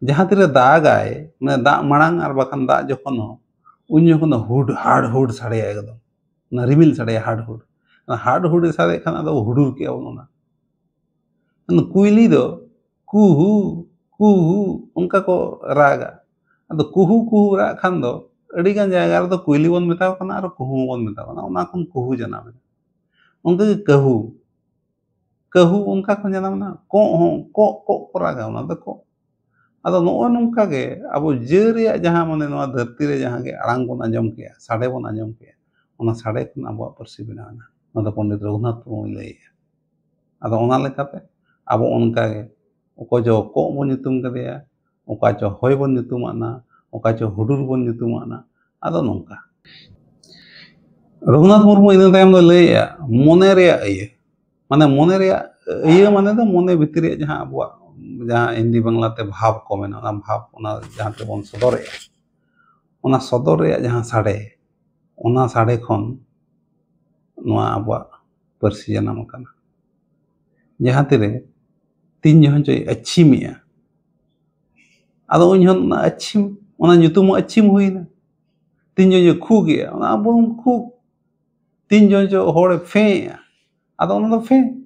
ᱡᱟᱦᱟᱸ ᱛᱤᱨᱮ ᱫᱟᱜᱟᱭ, ᱢᱟᱱᱮ ᱫᱟᱜ ᱢᱟᱲᱟᱝ ᱟᱨ ᱵᱟᱠᱷᱟᱱ ᱫᱟᱜ ᱡᱚᱠᱷᱚᱱ ᱦᱚᱸ, ᱩᱱ ᱡᱚᱠᱷᱚᱱ ᱫᱚ ᱦᱩᱰ ᱦᱟᱰ ᱦᱩᱰ ᱥᱟᱰᱮᱭᱟ ᱮᱠᱫᱚᱢ᱾ ᱚᱱᱟ ᱨᱤᱢᱤᱞ ᱥᱟᱰᱮᱭᱟ ᱦᱟᱰ ᱦᱩᱰ᱾ ᱦᱟᱰ ᱦᱩᱰᱮ ᱥᱟᱰᱮᱜ ᱠᱷᱟᱱ ᱟᱫᱚ ᱦᱩᱰᱩᱨ ᱠᱮᱜᱼᱟ ᱵᱚᱱ ᱚᱱᱟ᱾ ᱢᱮᱱᱫᱚ ᱠᱩᱭᱞᱤ ᱫᱚ ᱠᱩᱦᱩ ᱠᱩᱦᱩ ᱚᱱᱠᱟ ᱠᱚ ᱨᱟᱜᱟ᱾ ᱟᱫᱚ ᱠᱩᱦᱩ ᱠᱩᱦᱩ ᱨᱟᱜ ᱠᱷᱟᱱ ᱫᱚ ᱟᱹᱰᱤᱜᱟᱱ ᱡᱟᱭᱜᱟ ᱨᱮᱫᱚ ᱠᱩᱭᱞᱤ ᱵᱚᱱ ᱢᱮᱛᱟᱣ ᱠᱟᱱᱟ ᱟᱨ ᱠᱩᱦᱩ ᱵᱚᱱ ᱢᱮᱛᱟᱣ ᱠᱟᱱᱟ, ᱚᱱᱟ ᱠᱷᱚᱱ ᱠᱩᱦᱩ ᱡᱟᱱᱟᱢ ᱮᱱᱟ᱾ ᱚᱱᱠᱟᱜᱮ ᱠᱟᱹᱦᱩ, ᱠᱟᱹᱦᱩ ᱚᱱᱠᱟ ᱠᱷᱚᱱ ᱡᱟᱱᱟᱢ ᱮᱱᱟ᱾ ᱠᱚᱸᱜ ᱦᱚᱸ ᱠᱚᱸᱜ ᱠᱚᱸᱜ ᱠᱚ ᱨᱟᱜᱟ, ᱚᱱᱟ ᱫᱚ ᱠᱚᱸᱜ᱾ ᱟᱫᱚ ᱱᱚᱜᱼᱚᱭ ᱱᱚᱝᱠᱟ ᱜᱮ ᱟᱵᱚ ᱡᱟᱹ ᱨᱮᱭᱟᱜ ᱡᱟᱦᱟᱸ ᱢᱟᱱᱮ ᱱᱚᱣᱟ ᱫᱷᱟᱹᱨᱛᱤ ᱨᱮ ᱡᱟᱦᱟᱸ ᱜᱮ ᱟᱲᱟᱝ ᱵᱚᱱ ᱟᱸᱡᱚᱢ ᱠᱮᱜᱼᱟ, ᱥᱟᱰᱮ ᱵᱚᱱ ᱟᱸᱡᱚᱢ ᱠᱮᱜᱼᱟ, ᱚᱱᱟ ᱥᱟᱰᱮ ᱠᱷᱚᱱ ᱟᱵᱚᱣᱟᱜ ᱯᱟᱹᱨᱥᱤ ᱵᱮᱱᱟᱣ ᱮᱱᱟ᱾ ᱱᱚᱣᱟ ᱫᱚ ᱯᱚᱱᱰᱤᱛ ᱨᱚᱜᱷᱩᱱᱟᱛᱷ ᱢᱩᱨᱢᱩᱭ ᱞᱟᱹᱭᱮᱜᱼᱟ᱾ ᱟᱫᱚ ᱚᱱᱟ ᱞᱮᱠᱟᱛᱮ ᱟᱵᱚ ᱚᱱᱠᱟ ᱜᱮ ᱚᱠᱚᱭ ᱪᱚ ᱠᱚᱸᱜ ᱵᱚᱱ ᱧᱩᱛᱩᱢ ᱠᱟᱫᱮᱭᱟ, ᱚᱠᱟ ᱪᱚ ᱦᱚᱭ ᱵᱚᱱ ᱧᱩᱛᱩᱢᱟᱫᱼᱟ, ᱚᱠᱟ ᱪᱚ ᱦᱩᱰᱩᱨ ᱵᱚᱱ ᱧᱩᱛᱩᱢᱟᱫᱼᱟ᱾ ᱟᱫᱚ ᱱᱚᱝᱠᱟ ᱨᱚᱜᱷᱩᱱᱟᱛᱷ ᱢᱩᱨᱢᱩ ᱤᱱᱟᱹ ᱛᱟᱭᱚᱢ ᱫᱚ ᱞᱟᱹᱭᱮᱜᱼᱟ ᱢᱚᱱᱮ ᱨᱮᱭᱟᱜ ᱟᱹᱭᱟᱹ᱾ ᱢᱟᱱᱮ ᱢᱚᱱᱮ ᱨᱮᱭᱟᱜ ᱟᱹᱭᱟᱹ ᱢᱟᱱᱮ ᱫᱚ ᱢᱚᱱᱮ ᱵᱷᱤᱛᱤᱨ ᱨᱮᱭᱟᱜ ᱡᱟᱦᱟᱸ ᱟᱵᱚᱣᱟᱜ ᱡᱟᱦᱟᱸ ᱦᱤᱱᱫᱤ ᱵᱟᱝᱞᱟᱛᱮ ᱵᱷᱟᱵᱽ ᱠᱚ ᱢᱮᱱᱟ, ᱚᱱᱟ ᱵᱷᱟᱵᱽ ᱚᱱᱟ ᱡᱟᱦᱟᱸ ᱛᱮᱵᱚᱱ ᱥᱚᱫᱚᱨᱮᱜᱼᱟ, ᱚᱱᱟ ᱥᱚᱫᱚᱨ ᱨᱮᱭᱟᱜ ᱡᱟᱦᱟᱸ ᱥᱟᱰᱮ, ᱚᱱᱟ ᱥᱟᱰᱮ ᱠᱷᱚᱱ ᱱᱚᱣᱟ ᱟᱵᱚᱣᱟᱜ ᱯᱟᱹᱨᱥᱤ ᱡᱟᱱᱟᱢ ᱟᱠᱟᱱᱟ᱾ ᱡᱟᱦᱟᱸ ᱛᱤᱨᱮ ᱛᱤᱱ ᱡᱚᱦᱚᱱ ᱪᱚᱭ ᱟᱹᱪᱷᱤᱢᱮᱜᱼᱟ, ᱟᱫᱚ ᱩᱱ ᱡᱚᱦᱚᱱ ᱚᱱᱟ ᱟᱹᱪᱷᱤᱢ, ᱚᱱᱟ ᱧᱩᱛᱩᱢ ᱦᱚᱸ ᱟᱹᱪᱷᱤᱢ ᱦᱩᱭᱱᱟ᱾ ᱛᱤᱱ ᱡᱚᱦᱚᱱ ᱪᱚᱭ ᱠᱷᱩᱜᱮᱜᱼᱟ, ᱚᱱᱟ ᱟᱵᱚ ᱦᱚᱸ ᱠᱷᱩᱜ᱾ ᱛᱤᱱ ᱡᱚᱦᱚᱱ ᱪᱚ ᱦᱚᱲᱮ ᱯᱷᱮᱸᱜᱼᱟ, ᱟᱫᱚ ᱚᱱᱟ ᱫᱚ ᱯᱷᱮᱸ᱾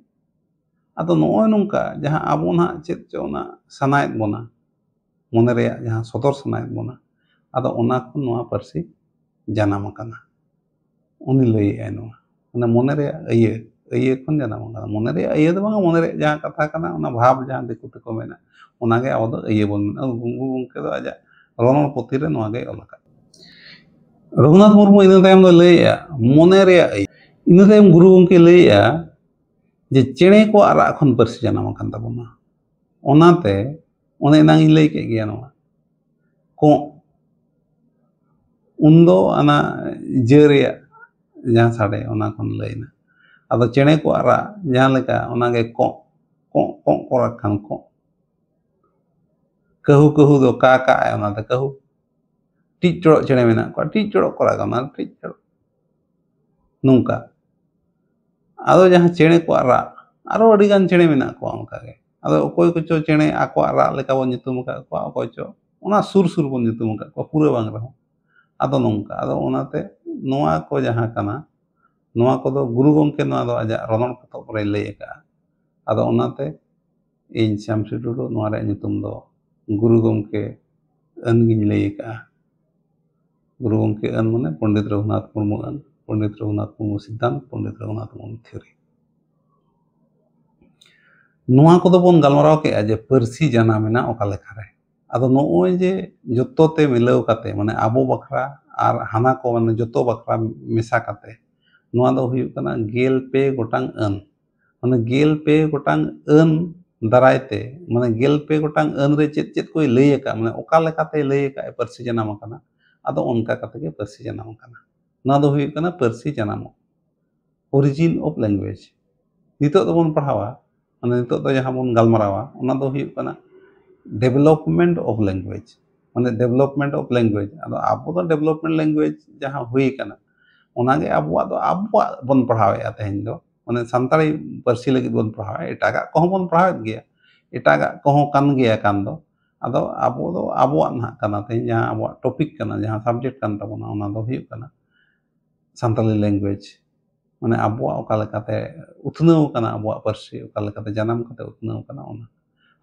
ᱟᱫᱚ ᱱᱚᱜᱼᱚᱭ ᱱᱚᱝᱠᱟ ᱡᱟᱦᱟᱸ ᱟᱵᱚ ᱱᱟᱦᱟᱜ ᱪᱮᱫ ᱪᱚ ᱚᱱᱟ ᱥᱟᱱᱟᱭᱮᱫ ᱵᱚᱱᱟ, ᱢᱚᱱᱮ ᱨᱮᱭᱟᱜ ᱡᱟᱦᱟᱸ ᱥᱚᱫᱚᱨ ᱥᱟᱱᱟᱭᱮᱫ ᱵᱚᱱᱟ, ᱟᱫᱚ ᱚᱱᱟ ᱠᱷᱚᱱ ᱱᱚᱣᱟ ᱯᱟᱹᱨᱥᱤ ᱡᱟᱱᱟᱢ ᱟᱠᱟᱱᱟ᱾ ᱩᱱᱤ ᱞᱟᱹᱭᱮᱜᱼᱟᱭ ᱱᱚᱣᱟ, ᱢᱟᱱᱮ ᱢᱚᱱᱮ ᱨᱮᱭᱟᱜ ᱟᱹᱭᱟᱹ, ᱟᱹᱭᱟᱹ ᱠᱷᱚᱱ ᱡᱟᱱᱟᱢ ᱟᱠᱟᱱᱟ᱾ ᱢᱚᱱᱮ ᱨᱮᱭᱟᱜ ᱟᱹᱭᱟᱹ ᱫᱚ ᱵᱟᱝᱟ, ᱢᱚᱱᱮ ᱨᱮᱭᱟᱜ ᱡᱟᱦᱟᱸ ᱠᱟᱛᱷᱟ ᱠᱟᱱᱟ, ᱚᱱᱟ ᱵᱷᱟᱵᱽ ᱡᱟᱦᱟᱸ ᱫᱤᱠᱩ ᱛᱮᱠᱚ ᱢᱮᱱᱟ, ᱚᱱᱟᱜᱮ ᱟᱵᱚ ᱫᱚ ᱟᱹᱭᱟᱹ ᱵᱚᱱ ᱢᱮᱱᱟ᱾ ᱜᱩᱨᱩ ᱜᱚᱢᱠᱮ ᱫᱚ ᱟᱡᱟᱜ ᱨᱚᱱᱚᱲ ᱯᱩᱛᱷᱤ ᱨᱮ ᱱᱚᱣᱟ ᱜᱮᱭ ᱚᱞ ᱟᱠᱟᱫ᱾ ᱨᱚᱜᱷᱩᱱᱟᱛᱷ ᱢᱩᱨᱢᱩ ᱤᱱᱟᱹ ᱛᱟᱭᱚᱢ ᱫᱚ ᱞᱟᱹᱭᱮᱜᱼᱟ ᱢᱚᱱᱮ ᱨᱮᱭᱟᱜ ᱟᱹᱭᱟᱹ᱾ ᱤᱱᱟᱹ ᱛᱟᱭᱚᱢ ᱜᱩᱨᱩ ᱜᱚᱢᱠᱮ ᱞᱟᱹᱭᱮᱜᱼᱟ ᱡᱮ ᱪᱮᱬᱮ ᱠᱚᱣᱟᱜ ᱨᱟᱜ ᱠᱷᱚᱱ ᱯᱟᱹᱨᱥᱤ ᱡᱟᱱᱟᱢ ᱟᱠᱟᱱ ᱛᱟᱵᱚᱱᱟ᱾ ᱚᱱᱟᱛᱮ ᱚᱱᱮ ᱮᱱᱟᱝ ᱤᱧ ᱞᱟᱹᱭ ᱠᱮᱫ ᱜᱮᱭᱟ ᱱᱚᱣᱟ ᱠᱚᱸᱜ, ᱩᱱᱫᱚ ᱚᱱᱟ ᱡᱟᱹ ᱨᱮᱭᱟᱜ ᱡᱟᱦᱟᱸ ᱥᱟᱰᱮ, ᱚᱱᱟ ᱠᱷᱚᱱ ᱞᱟᱹᱭ ᱮᱱᱟ᱾ ᱟᱫᱚ ᱪᱮᱬᱮ ᱠᱚᱣᱟᱜ ᱨᱟᱜ ᱡᱟᱦᱟᱸ ᱞᱮᱠᱟ, ᱚᱱᱟᱜᱮ ᱠᱚᱸᱜ ᱠᱚᱸᱜ ᱠᱚᱸᱜ ᱠᱚ ᱨᱟᱜ ᱠᱷᱟᱱ ᱠᱚᱸᱜ᱾ ᱠᱟᱹᱦᱩ ᱠᱟᱹᱦᱩ ᱫᱚ ᱠᱟ ᱠᱟᱜᱼᱟᱭ, ᱚᱱᱟᱛᱮ ᱠᱟᱹᱦᱩ᱾ ᱴᱤᱡ ᱴᱚᱲᱚᱜ ᱪᱮᱬᱮ ᱢᱮᱱᱟᱜ ᱠᱚᱣᱟ, ᱴᱤᱡ ᱴᱚᱲᱚᱜ ᱠᱚ ᱨᱟᱜᱟ, ᱚᱱᱟ ᱴᱤᱡ ᱴᱚᱲᱚᱜ᱾ ᱱᱚᱝᱠᱟ᱾ ᱟᱫᱚ ᱡᱟᱦᱟᱸ ᱪᱮᱬᱮ ᱠᱚᱣᱟᱜ ᱨᱟᱜ, ᱟᱨᱚ ᱟᱹᱰᱤ ᱜᱟᱱ ᱪᱮᱬᱮ ᱢᱮᱱᱟᱜ ᱠᱚᱣᱟ ᱚᱱᱠᱟ ᱜᱮ᱾ ᱟᱫᱚ ᱚᱠᱚᱭ ᱠᱚᱪᱚ ᱪᱮᱬᱮ ᱟᱠᱚᱣᱟᱜ ᱨᱟᱜ ᱞᱮᱠᱟ ᱵᱚᱱ ᱧᱩᱛᱩᱢ ᱟᱠᱟᱫ ᱠᱚᱣᱟ, ᱚᱠᱚᱭ ᱪᱚ ᱚᱱᱟ ᱥᱩᱨ ᱥᱩᱨ ᱵᱚᱱ ᱧᱩᱛᱩᱢ ᱟᱠᱟᱫ ᱠᱚᱣᱟ, ᱯᱩᱨᱟᱹ ᱵᱟᱝ ᱨᱮᱦᱚᱸ᱾ ᱟᱫᱚ ᱱᱚᱝᱠᱟ, ᱟᱫᱚ ᱚᱱᱟᱛᱮ ᱱᱚᱣᱟ ᱠᱚ ᱡᱟᱦᱟᱸ ᱠᱟᱱᱟ, ᱱᱚᱣᱟ ᱠᱚᱫᱚ ᱜᱩᱨᱩ ᱜᱚᱢᱠᱮ ᱱᱚᱣᱟ ᱫᱚ ᱟᱡᱟᱜ ᱨᱚᱱᱚᱲ ᱯᱚᱛᱚᱵ ᱨᱮᱭ ᱞᱟᱹᱭ ᱟᱠᱟᱫᱼᱟ᱾ ᱟᱫᱚ ᱚᱱᱟᱛᱮ ᱤᱧ ᱥᱟᱢᱥᱤ ᱴᱩᱰᱩ ᱱᱚᱣᱟ ᱨᱮᱭᱟᱜ ᱧᱩᱛᱩᱢ ᱫᱚ ᱜᱩᱨᱩ ᱜᱚᱢᱠᱮ ᱟᱹᱱ ᱜᱤᱧ ᱞᱟᱹᱭ ᱟᱠᱟᱫᱼᱟ᱾ ᱜᱩᱨᱩ ᱜᱚᱢᱠᱮ ᱟᱹᱱ ᱢᱟᱱᱮ ᱯᱚᱱᱰᱤᱛ ᱨᱚᱜᱷᱩᱱᱟᱛᱷ ᱢᱩᱨᱢᱩ ᱟᱹᱱ, ᱯᱚᱱᱰᱤᱛ ᱨᱚᱜᱷᱩᱱᱟᱛᱷ ᱢᱩᱨᱢᱩ ᱥᱤᱫᱽᱫᱷᱟᱱᱛ, ᱯᱚᱱᱰᱤᱛ ᱨᱚᱜᱷᱩᱱᱟᱛᱷ ᱢᱩᱨᱢᱩ ᱛᱷᱤᱭᱳᱨᱤ᱾ ᱱᱚᱣᱟ ᱠᱚᱫᱚ ᱵᱚᱱ ᱜᱟᱞᱢᱟᱨᱟᱣ ᱠᱮᱫᱼᱟ ᱡᱮ ᱯᱟᱹᱨᱥᱤ ᱡᱟᱱᱟᱢ ᱮᱱᱟ ᱚᱠᱟ ᱞᱮᱠᱟᱨᱮ᱾ ᱟᱫᱚ ᱱᱚᱜᱼᱚᱭ ᱡᱮ ᱡᱚᱛᱚ ᱛᱮ ᱢᱤᱞᱟᱹᱣ ᱠᱟᱛᱮ, ᱢᱟᱱᱮ ᱟᱵᱚ ᱵᱟᱠᱷᱨᱟ ᱟᱨ ᱦᱟᱱᱟ ᱠᱚ, ᱢᱟᱱᱮ ᱡᱚᱛᱚ ᱵᱟᱠᱷᱨᱟ ᱢᱮᱥᱟ ᱠᱟᱛᱮ, ᱱᱚᱣᱟ ᱫᱚ ᱦᱩᱭᱩᱜ ᱠᱟᱱᱟ ᱜᱮᱞ ᱯᱮ ᱜᱚᱴᱟᱝ ᱟᱹᱱ᱾ ᱢᱟᱱᱮ ᱜᱮᱞ ᱯᱮ ᱜᱚᱴᱟᱝ ᱟᱹᱱ ᱫᱟᱨᱟᱭ ᱛᱮ, ᱢᱟᱱᱮ ᱜᱮᱞ ᱯᱮ ᱜᱚᱴᱟᱝ ᱟᱹᱱ ᱨᱮ ᱪᱮᱫ ᱪᱮᱫ ᱠᱚᱭ ᱞᱟᱹᱭ ᱟᱠᱟᱫ, ᱢᱟᱱᱮ ᱚᱠᱟ ᱞᱮᱠᱟᱛᱮᱭ ᱞᱟᱹᱭ ᱟᱠᱟᱫ ᱯᱟᱹᱨᱥᱤ ᱡᱟᱱᱟᱢ ᱟᱠᱟᱱᱟ, ᱟᱫᱚ ᱚᱱᱠᱟ ᱠᱟᱛᱮ ᱜᱮ ᱯᱟᱹᱨᱥᱤ ᱡᱟᱱᱟᱢ ᱟᱠᱟᱱᱟ᱾ ᱱᱚᱣᱟ ᱫᱚ ᱦᱩᱭᱩᱜ ᱠᱟᱱᱟ ᱯᱟᱹᱨᱥᱤ ᱡᱟᱱᱟᱢᱚᱜ, origin of language᱾ ᱱᱤᱛᱚᱜ ᱫᱚᱵᱚᱱ ᱯᱟᱲᱦᱟᱣᱟ, ᱢᱟᱱᱮ ᱱᱤᱛᱚᱜ ᱫᱚ ᱡᱟᱦᱟᱸ ᱵᱚᱱ ᱜᱟᱞᱢᱟᱨᱟᱣᱟ, ᱚᱱᱟ ᱫᱚ ᱦᱩᱭᱩᱜ ᱠᱟᱱᱟ development of language, ᱢᱟᱱᱮ development of language᱾ ᱟᱫᱚ ᱟᱵᱚ ᱫᱚ development language ᱡᱟᱦᱟᱸ ᱦᱩᱭ ᱟᱠᱟᱱᱟ, ᱚᱱᱟᱜᱮ ᱟᱵᱚᱣᱟᱜ ᱫᱚ ᱟᱵᱚᱣᱟᱜ ᱵᱚᱱ ᱯᱟᱲᱦᱟᱣᱮᱫᱼᱟ ᱛᱮᱦᱮᱧ ᱫᱚ, ᱢᱟᱱᱮ ᱥᱟᱱᱛᱟᱲᱤ ᱯᱟᱹᱨᱥᱤ ᱞᱟᱹᱜᱤᱫ ᱵᱚᱱ ᱯᱟᱲᱦᱟᱣᱮᱫᱼᱟ᱾ ᱮᱴᱟᱜᱟᱜ ᱠᱚᱦᱚᱸ ᱵᱚᱱ ᱯᱟᱲᱦᱟᱣᱮᱫ ᱜᱮᱭᱟ, ᱮᱴᱟᱜᱟᱜ ᱠᱚᱦᱚᱸ ᱠᱟᱱ ᱜᱮᱭᱟ ᱠᱟᱱ ᱫᱚ᱾ ᱟᱫᱚ ᱟᱵᱚ ᱫᱚ ᱟᱵᱚᱣᱟᱜ ᱱᱟᱦᱟᱜ ᱠᱟᱱᱟ, ᱛᱮᱦᱮᱧ ᱡᱟᱦᱟᱸ ᱟᱵᱚᱣᱟᱜ topic ᱠᱟᱱᱟ, ᱡᱟᱦᱟᱸ subject ᱠᱟᱱ ᱛᱟᱵᱚᱱᱟ, ᱚᱱᱟ ᱫᱚ ᱦᱩᱭᱩᱜ ᱠᱟᱱᱟ ᱥᱟᱱᱛᱟᱲᱤ language, ᱢᱟᱱᱮ ᱟᱵᱚᱣᱟᱜ ᱚᱠᱟ ᱞᱮᱠᱟᱛᱮ ᱩᱛᱱᱟᱹᱣ ᱟᱠᱟᱱᱟ, ᱟᱵᱚᱣᱟᱜ ᱯᱟᱹᱨᱥᱤ ᱚᱠᱟ ᱞᱮᱠᱟᱛᱮ ᱡᱟᱱᱟᱢ ᱠᱟᱛᱮ ᱩᱛᱱᱟᱹᱣ ᱟᱠᱟᱱᱟ, ᱚᱱᱟ᱾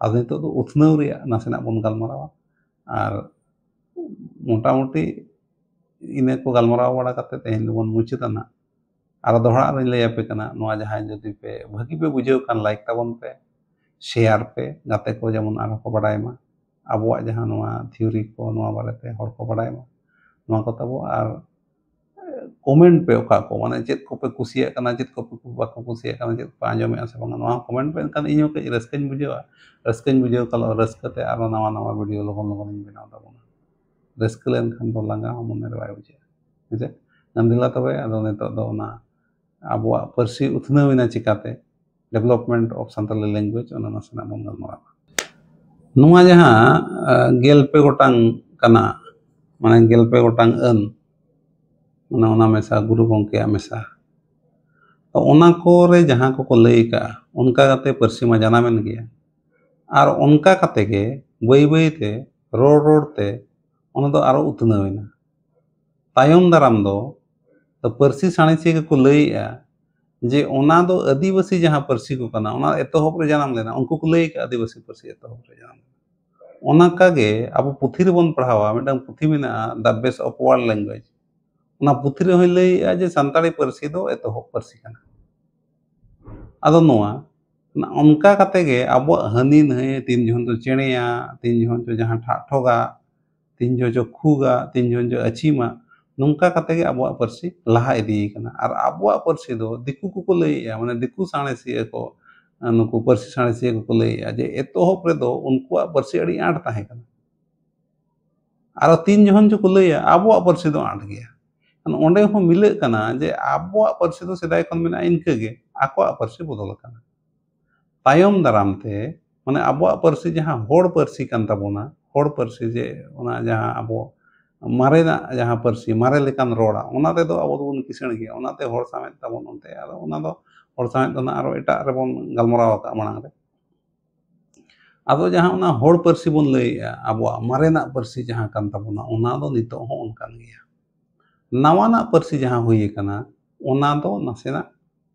ᱟᱫᱚ ᱱᱤᱛᱚᱜ ᱫᱚ ᱩᱛᱱᱟᱹᱣ ᱨᱮᱭᱟᱜ ᱱᱟᱥᱮᱱᱟᱜ ᱵᱚᱱ ᱜᱟᱞᱢᱟᱨᱟᱣᱟ᱾ ᱟᱨ ᱢᱚᱴᱟᱢᱩᱴᱤ ᱤᱱᱟᱹ ᱠᱚ ᱜᱟᱞᱢᱟᱨᱟᱣ ᱵᱟᱲᱟ ᱠᱟᱛᱮ ᱛᱮᱦᱮᱧ ᱫᱚᱵᱚᱱ ᱢᱩᱪᱟᱹᱫᱟ ᱱᱟᱜ᱾ ᱟᱨᱚ ᱫᱚᱦᱲᱟ ᱨᱤᱧ ᱞᱟᱹᱭ ᱟᱯᱮ ᱠᱟᱱᱟ, ᱱᱚᱣᱟ ᱡᱟᱦᱟᱸᱭ ᱡᱩᱫᱤ ᱯᱮ ᱵᱷᱟᱹᱜᱤ ᱯᱮ ᱵᱩᱡᱷᱟᱹᱣ ᱠᱷᱟᱱ like ᱛᱟᱵᱚᱱ ᱯᱮ, share ᱯᱮ, ᱜᱟᱛᱮ ᱠᱚ ᱡᱮᱢᱚᱱ ᱟᱨᱦᱚᱸ ᱠᱚ ᱵᱟᱰᱟᱭ ᱢᱟ ᱟᱵᱚᱣᱟᱜ ᱡᱟᱦᱟᱸ ᱱᱚᱣᱟ theory ᱠᱚ, ᱱᱚᱣᱟ ᱵᱟᱨᱮᱛᱮ ᱦᱚᱲ ᱠᱚ ᱵᱟᱰᱟᱭ ᱢᱟ, ᱱᱚᱣᱟ ᱠᱚ ᱛᱟᱵᱚ᱾ ᱟᱨ comment ᱯᱮ ᱚᱠᱟ ᱠᱚ, ᱢᱟᱱᱮ ᱪᱮᱫ ᱠᱚᱯᱮ ᱠᱩᱥᱤᱭᱟᱜ ᱠᱟᱱᱟ, ᱪᱮᱫ ᱠᱚᱯᱮ ᱵᱟᱠᱚ ᱠᱩᱥᱤᱭᱟᱜ ᱠᱟᱱᱟ, ᱪᱮᱫ ᱠᱚᱯᱮ ᱟᱸᱡᱚᱢᱮᱫᱼᱟ ᱥᱮ ᱵᱟᱝᱟ, ᱱᱚᱣᱟ comment ᱯᱮ, ᱮᱱᱠᱷᱟᱱ ᱤᱧ ᱦᱚᱸ ᱠᱟᱹᱡ ᱨᱟᱹᱥᱠᱟᱹᱧ ᱵᱩᱡᱷᱟᱹᱣᱟ᱾ ᱨᱟᱹᱥᱠᱟᱹᱧ ᱵᱩᱡᱷᱟᱹᱣ ᱠᱷᱟᱱ ᱨᱟᱹᱥᱠᱟᱹ ᱛᱮ ᱟᱨᱚ ᱱᱟᱣᱟ ᱱᱟᱣᱟ video ᱞᱚᱜᱚᱱ ᱞᱚᱜᱚᱱᱤᱧ ᱵᱮᱱᱟᱣ ᱛᱟᱵᱚᱱᱟ᱾ ᱨᱟᱹᱥᱠᱟᱹ ᱞᱮᱱᱠᱷᱟᱱ ᱫᱚ ᱞᱟᱸᱜᱟ ᱦᱚᱸ ᱢᱚᱱᱮ ᱨᱮ ᱵᱟᱭ ᱵᱩᱡᱷᱟᱹᱜᱼᱟ᱾ ᱦᱮᱸᱥᱮ? ᱜᱟᱱᱫᱷᱤᱞᱟ ᱛᱚᱵᱮ ᱟᱫᱚ ᱱᱤᱛᱚᱜ ᱫᱚ ᱚᱱᱟ ᱟᱵᱚᱣᱟᱜ ᱯᱟᱹᱨᱥᱤ ᱩᱛᱱᱟᱹᱣ ᱮᱱᱟ ᱪᱤᱠᱟᱛᱮ, development of Santali language, ᱚᱱᱟ ᱱᱟᱥᱮᱱᱟᱜ ᱵᱚᱱ ᱜᱟᱞᱢᱟᱨᱟᱣᱟ᱾ ᱱᱚᱣᱟ ᱡᱟᱦᱟᱸ, ᱟᱸ, ᱜᱮᱞ ᱯᱮ ᱜᱚᱴᱟᱝ ᱠᱟᱱᱟ, ᱢᱟᱱᱮ ᱜᱮᱞ ᱯᱮ ᱜᱚᱴᱟᱝ ᱟᱹᱱ, ᱢᱟᱱᱮ ᱚᱱᱟ ᱢᱮᱥᱟ, ᱜᱩᱨᱩ ᱜᱚᱢᱠᱮᱭᱟᱜ ᱢᱮᱥᱟ᱾ ᱛᱚ ᱚᱱᱟ ᱠᱚᱨᱮ ᱡᱟᱦᱟᱸ ᱠᱚᱠᱚ ᱞᱟᱹᱭ ᱠᱟᱜᱼᱟ, ᱚᱱᱠᱟ ᱠᱟᱛᱮ ᱯᱟᱹᱨᱥᱤ ᱢᱟ ᱡᱟᱱᱟᱢᱮᱱ ᱜᱮᱭᱟ᱾ ᱟᱨ ᱚᱱᱠᱟ ᱠᱟᱛᱮ ᱜᱮ ᱵᱟᱹᱭ ᱵᱟᱹᱭ ᱛᱮ, ᱨᱚᱲ ᱨᱚᱲ ᱛᱮ ᱚᱱᱟ ᱫᱚ ᱟᱨᱚ ᱩᱛᱱᱟᱹᱣ ᱮᱱᱟ᱾ ᱛᱟᱭᱚᱢ ᱫᱟᱨᱟᱢ ᱫᱚ ᱛᱚ ᱯᱟᱹᱨᱥᱤ ᱥᱟᱬᱮᱥᱤᱭᱟᱹ ᱠᱚᱠᱚ ᱞᱟᱹᱭᱮᱜᱼᱟ ᱡᱮ ᱚᱱᱟ ᱫᱚ ᱟᱹᱫᱤᱵᱟᱹᱥᱤ ᱡᱟᱦᱟᱸ ᱯᱟᱹᱨᱥᱤ ᱠᱚ ᱠᱟᱱᱟ, ᱚᱱᱟ ᱮᱛᱚᱦᱚᱵ ᱨᱮ ᱡᱟᱱᱟᱢ ᱞᱮᱱᱟ, ᱩᱱᱠᱩ ᱠᱚ ᱞᱟᱹᱭ ᱟᱠᱟᱫᱼᱟ ᱟᱹᱫᱤᱵᱟᱹᱥᱤ ᱯᱟᱹᱨᱥᱤ ᱮᱛᱚᱦᱚᱵ ᱨᱮ ᱡᱟᱱᱟᱢ ᱞᱮᱱᱟ᱾ ᱚᱱᱠᱟᱜᱮ ᱟᱵᱚ ᱯᱩᱛᱷᱤ ᱨᱮᱵᱚᱱ ᱯᱟᱲᱦᱟᱣᱟ, ᱢᱤᱫᱴᱟᱝ ᱯᱩᱛᱷᱤ ᱢᱮᱱᱟᱜᱼᱟ The Base of World Language, ᱚᱱᱟ ᱯᱩᱛᱷᱤ ᱨᱮᱦᱚᱸᱭ ᱞᱟᱹᱭᱮᱜᱼᱟ ᱡᱮ ᱥᱟᱱᱛᱟᱲᱤ ᱯᱟᱹᱨᱥᱤ ᱫᱚ ᱮᱛᱚᱦᱚᱵ ᱯᱟᱹᱨᱥᱤ ᱠᱟᱱᱟ᱾ ᱟᱫᱚ ᱱᱚᱣᱟ ᱚᱱᱠᱟ ᱠᱟᱛᱮ ᱜᱮ ᱟᱵᱚᱣᱟᱜ ᱦᱟᱹᱱᱤ ᱱᱟᱹᱭ, ᱛᱤᱱ ᱡᱚᱦᱚᱱ ᱪᱚ ᱪᱮᱬᱮᱭᱟ, ᱛᱤᱱ ᱡᱚᱦᱚᱱ ᱪᱚ ᱡᱟᱦᱟᱸ ᱴᱷᱟᱜ ᱴᱷᱚᱜᱟ, ᱛᱤᱱ ᱡᱚᱦᱚᱱ ᱪᱚ ᱠᱷᱩᱜᱟ, ᱛᱤᱱ ᱡᱚᱦᱚᱱ ᱪᱚ ᱟᱹᱪᱤᱢᱟ, ᱱᱚᱝᱠᱟ ᱠᱟᱛᱮ ᱜᱮ ᱟᱵᱚᱣᱟᱜ ᱯᱟᱹᱨᱥᱤ ᱞᱟᱦᱟ ᱤᱫᱤ ᱠᱟᱱᱟ᱾ ᱟᱨ ᱟᱵᱚᱣᱟᱜ ᱯᱟᱹᱨᱥᱤ ᱫᱚ ᱫᱤᱠᱩ ᱠᱚᱠᱚ ᱞᱟᱹᱭᱮᱜᱼᱟ, ᱢᱟᱱᱮ ᱫᱤᱠᱩ ᱥᱟᱬᱮᱥᱤᱭᱟᱹ ᱠᱚ, ᱱᱩᱠᱩ ᱯᱟᱹᱨᱥᱤ ᱥᱟᱬᱮᱥᱤᱭᱟᱹ ᱠᱚᱠᱚ ᱞᱟᱹᱭᱮᱜᱼᱟ ᱡᱮ ᱮᱛᱚᱦᱚᱵ ᱨᱮᱫᱚ ᱩᱱᱠᱩᱣᱟᱜ ᱯᱟᱹᱨᱥᱤ ᱟᱹᱰᱤ ᱟᱸᱴ ᱛᱟᱦᱮᱸ ᱠᱟᱱᱟ᱾ ᱟᱨᱚ ᱛᱤᱱ ᱡᱚᱦᱚᱱ ᱪᱚᱠᱚ ᱞᱟᱹᱭᱟ ᱟᱵᱚᱣᱟᱜ ᱯᱟᱹᱨᱥᱤ ᱫᱚ ᱟᱸᱴ ᱜᱮᱭᱟ᱾ ᱚᱸᱰᱮ ᱦᱚᱸ ᱢᱤᱞᱟᱹᱜ ᱠᱟᱱᱟ ᱡᱮ ᱟᱵᱚᱣᱟᱜ ᱯᱟᱹᱨᱥᱤ ᱫᱚ ᱥᱮᱫᱟᱭ ᱠᱷᱚᱱ ᱢᱮᱱᱟᱜᱼᱟ, ᱤᱱᱠᱟᱹ ᱜᱮ ᱟᱠᱚᱣᱟᱜ ᱯᱟᱹᱨᱥᱤ ᱵᱚᱫᱚᱞ ᱟᱠᱟᱱᱟ᱾ ᱛᱟᱭᱚᱢ ᱫᱟᱨᱟᱢ ᱛᱮ ᱢᱟᱱᱮ ᱟᱵᱚᱣᱟᱜ ᱯᱟᱹᱨᱥᱤ ᱡᱟᱦᱟᱸ ᱦᱚᱲ ᱯᱟᱹᱨᱥᱤ ᱠᱟᱱ ᱛᱟᱵᱚᱱᱟ, ᱦᱚᱲ ᱯᱟᱹᱨᱥᱤ ᱡᱮ ᱚᱱᱟ ᱡᱟᱦᱟᱸ ᱟᱵᱚ ᱢᱟᱨᱮᱱᱟᱜ ᱡᱟᱦᱟᱸ ᱯᱟᱹᱨᱥᱤ, ᱢᱟᱨᱮ ᱞᱮᱠᱟᱱ ᱨᱚᱲᱟ, ᱚᱱᱟ ᱛᱮᱫᱚ ᱟᱵᱚ ᱫᱚᱵᱚᱱ ᱠᱤᱥᱟᱹᱬ ᱜᱮᱭᱟ, ᱚᱱᱟᱛᱮ ᱦᱚᱲ ᱥᱟᱶᱦᱮᱫ ᱛᱟᱵᱚᱱ ᱚᱱᱛᱮ, ᱟᱫᱚ ᱚᱱᱟ ᱫᱚ ᱦᱚᱲ ᱥᱟᱶᱦᱮᱫ ᱫᱚ ᱱᱟᱜ ᱟᱨᱚ ᱮᱴᱟᱜ ᱨᱮᱵᱚᱱ ᱜᱟᱞᱢᱟᱨᱟᱣ ᱟᱠᱟᱫᱼᱟ ᱢᱟᱲᱟᱝ ᱨᱮ᱾ ᱟᱫᱚ ᱡᱟᱦᱟᱸ ᱚᱱᱟ ᱦᱚᱲ ᱯᱟᱹᱨᱥᱤ ᱵᱚᱱ ᱞᱟᱹᱭᱮᱜᱼᱟ, ᱟᱵᱚᱣᱟᱜ ᱢᱟᱨᱮᱱᱟᱜ ᱯᱟᱹᱨᱥᱤ ᱡᱟᱦᱟᱸ ᱠᱟᱱ ᱛᱟᱵᱚᱱᱟ, ᱚᱱᱟ ᱫᱚ ᱱᱤᱛᱚᱜ ᱦᱚᱸ ᱚᱱᱠᱟᱱ ᱜᱮᱭᱟ᱾ ᱱᱟᱣᱟᱱᱟᱜ ᱯᱟᱹᱨᱥᱤ ᱡᱟᱦᱟᱸ ᱦᱩᱭ ᱟᱠᱟᱱᱟ, ᱚᱱᱟ ᱫᱚ ᱱᱟᱥᱮᱱᱟᱜ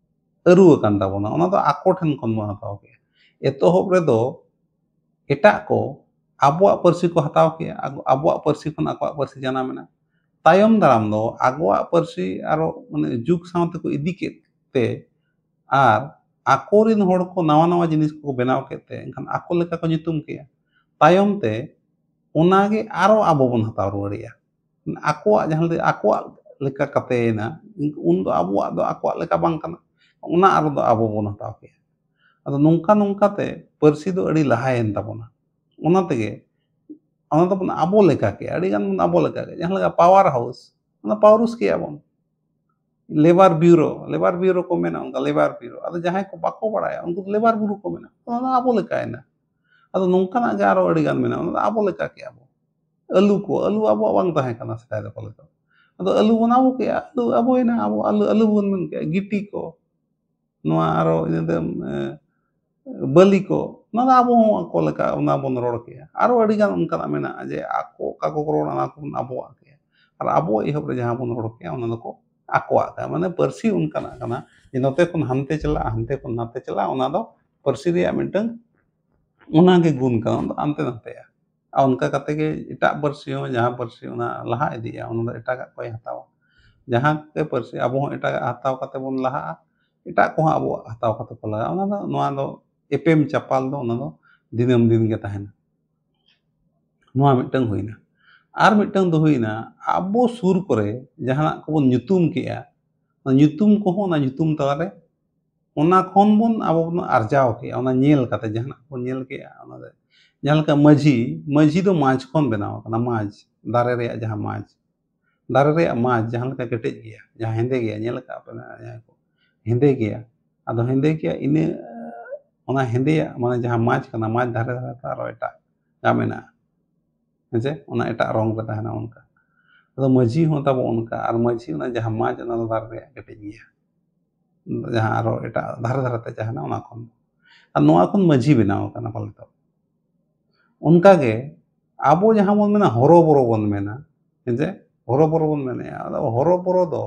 ᱟᱹᱨᱩ ᱟᱠᱟᱱ ᱛᱟᱵᱚᱱᱟ, ᱚᱱᱟ ᱫᱚ ᱟᱠᱚ ᱴᱷᱮᱱ ᱠᱷᱚᱱ ᱵᱚᱱ ᱦᱟᱛᱟᱣ ᱠᱮᱜᱼᱟ᱾ ᱮᱛᱚᱦᱚᱵ ᱨᱮᱫᱚ ᱮᱴᱟᱜ ᱠᱚ ᱟᱵᱚᱣᱟᱜ ᱯᱟᱹᱨᱥᱤ ᱠᱚ ᱦᱟᱛᱟᱣ ᱠᱮᱜᱼᱟ, ᱟᱵᱚᱣᱟᱜ ᱯᱟᱹᱨᱥᱤ ᱠᱷᱚᱱ ᱟᱠᱚᱣᱟᱜ ᱯᱟᱹᱨᱥᱤ ᱡᱟᱱᱟᱢ ᱮᱱᱟ᱾ ᱛᱟᱭᱚᱢ ᱫᱟᱨᱟᱢ ᱫᱚ ᱟᱠᱚᱣᱟᱜ ᱯᱟᱹᱨᱥᱤ ᱟᱨᱚ ᱢᱟᱱᱮ ᱡᱩᱜᱽ ᱥᱟᱶᱛᱮ ᱠᱚ ᱤᱫᱤ ᱠᱮᱫ ᱛᱮ ᱟᱨ ᱟᱠᱚᱨᱮᱱ ᱦᱚᱲ ᱠᱚ ᱱᱟᱣᱟ ᱱᱟᱣᱟ ᱡᱤᱱᱤᱥ ᱠᱚᱠᱚ ᱵᱮᱱᱟᱣ ᱠᱮᱫ ᱛᱮ ᱮᱱᱠᱷᱟᱱ ᱟᱠᱚ ᱞᱮᱠᱟ ᱠᱚ ᱧᱩᱛᱩᱢ ᱠᱮᱜᱼᱟ᱾ ᱛᱟᱭᱚᱢ ᱛᱮ ᱚᱱᱟᱜᱮ ᱟᱨᱚ ᱟᱵᱚ ᱵᱚᱱ ᱦᱟᱛᱟᱣ ᱨᱩᱣᱟᱹᱲᱮᱜᱼᱟ᱾ ᱟᱠᱚᱣᱟᱜ ᱡᱟᱦᱟᱸ ᱞᱮᱠᱟ ᱟᱠᱚᱣᱟᱜ ᱞᱮᱠᱟ ᱠᱟᱛᱮᱭᱮᱱᱟ, ᱩᱱ ᱫᱚ ᱟᱵᱚᱣᱟᱜ ᱫᱚ ᱟᱠᱚᱣᱟᱜ ᱞᱮᱠᱟ ᱵᱟᱝ ᱠᱟᱱᱟ, ᱚᱱᱟ ᱟᱨᱚ ᱫᱚ ᱟᱵᱚ ᱵᱚᱱ ᱦᱟᱛᱟᱣ ᱠᱮᱜᱼᱟ᱾ ᱟᱫᱚ ᱱᱚᱝᱠᱟ ᱱᱚᱝᱠᱟ ᱛᱮ ᱯᱟᱹᱨᱥᱤ ᱫᱚ ᱟᱹᱰᱤ ᱞᱟᱦᱟᱭᱮᱱ ᱛᱟᱵᱚᱱᱟ᱾ ᱚᱱᱟ ᱛᱮᱜᱮ ᱚᱱᱟ ᱫᱚᱵᱚᱱ ᱟᱵᱚ ᱞᱮᱠᱟ ᱠᱮᱜᱼᱟ, ᱟᱹᱰᱤ ᱜᱟᱱ ᱵᱚᱱ ᱟᱵᱚ ᱞᱮᱠᱟ ᱠᱮᱜᱼᱟ᱾ ᱡᱟᱦᱟᱸ ᱞᱮᱠᱟ power house, ᱚᱱᱟ ᱯᱟᱣᱨᱩᱥ ᱠᱮᱜᱼᱟ ᱵᱚᱱ᱾ Labour Bureau, Labour Bureau ᱠᱚ ᱢᱮᱱᱟ, ᱚᱱᱠᱟ Labour Bureau᱾ ᱟᱫᱚ ᱡᱟᱦᱟᱸᱭ ᱠᱚ ᱵᱟᱠᱚ ᱵᱟᱲᱟᱭᱟ, ᱩᱱᱠᱩ ᱫᱚ ᱞᱮᱵᱟᱨ ᱵᱩᱨᱩ ᱠᱚ ᱢᱮᱱᱟ, ᱚᱱᱟ ᱫᱚ ᱟᱵᱚ ᱞᱮᱠᱟᱭᱮᱱᱟ᱾ ᱟᱫᱚ ᱱᱚᱝᱠᱟᱱᱟᱜ ᱜᱮ ᱟᱨᱚ ᱟᱹᱰᱤ ᱜᱟᱱ ᱢᱮᱱᱟᱜᱼᱟ, ᱚᱱᱟ ᱫᱚ ᱟᱵᱚ ᱞᱮᱠᱟ ᱠᱮᱜᱼᱟ ᱵᱚ᱾ ᱟᱹᱞᱩ ᱠᱚ, ᱟᱹᱞᱩ ᱟᱵᱚᱣᱟᱜ ᱵᱟᱝ ᱛᱟᱦᱮᱸ ᱠᱟᱱᱟ ᱥᱮᱫᱟᱭ ᱫᱚ ᱯᱟᱞᱮ ᱫᱚ᱾ ᱟᱫᱚ ᱟᱹᱞᱩ ᱵᱚᱱ ᱟᱵᱚ ᱠᱮᱜᱼᱟ, ᱟᱹᱞᱩ ᱟᱵᱚᱭᱮᱱᱟ, ᱟᱵᱚ ᱟᱹᱞᱩ, ᱟᱹᱞᱩ ᱵᱚᱱ ᱢᱮᱱ ᱠᱮᱜᱼᱟ, ᱜᱤᱴᱤ ᱠᱚ, ᱱᱚᱣᱟ ᱟᱨᱚ ᱤᱱᱟᱹ ᱛᱟᱭᱚᱢ, ᱮ, ᱵᱟᱹᱞᱤ ᱠᱚ, ᱚᱱᱟ ᱫᱚ ᱟᱵᱚ ᱦᱚᱸ ᱟᱠᱚ ᱞᱮᱠᱟ ᱚᱱᱟ ᱵᱚᱱ ᱨᱚᱲ ᱠᱮᱜᱼᱟ᱾ ᱟᱨᱚ ᱟᱹᱰᱤ ᱜᱟᱱ ᱚᱱᱠᱟᱱᱟᱜ ᱢᱮᱱᱟᱜᱼᱟ ᱡᱮ ᱟᱠᱚ ᱚᱠᱟ ᱠᱚᱠᱚ ᱨᱚᱲᱟ, ᱚᱱᱟ ᱠᱚᱵᱚᱱ ᱟᱵᱚᱣᱟᱜ ᱠᱮᱜᱼᱟ᱾ ᱟᱨ ᱟᱵᱚ ᱮᱦᱚᱵ ᱨᱮ ᱡᱟᱦᱟᱸ ᱵᱚᱱ ᱨᱚᱲ ᱠᱮᱜᱼᱟ, ᱚᱱᱟ ᱫᱚᱠᱚ ᱟᱠᱚᱣᱟᱜ ᱠᱟᱱᱟ᱾ ᱢᱟᱱᱮ ᱯᱟᱹᱨᱥᱤ ᱚᱱᱠᱟᱱᱟᱜ ᱠᱟᱱᱟ ᱡᱮ ᱱᱚᱛᱮ ᱠᱷᱚᱱ ᱦᱟᱱᱛᱮ ᱪᱟᱞᱟᱜᱼᱟ, ᱦᱟᱱᱛᱮ ᱠᱷᱚᱱ ᱱᱟᱛᱮ ᱪᱟᱞᱟᱜᱼᱟ, ᱚᱱᱟ ᱫᱚ ᱯᱟᱹᱨᱥᱤ ᱨᱮᱭᱟᱜ ᱢᱤᱫᱴᱟᱝ ᱚᱱᱟᱜᱮ ᱜᱩᱱ ᱠᱟᱱᱟ, ᱚᱱᱟ ᱫᱚ ᱦᱟᱱᱛᱮ ᱱᱟᱛᱮᱜᱼᱟ᱾ ᱟᱨ ᱚᱱᱠᱟ ᱠᱟᱛᱮ ᱜᱮ ᱮᱴᱟᱜ ᱯᱟᱹᱨᱥᱤ ᱦᱚᱸ, ᱡᱟᱦᱟᱸ ᱯᱟᱹᱨᱥᱤ ᱚᱱᱟ ᱞᱟᱦᱟ ᱤᱫᱤᱜᱼᱟ, ᱚᱱᱟ ᱫᱚ ᱮᱴᱟᱜᱟᱜ ᱠᱚᱭ ᱦᱟᱛᱟᱣᱟ᱾ ᱡᱟᱦᱟᱸ ᱜᱮ ᱯᱟᱹᱨᱥᱤ, ᱟᱵᱚ ᱦᱚᱸ ᱮᱴᱟᱜᱟᱜ ᱦᱟᱛᱟᱣ ᱠᱟᱛᱮ ᱵᱚᱱ ᱞᱟᱦᱟᱜᱼᱟ, ᱮᱴᱟᱜ ᱠᱚᱦᱚᱸ ᱟᱵᱚᱣᱟᱜ ᱦᱟᱛᱟᱣ ᱠᱟᱛᱮ ᱠᱚ ᱞᱟᱦᱟᱜᱼᱟ᱾ ᱚᱱᱟ ᱫᱚ, ᱱᱚᱣᱟ ᱫᱚ ᱮᱯᱮᱢ ᱪᱟᱯᱟᱞ ᱫᱚ, ᱚᱱᱟ ᱫᱚ ᱫᱤᱱᱟᱹᱢ ᱫᱤᱱ ᱜᱮ ᱛᱟᱦᱮᱱᱟ᱾ ᱱᱚᱣᱟ ᱢᱤᱫᱴᱟᱝ ᱦᱩᱭᱱᱟ᱾ ᱟᱨ ᱢᱤᱫᱴᱟᱝ ᱫᱚ ᱦᱩᱭᱱᱟ, ᱟᱵᱚ ᱥᱩᱨ ᱠᱚᱨᱮ ᱡᱟᱦᱟᱱᱟᱜ ᱠᱚᱵᱚᱱ ᱧᱩᱛᱩᱢ ᱠᱮᱜᱼᱟ, ᱚᱱᱟ ᱧᱩᱛᱩᱢ ᱠᱚᱦᱚᱸ ᱚᱱᱟ ᱧᱩᱛᱩᱢ ᱛᱟᱞᱟᱨᱮ ᱚᱱᱟ ᱠᱷᱚᱱ ᱵᱚᱱ, ᱟᱵᱚ ᱵᱚᱱ ᱟᱨᱡᱟᱣ ᱠᱮᱜᱼᱟ, ᱚᱱᱟ ᱧᱮᱞ ᱠᱟᱛᱮ, ᱡᱟᱦᱟᱱᱟᱜ ᱵᱚᱱ ᱧᱮᱞ ᱠᱮᱜᱼᱟ, ᱚᱱᱟ ᱫᱚ, ᱡᱟᱦᱟᱸ ᱞᱮᱠᱟ ᱢᱟᱹᱡᱷᱤ, ᱢᱟᱹᱡᱷᱤ ᱫᱚ ᱢᱟᱡᱽ ᱠᱷᱚᱱ ᱵᱮᱱᱟᱣ ᱟᱠᱟᱱᱟ, ᱢᱟᱡᱽ, ᱫᱟᱨᱮ ᱨᱮᱭᱟᱜ ᱡᱟᱦᱟᱸ ᱢᱟᱡᱽ, ᱫᱟᱨᱮ ᱨᱮᱭᱟᱜ ᱢᱟᱡᱽ ᱡᱟᱦᱟᱸ ᱞᱮᱠᱟ ᱠᱮᱴᱮᱡ ᱜᱮᱭᱟ, ᱡᱟᱦᱟᱸ ᱦᱮᱸᱫᱮ ᱜᱮᱭᱟ, ᱧᱮᱞ ᱟᱠᱟᱫ ᱯᱮ ᱡᱟᱦᱟᱸᱭ ᱠᱚ, ᱦᱮᱸᱫᱮ ᱜᱮᱭᱟ, ᱟᱫᱚ ᱦᱮᱸᱫᱮ ᱜᱮᱭᱟ, ᱤᱱᱟᱹ, ᱚᱱᱟ ᱦᱮᱸᱫᱮᱭᱟᱜ ᱢᱟᱱᱮ ᱡᱟᱦᱟᱸ ᱢᱟᱡᱽ ᱠᱟᱱᱟ, ᱢᱟᱡᱽ ᱫᱷᱟᱨᱮ ᱫᱷᱟᱨᱮ ᱛᱮ ᱟᱨᱚ ᱮᱴᱟᱜ ᱜᱟ ᱢᱮᱱᱟᱜᱼᱟ, ᱦᱮᱸ ᱥᱮ, ᱚᱱᱟ ᱮᱴᱟᱜ ᱨᱚᱝ ᱨᱮ ᱛᱟᱦᱮᱱᱟ ᱚᱱᱠᱟ᱾ ᱟᱫᱚ ᱢᱟᱹᱡᱷᱤ ᱦᱚᱸ ᱛᱟᱵᱚ ᱚᱱᱠᱟ, ᱟᱨ ᱢᱟᱹᱡᱷᱤ ᱚᱱᱟ ᱡᱟᱦᱟᱸ ᱢᱟᱡᱽ, ᱚᱱᱟ ᱫᱚ ᱫᱟᱨᱮ ᱨᱮᱭᱟᱜ ᱠᱮᱴᱮᱡ ᱜᱮᱭᱟ, ᱡᱟᱦᱟᱸ ᱟᱨᱚ ᱮᱴᱟᱜ ᱫᱷᱟᱨᱮ ᱫᱷᱟᱨᱮ ᱛᱮ ᱛᱟᱦᱮᱱᱟ ᱚᱱᱟ ᱠᱷᱚᱱ᱾ ᱟᱨ ᱱᱚᱣᱟ ᱠᱷᱚᱱ ᱢᱟᱹᱡᱷᱤ ᱵᱮᱱᱟᱣ ᱟᱠᱟᱱᱟ ᱯᱟᱞᱮ ᱫᱚ᱾ ᱚᱱᱠᱟᱜᱮ ᱟᱵᱚ ᱡᱟᱦᱟᱸ ᱵᱚᱱ ᱢᱮᱱᱟ, ᱦᱚᱨᱚᱵᱚᱨᱚ ᱵᱚᱱ ᱢᱮᱱᱟ, ᱦᱮᱸ ᱥᱮ, ᱦᱚᱨᱚᱵᱚᱨᱚ ᱵᱚᱱ ᱢᱮᱱᱮᱜᱼᱟ᱾ ᱟᱫᱚ ᱦᱚᱨᱚᱵᱚᱨᱚ ᱫᱚ,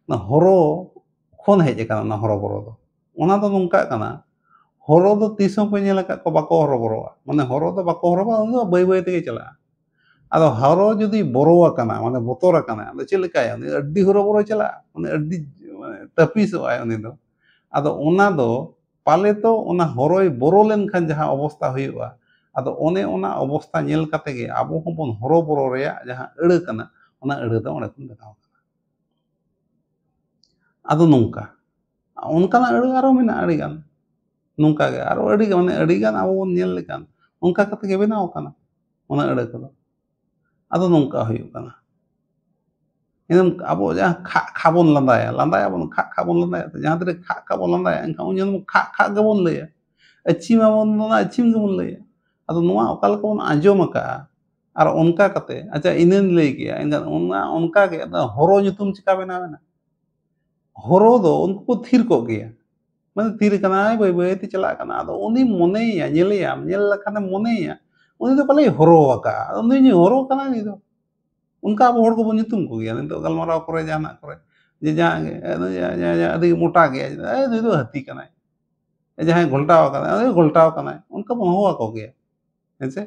ᱚᱱᱟ ᱦᱚᱨᱚ ᱠᱷᱚᱱ ᱦᱮᱡ ᱟᱠᱟᱱᱟ ᱚᱱᱟ ᱦᱚᱨᱚᱵᱚᱨᱚ ᱫᱚ᱾ ᱚᱱᱟ ᱫᱚ ᱱᱚᱝᱠᱟᱜ ᱠᱟᱱᱟ, ᱦᱚᱨᱚ ᱫᱚ ᱛᱤᱥ ᱦᱚᱸ ᱯᱮ ᱧᱮᱞ ᱟᱠᱟᱫ ᱠᱚᱣᱟ ᱵᱟᱠᱚ ᱦᱚᱨᱚᱵᱚᱨᱚᱜᱼᱟ? ᱢᱟᱱᱮ ᱦᱚᱨᱚ ᱫᱚ ᱵᱟᱠᱚ ᱦᱚᱨᱚᱵᱚᱨᱚᱜᱼᱟ, ᱩᱱᱤ ᱫᱚ ᱵᱟᱹᱭ ᱵᱟᱹᱭ ᱛᱮᱜᱮ ᱪᱟᱞᱟᱜᱼᱟ᱾ ᱟᱫᱚ ᱦᱚᱨᱚ ᱡᱩᱫᱤ ᱵᱚᱨᱚ ᱟᱠᱟᱱᱟ, ᱢᱟᱱᱮ ᱵᱚᱛᱚᱨ ᱟᱠᱟᱱᱟᱭ, ᱩᱱᱤ ᱟᱹᱰᱤ ᱦᱚᱨᱚᱵᱚᱨᱚᱭ ᱪᱟᱞᱟᱜᱼᱟ, ᱩᱱᱤ ᱟᱹᱰᱤ, ᱢᱟᱱᱮ, ᱛᱟᱹᱯᱤᱥᱚᱜᱼᱟᱭ ᱩᱱᱤ ᱫᱚ᱾ ᱟᱫᱚ ᱚᱱᱟ ᱫᱚ ᱯᱟᱞᱮ ᱛᱚ ᱚᱱᱟ ᱦᱚᱨᱚᱭ ᱵᱚᱨᱚ ᱞᱮᱱᱠᱷᱟᱱ ᱡᱟᱦᱟᱸ ᱚᱵᱚᱥᱛᱟ ᱦᱩᱭᱩᱜᱼᱟ, ᱟᱫᱚ ᱚᱱᱮ ᱚᱱᱟ ᱚᱵᱚᱥᱛᱟ ᱧᱮᱞ ᱠᱟᱛᱮ ᱜᱮ ᱟᱵᱚ ᱦᱚᱸᱵᱚᱱ ᱦᱚᱨᱚᱵᱚᱨᱚ ᱨᱮᱭᱟᱜ ᱡᱟᱦᱟᱸ ᱟᱹᱲᱟᱹ ᱠᱟᱱᱟ, ᱚᱱᱟ ᱟᱹᱲᱟᱹ ᱫᱚ ᱚᱸᱰᱮ ᱠᱷᱚᱱ ᱵᱮᱱᱟᱣ ᱠᱟᱱᱟ᱾ ᱟᱫᱚ ᱱᱚᱝᱠᱟ, ᱚᱱᱠᱟᱱᱟᱜ ᱟᱹᱲᱟᱹ ᱟᱨᱚ ᱢᱮᱱᱟᱜᱼᱟ ᱟᱹᱰᱤᱜᱟᱱ, ᱱᱚᱝᱠᱟ ᱜᱮ ᱟᱨᱚ ᱟᱹᱰᱤᱜᱟᱱ, ᱢᱟᱱᱮ ᱟᱹᱰᱤᱜᱟᱱ ᱟᱵᱚ ᱵᱚᱱ ᱧᱮᱞ ᱞᱮᱠᱷᱟᱱ ᱚᱱᱠᱟ ᱠᱟᱛᱮ ᱜᱮ ᱵᱮᱱᱟᱣ ᱠᱟᱱᱟ ᱚᱱᱟ ᱟᱹᱲᱟᱹ ᱠᱚᱫᱚ᱾ ᱟᱫᱚ ᱱᱚᱝᱠᱟ ᱦᱩᱭᱩᱜ ᱠᱟᱱᱟ, ᱮᱱᱠᱷᱟᱱ ᱟᱵᱚ ᱡᱟᱦᱟᱸ ᱠᱷᱟᱜ ᱠᱷᱟᱜ ᱵᱚᱱ ᱞᱟᱸᱫᱟᱭᱟ, ᱞᱟᱸᱫᱟᱭᱟᱵᱚᱱ, ᱠᱷᱟᱜ ᱠᱷᱟᱜ ᱵᱚᱱ ᱞᱟᱸᱫᱟᱭᱟ, ᱡᱟᱦᱟᱸ ᱛᱤᱨᱮ ᱠᱷᱟᱜ ᱠᱷᱟᱜ ᱵᱚᱱ ᱞᱟᱸᱫᱟᱭᱟ, ᱮᱱᱠᱷᱟᱱ ᱩᱱ ᱡᱚᱠᱷᱚᱱ ᱠᱷᱟᱜ ᱠᱷᱟᱜ ᱜᱮᱵᱚᱱ ᱞᱟᱹᱭᱟ, ᱟᱹᱪᱷᱤᱢ ᱟᱵᱚᱱ ᱚᱱᱟ ᱟᱹᱪᱷᱤᱢ ᱜᱮᱵᱚᱱ ᱞᱟᱹᱭᱟ᱾ ᱟᱫᱚ ᱱᱚᱣᱟ ᱚᱠᱟ ᱞᱮᱠᱟ ᱵᱚᱱ ᱟᱸᱡᱚᱢ ᱟᱠᱟᱜᱼᱟ, ᱟᱨ ᱚᱱᱠᱟ ᱠᱟᱛᱮ, ᱟᱪᱪᱷᱟ, ᱤᱱᱟᱹᱧ ᱞᱟᱹᱭ ᱠᱮᱜᱼᱟ, ᱮᱱᱠᱷᱟᱱ ᱚᱱᱟ ᱚᱱᱠᱟ ᱜᱮ ᱟᱫᱚ ᱦᱚᱨᱚ ᱧᱩᱛᱩᱢ ᱪᱤᱠᱟ ᱵᱮᱱᱟᱣ ᱮᱱᱟ? ᱦᱚᱨᱚ ᱫᱚ ᱩᱱᱠᱩ ᱠᱚ ᱛᱷᱤᱨ ᱠᱚᱜ ᱜᱮᱭᱟ, ᱢᱟᱱᱮ ᱛᱷᱤᱨ ᱠᱟᱱᱟᱭ, ᱵᱟᱹᱭ ᱵᱟᱹᱭ ᱛᱮ ᱪᱟᱞᱟᱜ ᱠᱟᱱᱟ᱾ ᱟᱫᱚ ᱩᱱᱤ ᱢᱚᱱᱮᱭᱮᱭᱟ, ᱧᱮᱞᱮᱭᱟᱢ, ᱧᱮᱞ ᱞᱮᱠᱷᱟᱱᱮᱢ ᱢᱚᱱᱮᱭᱮᱭᱟ ᱩᱱᱤ ᱫᱚ ᱯᱟᱞᱮᱭ ᱦᱚᱨᱚ ᱟᱠᱟᱜᱼᱟ, ᱟᱫᱚ ᱩᱱᱤ ᱦᱚᱨᱚ ᱠᱟᱱᱟᱭ ᱩᱱᱤ ᱫᱚ᱾ ᱚᱱᱠᱟ ᱟᱵᱚ ᱦᱚᱲ ᱠᱚᱵᱚᱱ ᱧᱩᱛᱩᱢ ᱠᱚᱜᱮᱭᱟ ᱱᱤᱛᱚᱜ ᱜᱟᱞᱢᱟᱨᱟᱣ ᱠᱚᱨᱮ, ᱡᱟᱦᱟᱱᱟᱜ ᱠᱚᱨᱮ, ᱡᱮ ᱡᱟᱦᱟᱸ ᱜᱮ, ᱟᱫᱚ ᱡᱟ-, ᱡᱟ-, ᱡᱟ-, ᱟᱹᱰᱤ ᱢᱚᱴᱟ ᱜᱮᱭᱟᱭ, "ᱮ, ᱱᱩᱭ ᱫᱚ ᱦᱟᱹᱛᱤ ᱠᱟᱱᱟᱭ", ᱡᱟᱦᱟᱸᱭ ᱜᱷᱚᱞᱴᱟᱣ ᱟᱠᱟᱱᱟᱭ, "ᱟᱫᱚ ᱜᱷᱚᱞᱴᱟᱣ ᱠᱟᱱᱟᱭ", ᱚᱱᱠᱟ ᱵᱚᱱ ᱦᱚᱦᱚ ᱟᱠᱚ ᱜᱮᱭᱟ, ᱦᱮᱸ ᱥᱮ?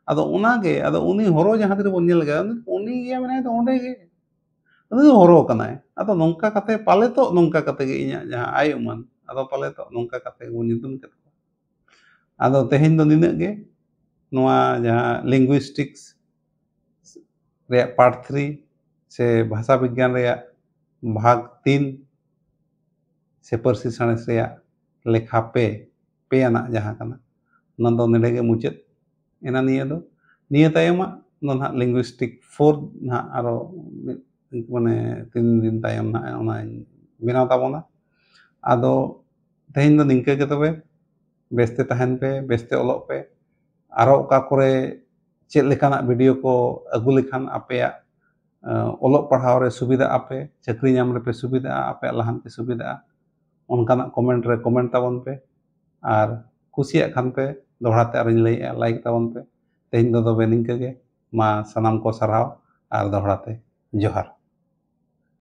ᱟᱫᱚ ᱚᱱᱟᱜᱮ, ᱟᱫᱚ ᱩᱱᱤ ᱦᱚᱨᱚ ᱡᱟᱦᱟᱸ ᱛᱤᱨᱮ ᱵᱚᱱ ᱧᱮᱞ ᱠᱮᱫᱟ, ᱩᱱᱤ, ᱩᱱᱤ ᱜᱮ ᱢᱮᱱᱟᱭ ᱫᱚ ᱚᱸᱰᱮ ᱜᱮ, ᱩᱱᱤ ᱫᱚ ᱦᱚᱨᱚ ᱠᱟᱱᱟᱭ᱾ ᱟᱫᱚ ᱱᱚᱝᱠᱟ ᱠᱟᱛᱮ, ᱯᱟᱞᱮ ᱛᱚ ᱱᱚᱝᱠᱟ ᱠᱟᱛᱮ ᱜᱮ ᱤᱧᱟᱹᱜ ᱡᱟᱦᱟᱸ ᱟᱭ ᱩᱢᱟᱹᱱ, ᱟᱫᱚ ᱯᱟᱞᱮ ᱛᱚ ᱱᱚᱝᱠᱟ ᱠᱟᱛᱮ ᱜᱮᱵᱚᱱ ᱧᱩᱛᱩᱢ ᱠᱮᱫ ᱠᱚᱣᱟ᱾ ᱟᱫᱚ ᱛᱮᱦᱮᱧ ᱫᱚ ᱱᱤᱱᱟᱹᱜ ᱜᱮ᱾ ᱱᱚᱣᱟ ᱡᱟᱦᱟᱸ linguistics ᱨᱮᱭᱟᱜ part three ᱥᱮ ᱵᱷᱟᱥᱟ ᱵᱤᱜᱽᱜᱟᱱ ᱨᱮᱭᱟᱜ ᱵᱷᱟᱜᱽ ᱛᱤᱱ ᱥᱮ ᱯᱟᱹᱨᱥᱤ ᱥᱟᱬᱮᱥ ᱨᱮᱭᱟᱜ ᱞᱮᱠᱷᱟ ᱯᱮ, ᱯᱮ ᱟᱱᱟᱜ ᱡᱟᱦᱟᱸ ᱠᱟᱱᱟ, ᱚᱱᱟ ᱫᱚ ᱱᱚᱰᱮ ᱜᱮ ᱢᱩᱪᱟᱹᱫ ᱮᱱᱟ ᱱᱤᱭᱟᱹ ᱫᱚ᱾ ᱱᱤᱭᱟᱹ ᱛᱟᱭᱚᱢᱟᱜ ᱫᱚ ᱱᱟᱦᱟᱜ linguistic four ᱱᱟᱦᱟᱜ ᱟᱨᱚ ᱢᱤᱫ, ᱢᱟᱱᱮ ᱛᱤᱱ ᱫᱤᱱ ᱛᱟᱭᱚᱢ ᱱᱟᱦᱟᱜ ᱚᱱᱟᱧ ᱵᱮᱱᱟᱣ ᱛᱟᱵᱚᱱᱟ᱾ ᱟᱫᱚ ᱛᱮᱦᱮᱧ ᱫᱚ ᱱᱤᱝᱠᱟᱹ ᱜᱮ ᱛᱚᱵᱮ, ᱵᱮᱥᱛᱮ ᱛᱟᱦᱮᱱ ᱯᱮ, ᱵᱮᱥᱛᱮ ᱚᱞᱚᱜ ᱯᱮ᱾ ᱟᱨᱚ ᱚᱠᱟ ᱠᱚᱨᱮ ᱪᱮᱫ ᱞᱮᱠᱟᱱᱟᱜ video ᱠᱚ ᱟᱹᱜᱩ ᱞᱮᱠᱷᱟᱱ ᱟᱯᱮᱭᱟᱜ, ᱟᱸ, ᱚᱞᱚᱜ ᱯᱟᱲᱦᱟᱣ ᱨᱮ ᱥᱩᱵᱤᱫᱷᱟᱜ ᱟᱯᱮ, ᱪᱟᱹᱠᱨᱤ ᱧᱟᱢ ᱨᱮᱯᱮ ᱥᱩᱵᱤᱫᱷᱟᱜᱼᱟ, ᱟᱯᱮᱭᱟᱜ ᱞᱟᱦᱟᱱᱛᱤ ᱥᱩᱵᱤᱫᱷᱟᱜᱼᱟ, ᱚᱱᱠᱟᱱᱟᱜ comment ᱨᱮ comment ᱛᱟᱵᱚᱱ ᱯᱮ᱾ ᱟᱨ ᱠᱩᱥᱤᱭᱟᱜ ᱠᱷᱟᱱ ᱯᱮ, ᱫᱚᱦᱲᱟ ᱛᱮ ᱟᱨᱚᱧ ᱞᱟᱹᱭᱮᱜᱼᱟ, like ᱛᱟᱵᱚᱱ ᱯᱮ᱾ ᱛᱮᱦᱮᱧ ᱫᱚ ᱛᱚᱵᱮ ᱱᱤᱝᱠᱟᱹ ᱜᱮ᱾ ᱢᱟ ᱥᱟᱱᱟᱢ ᱠᱚ ᱥᱟᱨᱦᱟᱣ ᱟᱨ ᱫᱚᱦᱲᱟ ᱛᱮ ᱡᱚᱦᱟᱨ᱾